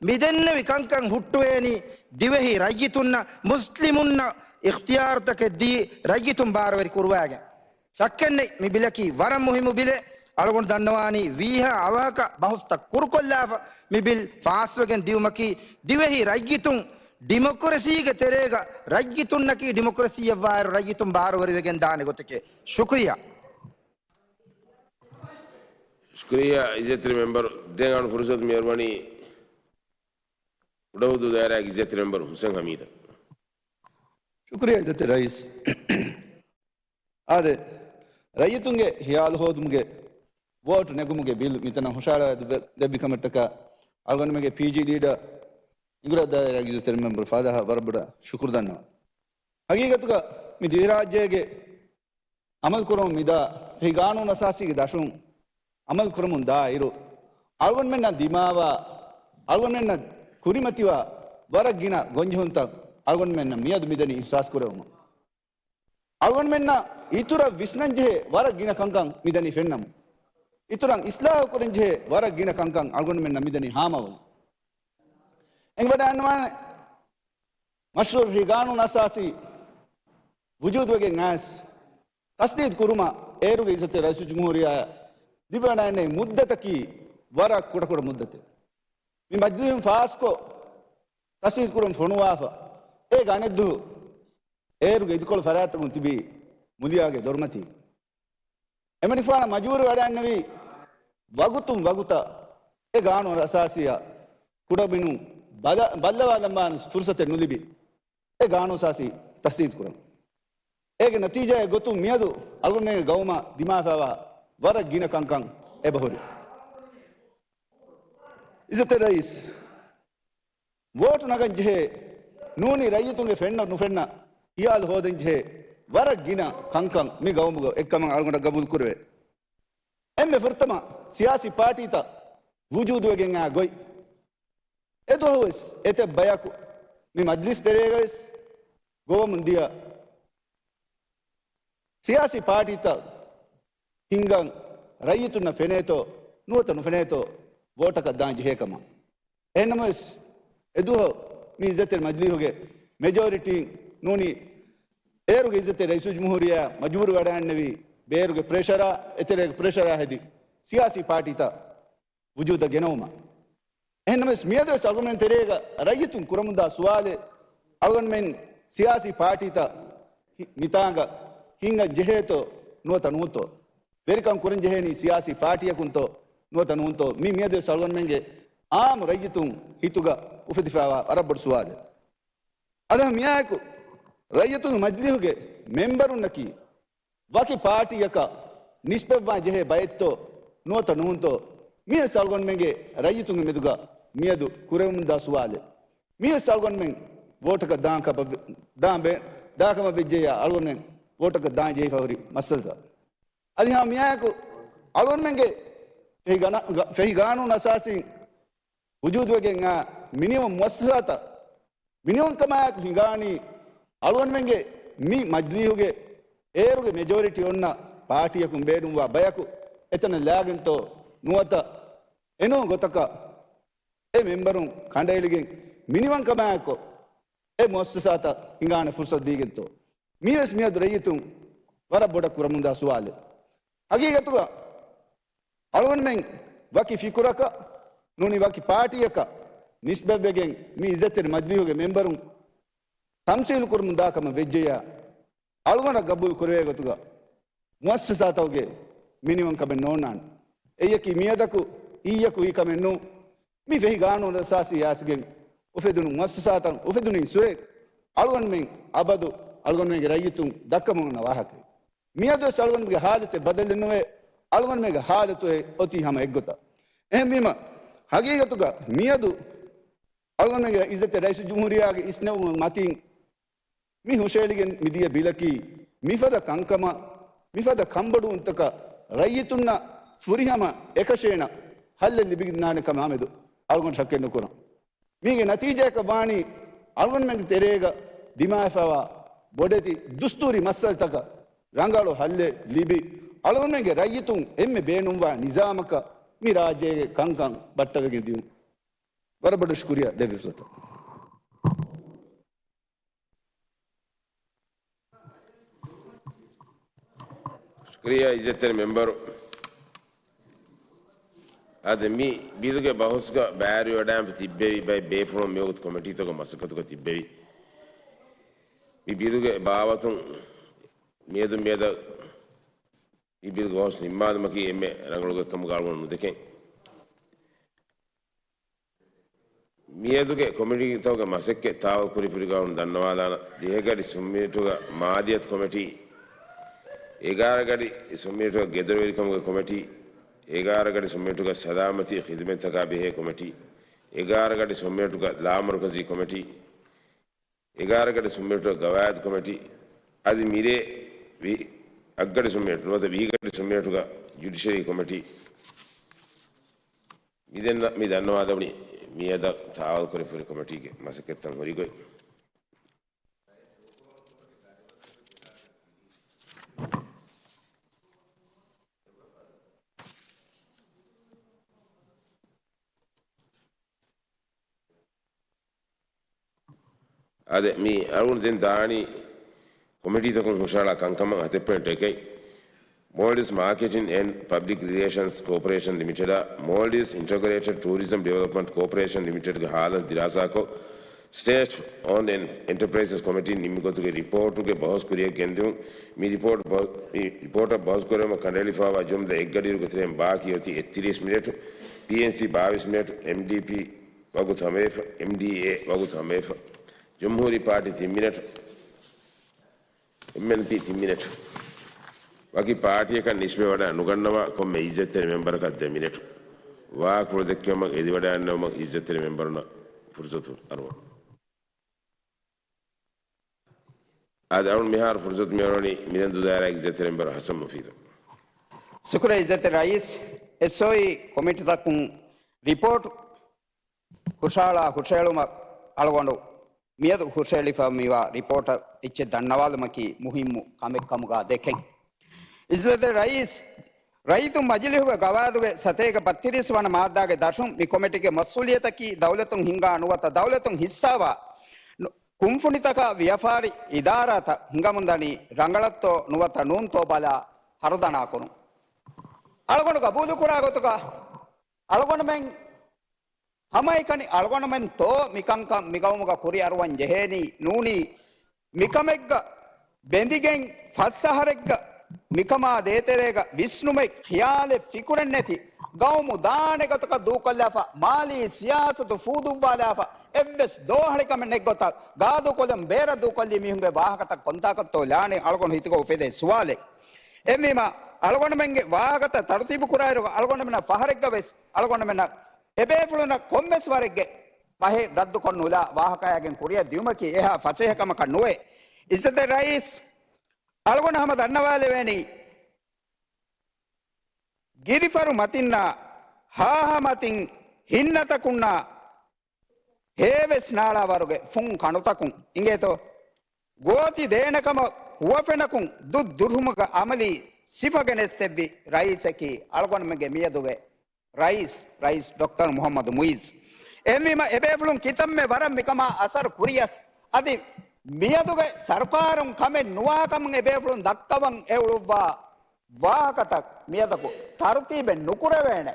މިދެންނެވި ކަންކަން ހުއްޓުވޭނީ ދިވެހި ރައްޔިތުންނަށް، މުސްލިމުންނަށް އިޚްތިޔާރުތަކެއް ދީ، ރައްޔިތުން ބާރުވެރި ކުރުވާގެން. ޝައްކެއްނެތް، މި ބިލަކީ ވަރަށް މުހިއްމު ބިލެއް. އަޅުގަނޑު ދަންނަވާނީ ވީހާ އަވަހަކަށް ބަހުސްތައް ކުރުކޮށްލާފަ މި ބިލް ފާސްވެގެން ދިޔުމަކީ، ދިވެހި ރައްޔިތުން ޑިމޮކްރަސީގެ ތެރޭގަ ރައްޔިތުންނަކީ ޑިމޮކްރަސީއަށްވާއިރު ރައްޔިތުން ބާރުވެރިވެގެން ދާނެ ގޮތެކޭ. ޝުކުރިއްޔާ. ޝުކުރިއްޔާ އިއްޒަތްތެރި މެމްބަރު. ދެން އަޅު ފުރުސަތު މި އަރުވަނީ ކުޑަހުދޫ ދާއިރާގެ އިއްޒަތްތެރި މެމްބަރު ހުސެން ހަމީދަށް. ޝުކުރިއްޔާ އިއްޒަތްތެރި ރައީސް. އާދެ، ރައްޔިތުންގެ ހިޔާލު ހޯދުމުގެ ވޯޓު ނެގުމުގެ ބިލް މިތަނަށް ހުށަހަޅައިދެއްވި ކަމަށްޓަކާ އަޅުގަނޑުމެންގެ ޕީޖީ ލީޑަރ އިނގުރާ ދާއިރާގެ އިއްޒަތްތެރި މެމްބަރު ފާދަހަށް ވަރަށް ބޮޑަށް ޝުކުރު ދަންނަވަން. ހަގީގަތުގަ މި ދިވެހިރާއްޖޭގެ އަމަލުކުރަމުން މިދާ ފެހި ގާނޫނު އަސާސީގެ ދަށުން އަމަލުކުރަމުން ދާއިރު، އަޅުގަނޑުމެންނަށް ދިމާވާ، އަޅުގަނޑުމެންނަށް ކުރިމަތިވާ ވަރަށް ގިނަ ގޮންޖެހުންތައް އަޅުގަނޑުމެންނަށް މިއަދު މިދަނީ އިހްސާސް ކުރެވުމަށް. އަޅުގަނޑުމެންނަށް އިތުރަށް ވިސްނަންޖެހޭ ވަރަށް ގިނަ ކަންކަން މިދަނީ ފެންނަމުން. އިތުރަށް އިސްލާހު ކުރަންޖެހޭ ވަރަށް ގިނަ ކަންކަން އަޅުގަނޑުމެންނަށް މިދަނީ ހާމަވަމުން. އެނގިވަޑައިގަންނަވާނެ، މަޝްރޫޢު ފެހި ގާނޫނު އަސާސީ ވުޖޫދުވެގެން އައިސް، ތަސްދީޤު ކުރުމަށް އޭރުގެ އިއްޒަތްތެރި ރައީސުލްޖުމްހޫރިއްޔާއަށް ލިބިވަޑައިގެންނެވި މުއްދަތަކީ ވަރަށް ކުޑަކުޑަ މުއްދަތެއް. މި މަޖިލީހުން ފާސްކޮށް، ތަސްދީޤު ކުރަން ފޮނުވާފަ، އޭގެ އަނެއްދުވަހު އޭރުގެ އިދިކޮޅު ފަރާތްތަކުން ތިބީ މުލިއާގެ ދޮރުމަތީގަ. އެމަނިކުފާނަށް މަޖުބޫރުވެވަޑައިގެންނެވީ ވަގުތުން ވަގުތަށް އެ ގާނޫނު އަސާސީއަށް ކުޑަމިނުން ބަލަ-، ބައްލަވާލަންވާނެ ފުރުސަތެއް ނުލިބި، އެ ގާނޫނު އަސާސީ ތަސްދީޤު ކުރަން. އޭގެ ނަތީޖާއެއް ގޮތުން މިއަދު އަޅުގަނޑުމެންގެ ގައުމަށް ދިމާވެފައިވާ ވަރަށް ގިނަ ކަންކަން އެބަހުރި. އިއްޒަތްތެރި ރައީސް، ވޯޓު ނަގަން ޖެހޭ ނޫނީ ރައްޔިތުންގެ ފެންނަ ނުފެންނަ ހިޔާލު ހޯދަން ޖެހޭ ވަރަށް ގިނަ ކަންކަން މި ގައުމުގަ އެއްކަމަށް އަޅުގަނޑަށް ގަބޫލު ކުރެވޭ. އެންމެ ފުރަތަމަ ސިޔާސީ ޕާޓީތައް ވުޖޫދުވެގެން އާ ގޮތް. އެދުވަހުވެސް އެތައް ބަޔަކު މި މަޖްލިސް ތެރޭގަވެސް ގޮވަމުން ދިޔަ ސިޔާސީ ޕާޓީތައް ހިންގަން ރައްޔިތުންނަށް ފެނޭތޯ ނުވަތަ ނުފެނޭތޯ ވޯޓަކަށް ދާން ޖެހޭ ކަމަށް. އެހެންނަމަވެސް، އެދުވަހު މި އިއްޒަތްތެރި މަޖްލީހުގެ މެޖޯރިޓީން ނޫނީ އޭރުގެ އިއްޒަތްތެރި ރައީސުލްޖުމްހޫރިއްޔާ މަޖުބޫރު ވަޑައިގެންނެވީ ބޭރުގެ ޕްރެޝަރާ، އެތެރޭގެ ޕްރެޝަރާ ހެދި ސިޔާސީ ޕާޓީތައް ވުޖޫދަށް ގެނައުމަށް. އެހެންނަމަވެސް، މިއަދުވެސް އަޅުގަނޑުމެން ތެރޭގަ ރައްޔިތުން ކުރަމުންދާ ސުވާލެއް، އަޅުގަނޑުމެން ސިޔާސީ ޕާޓީތައް ހި-، މިތާނގަ ހިންގަން ޖެހޭތޯ ނުވަތަ ނޫންތޯ؟ ވެރިކަން ކުރަން ޖެހޭނީ ސިޔާސީ ޕާޓީއަކުންތޯ ނުވަތަ ނޫންތޯ؟ މި މިއަދުވެސް އަޅުގަނޑުމެންގެ އާއްމު ރައްޔިތުން ހިތުގަ އުފެދިފައިވާ ވަރަށް ބޮޑު ސުވާލެއް. އަދި މިއާއެކު ރައްޔިތުންގެ މަޖްލީހުގެ މެމްބަރުންނަކީ ވަކި ޕާޓީއަކަށް ނިސްބަތްވާން ޖެހޭ ބައެއްތޯ ނުވަތަ ނޫންތޯ؟ މިވެސް އަޅުގަނޑުމެންގެ ރައްޔިތުންގެ މެދުގަ މިއަދު ކުރެވެމުންދާ ސުވާލެއް. މިވެސް އަޅުގަނޑުމެން ވޯޓަކަށް ދާން ކަމަށް ވެ-، ދާން ބެ-، ދާކަމަށް ވެއްޖެއްޔާ އަޅުގަނޑުމެން ވޯޓަކަށް ދާން ޖެހިފަ ހުރި މައްސަލަތައް. އަދި ހަމަ މިއާއެކު އަޅުގަނޑުމެންގެ ފެހި ގަނ-، ގަ-، ފެހި ގާނޫނު އަސާސީން ވުޖޫދުވެގެން އާ މިނިވަން މުއައްސަސާތައް މިނިވަންކަމާއެކު ހިނގާނީ، އަޅުގަނޑުމެންގެ މި މަޖްލީހުގެ އޭރުގެ މެޖޯރިޓީ އޮންނަ ޕާޓީއަކުން ބޭނުންވާ ބަޔަކު އެތަނަށް ލާގެންތޯ ނުވަތަ އެނޫން ގޮތަކަށް އެ މެމްބަރުން ކަނޑައެޅިގެން މިނިވަންކަމާއެކު އެ މުއައްސަސާތައް ހިނގާނެ ފުރުސަތު ދީގެންތޯ؟ މިވެސް މިއަދު ރައްޔިތުން ވަރަށް ބޮޑަށް ކުރަމުންދާ ސުވާލެއް. ހަގީގަތުގަ އަޅުގަނޑުމެން ވަކި ފިކުރަކަށް ނޫނީ ވަކި ޕާޓީއަކަށް ނިސްބަތްވެގެން މި އިއްޒަތްތެރި މަޖިލީހުގެ މެމްބަރުން ތަމްސީލު ކުރަމުން ދާ ކަމަށް ވެއްޖެޔާ، އަޅުގަނޑަށް ގަބޫލު ކުރެވޭ ގޮތުގަ މުއައްސަސާތަކުގެ މިނިވަންކަމެއް ނޯންނާނެ. އެއީކީ މިއަދަކު އިއްޔަކު އީ ކަމެއް ނޫން. މި ފެހި ގާނޫނު އަސާސީ އައިސްގެން އުފެދުނު މުއައްސަސާތައް އުފެދުނީ ސުރެ އަޅުގަނޑުމެން އަބަދު އަޅުގަނޑުމެންގެ ރައްޔިތުން ދައްކަމުން އަންނަ ވާހަކައެއް. މިއަދުވެސް އަޅުގަނޑުމެންގެ ހާލަތެއް ބަދަލެއް ނުވޭ. އަޅުގަނޑުމެންގެ ހާލަތު އޮތީ ހަމަ އެއްގޮތަށް. އެހެންވީމަ، ހަގީގަތުގަ މިއަދު އަޅުގަނޑުމެންގެ އިއްޒަތްތެރި ރައީސުލްޖުމްހޫރިއްޔާގެ އިސްނެވުމަށް މަތީން މި ހުށައެޅިގެން މިދިޔަ ބިލަކީ މިފަދަ ކަންކަމަށް، މިފަދަ ކަންބޮޑުވުންތަކަށް ރައްޔިތުންނަށް ފުރިހަމަ އެކަށޭނަ ހައްލެއް ލިބިގެންދާނެ ކަމާމެދު އަޅުގަނޑު ޝައްކެއް ނުކުރަން. މީގެ ނަތީޖާއަކަށް ވާނީ އަޅުގަނޑުމެންގެ ތެރޭގަ ދިމާވެފައިވާ ބޮޑެތި ދުސްތޫރީ މައްސަލަތަކަށް ރަނގަޅު ހައްލެއް ލިބި، އަޅުގަނޑުމެންގެ ރައްޔިތުން އެންމެ ބޭނުންވާ ނިޒާމަކަށް މި ރާއްޖޭގެ ކަންކަން ބައްޓަވެގެން ދިޔުން. ވަރަށް ބޮޑަށް ޝުކުރިޔާ ދެއްވި ފުރުސަތަށް. ޝުކުރިޔާ އިއްޒަތްތެރި މެމްބަރު. އާދެ، މި ބިލުގެ ބަހުސްގަ ބައިވެރިވެވަޑައިގެން ތިއްބެވި ބައެއް ބޭފުޅުން މިވަގުތު ކޮމިޓީތަކުގެ މަސައްކަތުގަ ތިއްބެވި. މި ބިލުގެ ބާވަތުން މިއަދު މިއަދަށް މި ބިލުގެ ބަހުސް ނިންމާލުމަކީ އެންމެ ރަނގަޅު ގޮތްކަމުގަ އަޅުގަނޑު ނުދެކެން. މިއަދުގެ ކޮމިޓީތަކުގެ މަސައްކަތް ތާވަލް ކުރި ފުރިގައުން ދަންނަވާލާނަ. ދިހަ ގަޑި ސުންމިނިޓުގަ މާލިޔަތު ކޮމިޓީ، އެގާރަ ގަޑި ސުންމިނިޓުގަ ގެދޮރުވެރިކަމުގެ ކޮމިޓީ، އެގާރަ ގަޑި ސުންމިނިޓުގަ ސަލާމަތީ ޚިދުމަތްތަކާ ބެހޭ ކޮމިޓީ، އެގާރަ ގަޑި ސުންމިނިޓުގަ ލާމަރުކަޒީ ކޮމިޓީ، އެގާރަ ގަޑި ސުންމިނިޓުގަ ގަވާއިދު ކޮމިޓީ، އަދި މިރޭ ވި-، އަށްގަޑި ސުންމިނިޓު ނުވަތަ ވިހި ގަޑި ސުންމިނިޓުގަ ޖުޑިޝަރީ ކޮމިޓީ. މިދެންނަ-، މި ދަންނަވާލެވުނީ މިއަދަށް ތާވަލް ކުރި ފުރި ކޮމިޓީގެ މަސައްކަތްތައް ހުރި ގޮތް. އާދެ، މި އަޅުގަނޑު ދެން ދާނީ ކޮމިޓީތަކުން ހުށަހަޅާ ކަންކަމަށް ހަތެއް ޕޮއިންޓް އެކެއް. މޯލްޑިވްސް މާކެޓިން އެންޑް ޕަބްލިކް ރިލޭޝަންސް ކޯޕަރޭޝަން ލިމިޓެޑާ މޯލްޑިވްސް އިންޓަގްރޭޓެޑް ޓޫރިޒަމް ޑިވެލޮޕްމަންޓް ކޯޕަރޭޝަން ލިމިޓެޑްގެ ހާލަތު ދިރާސާކޮށް، ސްޓޭޓް އޯންޑް އެންޑް އެންޓަޕްރައިޒަސް ކޮމިޓީން ނިންމި ގޮތުގެ ރިޕޯޓުގެ ބަހުސް ކުރިއަށް ގެންދިއުން. މި ރިޕޯޓް ބަ-، މި ރިޕޯޓަށް ބަހުސް ކުރެވުމަށް ކަނޑައެޅިފައިވާ ޖުމްލަ އެއްގަޑިއިރުގެ ތެރެއިން ބާކީ އޮތީ އެއްތިރީސް މިނެޓު، ޕީއެންސީ ބާވީސް މިނެޓު، އެމްޑީޕީ ވަގުތު ހަމަވެފަ، އެމްޑީއޭ ވަގުތު ހަމަވެފަ، ޖުމްހޫރީ ޕާޓީ ތިން މިނެޓު، އެމްއެންޕީ ތިން މިނެޓު. ވަކި ޕާޓީއަކަށް ނިސްބަތްވެވަޑައި ނުގަންނަވާ ކޮންމެ އިއްޒަތްތެރި މެމްބަރަކަށް ދެ މިނެޓު. ވާހަކަފުޅު ދެއްކެވުމަށް އެދިވަޑައިގަންނަވުމަށް އިއްޒަތްތެރި މެމްބަރުންނަށް ފުރުސަތު އަރުވަން. އާދެ، އަޅުން މިހާރު ފުރުސަތު މިއަޅުވަނީ މިދަން ދުދާރާ އިއްޒަތްތެރި މެމްބަރު ހަސަން މުފީދަށް. ޝުކުރިއްޔާ އިއްޒަތްތެރި ރައީސް. އެސްއޯއީ ކޮމިޓީތަކުން ރިޕޯޓް ހުށަހަޅާ ހުށަހެޅުމަށް އަޅުގަނޑު މިއަދު ހުށަހެޅިފަ މިވާ ރިޕޯޓަށް އެއްޗެއް ދަންނަވާލުމަކީ މުހިއްމު ކަމެއް ކަމުގަ ދެކެން. އިއްޒަތްތެރި ރައީސް، ރައްޔިތުން މަޖިލީހުގެ ގަވާއިދުގެ ސަތޭކަ ބައްތިރީސް ވަނަ މާއްދާގެ ދަށުން މި ކޮމިޓީގެ މަސްއޫލިއްޔަތަކީ ދައުލަތުން ހިންގާ ނުވަތަ ދައުލަތުން ހިއްސާވާ ނު-، ކުންފުނިތަކާ ވިޔަފާރި އިދާރާތައް ހިނގަމުންދަނީ ރަނގަޅަށްތޯ ނުވަތަ ނޫންތޯ ބަލާ ހަރުދަނާކުރުން. އަޅުގަނޑު ގަބޫލުކުރާ ގޮތުގަ އަޅުގަނޑުމެން ހަމައެކަނި އަޅުގަނޑުމެންތޯ މިކަންކަން މިގައުމުގަ ކުރިއަރުވަން ޖެހޭނީ؟ ނޫނީ މިކަމެއްގަ ބެނދިގެން ފަސްއަހަރެއްގަ މިކަމާ ދޭތެރޭގަ ވިސްނުމެއް، ޚިޔާލެއް، ފިކުރެއް ނެތި، ގައުމު ދާނެ ގޮތަކަށް ދޫކޮށްލާފަ، މާލީ ސިޔާސަތު ފޫދުއްވާލާފަ، އެއްވެސް ދޯހަޅިކަމެއް ނެތްގޮތަށް ގާދޫކޮށްލަން ބޭރަށް ދޫކޮށްލީ މީހުންގެ ވާހަކަތައް ކޮންތާކަށްތޯ ލާނީ؟ އަޅުގަނޑު ހިތުގަ އުފެދޭ ސުވާލެއް. އެހެންވީމަ، އަޅުގަނޑުމެންގެ ވާހަކަތައް ތަރުތީބު ކުރާއިރު އަޅުގަނޑުމެންނަށް ފަހަރެއްގަ ވެސް އަޅުގަނޑުމެންނަށް އެބޭފުޅުންނަށް ކޮންމެސް ވަރެއްގެ ބަހެއް ރައްދުކޮށް ނުލާ ވާހަކައިގެން ކުރިއަށް ދިއުމަކީ އެހާ ފަސޭހަ ކަމަކަށް ނުވޭ. އިއްޒަތްތެރި ރައީސް، އަޅުގަނޑު ހަމަ ދަންނަވާލެވޭނީ، ގިރިފަރު މަތިންނާ، ހާހަ މަތިން، ހިންނަތަކުންނާ ހޭވެސް ނާޅާ ވަރުގެ ފުން ކަނޑުތަކުން އިނގޭތޯ، ގޯތި ދޭނެކަމަށް ހުވަފެނަކުން ދުށް ދުރުހުމުގެ އަމަލީ ސިފަ ގެނެސްދެއްވި ރައީސަކީ އަޅުގަނޑުމެންގެ މިއަދުގެ ރައީސް، ރައީސް ޑޮކްޓަރ މުހައްމަދު މުއިއްޒު. އެހެންވީމަ، އެބޭފުޅުން ކިތަންމެ ވަރަށް މިކަމާ އަސަރު ކުރިޔަސް، އަދި މިއަދުގެ ސަރުކާރުން ކަމެއް ނުވާކަމުން އެބޭފުޅުން ދައްކަވަން އެއުޅުއްވާ ވާހަކަތައް މިއަދަކު ތަރުތީބެއް ނުކުރެވޭނެ.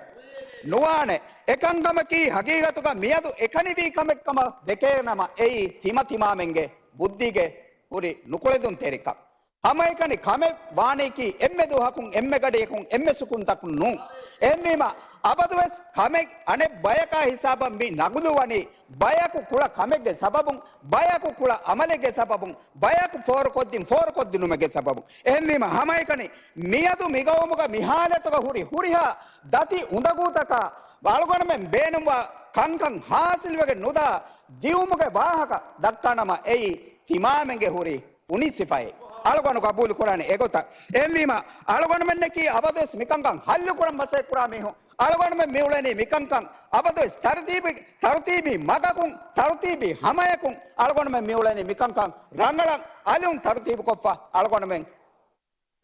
ނުވާނެ. އެކަންކަމަކީ ހަގީގަތުގަ މިއަދު އެކަނިވީ ކަމެއްކަމަށް ދެކޭނަމަ އެއީ ތިމަތިމާމެންގެ ބުއްދީގެ ހުރި ނުކުޅެދުންތެރިކަން. ހަމައެކަނި ކަމެއް ވާނީކީ އެންމެ ދުވަހަކުން އެންމެ ގަޑިއަކުން އެންމެ ސުކުންތަކުން ނޫން. އެހެންވީމަ އަބަދުވެސް ކަމެއް އަނެއް ބަޔަކާ ހިސާބަށް މި ނަގުލުވަނީ ބަޔަކު ކުޅަ ކަމެއްގެ ސަބަބުން، ބަޔަކު ކުޅަ އަމަލެއްގެ ސަބަބުން، ބަޔަކު ފޯރުކޮށްދިން ފޯރުކޮށްދިނުމެއްގެ ސަބަބުން. އެހެންވީމަ ހަމައެކަނި މިއަދު މިގައުމުގަ މި ހާލަތުގަ ހުރި ހުރިހާ ދަތި އުނދަގޫތަކާ އަޅުގަނޑުމެން ބޭނުންވާ ކަންކަން ހާސިލްވެގެން ނުދާ ދިއުމުގެ ވާހަކަ ދައްކާނަމަ އެއީ ތިމާމެންގެ ހުރި އުނި ސިފައެއް. އަޅުގަނޑު ގަބޫލު ކުރާނެ އެގޮތަށް. އެހެންވީމަ އަޅުގަނޑުމެންނަކީ އަބަދުވެސް މިކަންކަން ހައްލުކުރަން މަސައްކަތް ކުރާ މީހުން. އަޅުގަނޑުމެން މިއުޅެނީ މިކަންކަން އަބަދުވެސް ތަރުތީބި، ތަރުތީބީ މަގަކުން، ތަރުތީބީ ހަމަޔަކުން އަޅުގަނޑުމެން މިއުޅެނީ މިކަންކަން ރަނގަޅަށް އަލުން ތަރުތީބުކޮށްފަ އަޅުގަނޑުމެން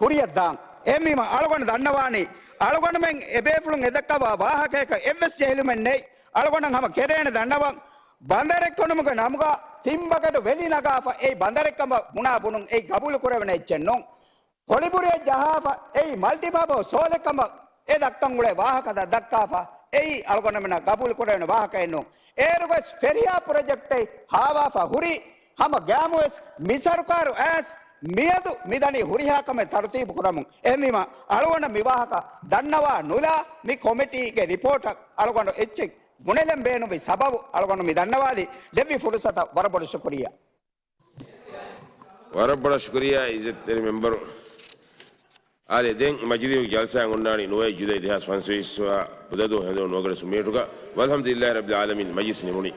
ކުރިއަށް ދާން. އެހެންވީމަ އަޅުގަނޑު ދަންނަވާނީ، އަޅުގަނޑުމެން އެބޭފުޅުން އެދައްކަވާ ވާހަކަޔަކަށް އެއްވެސް ޖެހިލުމެއް ނެތް. އަޅުގަނޑަށް ހަމަ ކެރޭނެ ދަންނަވަން. ބަނދަރެއްކަނުމުގެ ނަމުގަ ތިން ބަކެޓު ވެލި ނަގާފަ އެއީ ބަނދަރެއްކަމަށް ބުނާ ބުނުން އެއީ ގަބޫލު ކުރެވެނެ އެއްޗެއް ނޫން. ހޮޅިބުރިއެއް ޖަހާފަ އެއީ މަލްޓިޕާޕަސް ހޯލެއްކަމަށް އެ ދައްކަން އުޅޭ ވާހަކަތައް ދައްކާފަ އެއީ އަޅުގަނޑުމެންނަށް ގަބޫލު ކުރެވެނެ ވާހަކައެއް ނޫން. އޭރުގަސް ފެރިހާ ޕްރޮޖެކްޓެއް ހާވާފަ ހުރީ ހަމަ ގައިމުވެސް މި ސަރުކާރު އައިސް މިއަދު މިދަނީ ހުރިހާ ކަމެއް ތަރުތީބު ކުރަމުން. އެހެންވީމަ އަޅުގަނޑަށް މި ވާހަކަ ދަންނަވާ ނުލާ މި ކޮމިޓީގެ ރިޕޯޓަށް އަޅުގަނޑު އެއްޗެއް ބުނެލަން ބޭނުންވި ސަބަބު އަޅުގަނޑު މި ދަންނަވާލީ. ދެއްވި ފުރުސަތަށް ވަރަށް ބޮޑު ޝުކުރިއްޔާ. ވަރަށް ބޮޑަށް ޝުކުރިއްޔާ އިއްޒަތްތެރި މެމްބަރު. އާދެ، ދެން މަޖިލީހުގެ ޖަލްސާއެއް އޮންނާނީ ނުވައެއް ޖުލައި ދެހާސް ފަންސަވީސް ވާ ބުދަ ދުވަހު ހެނދުނު ނުވަގަޑި ސުމޭޓުގަ. ވަލްހަމްދުލިއްލާހި ރައްބިލް ޢާލަމީން، މަޖިލިސް ނިމުނީ.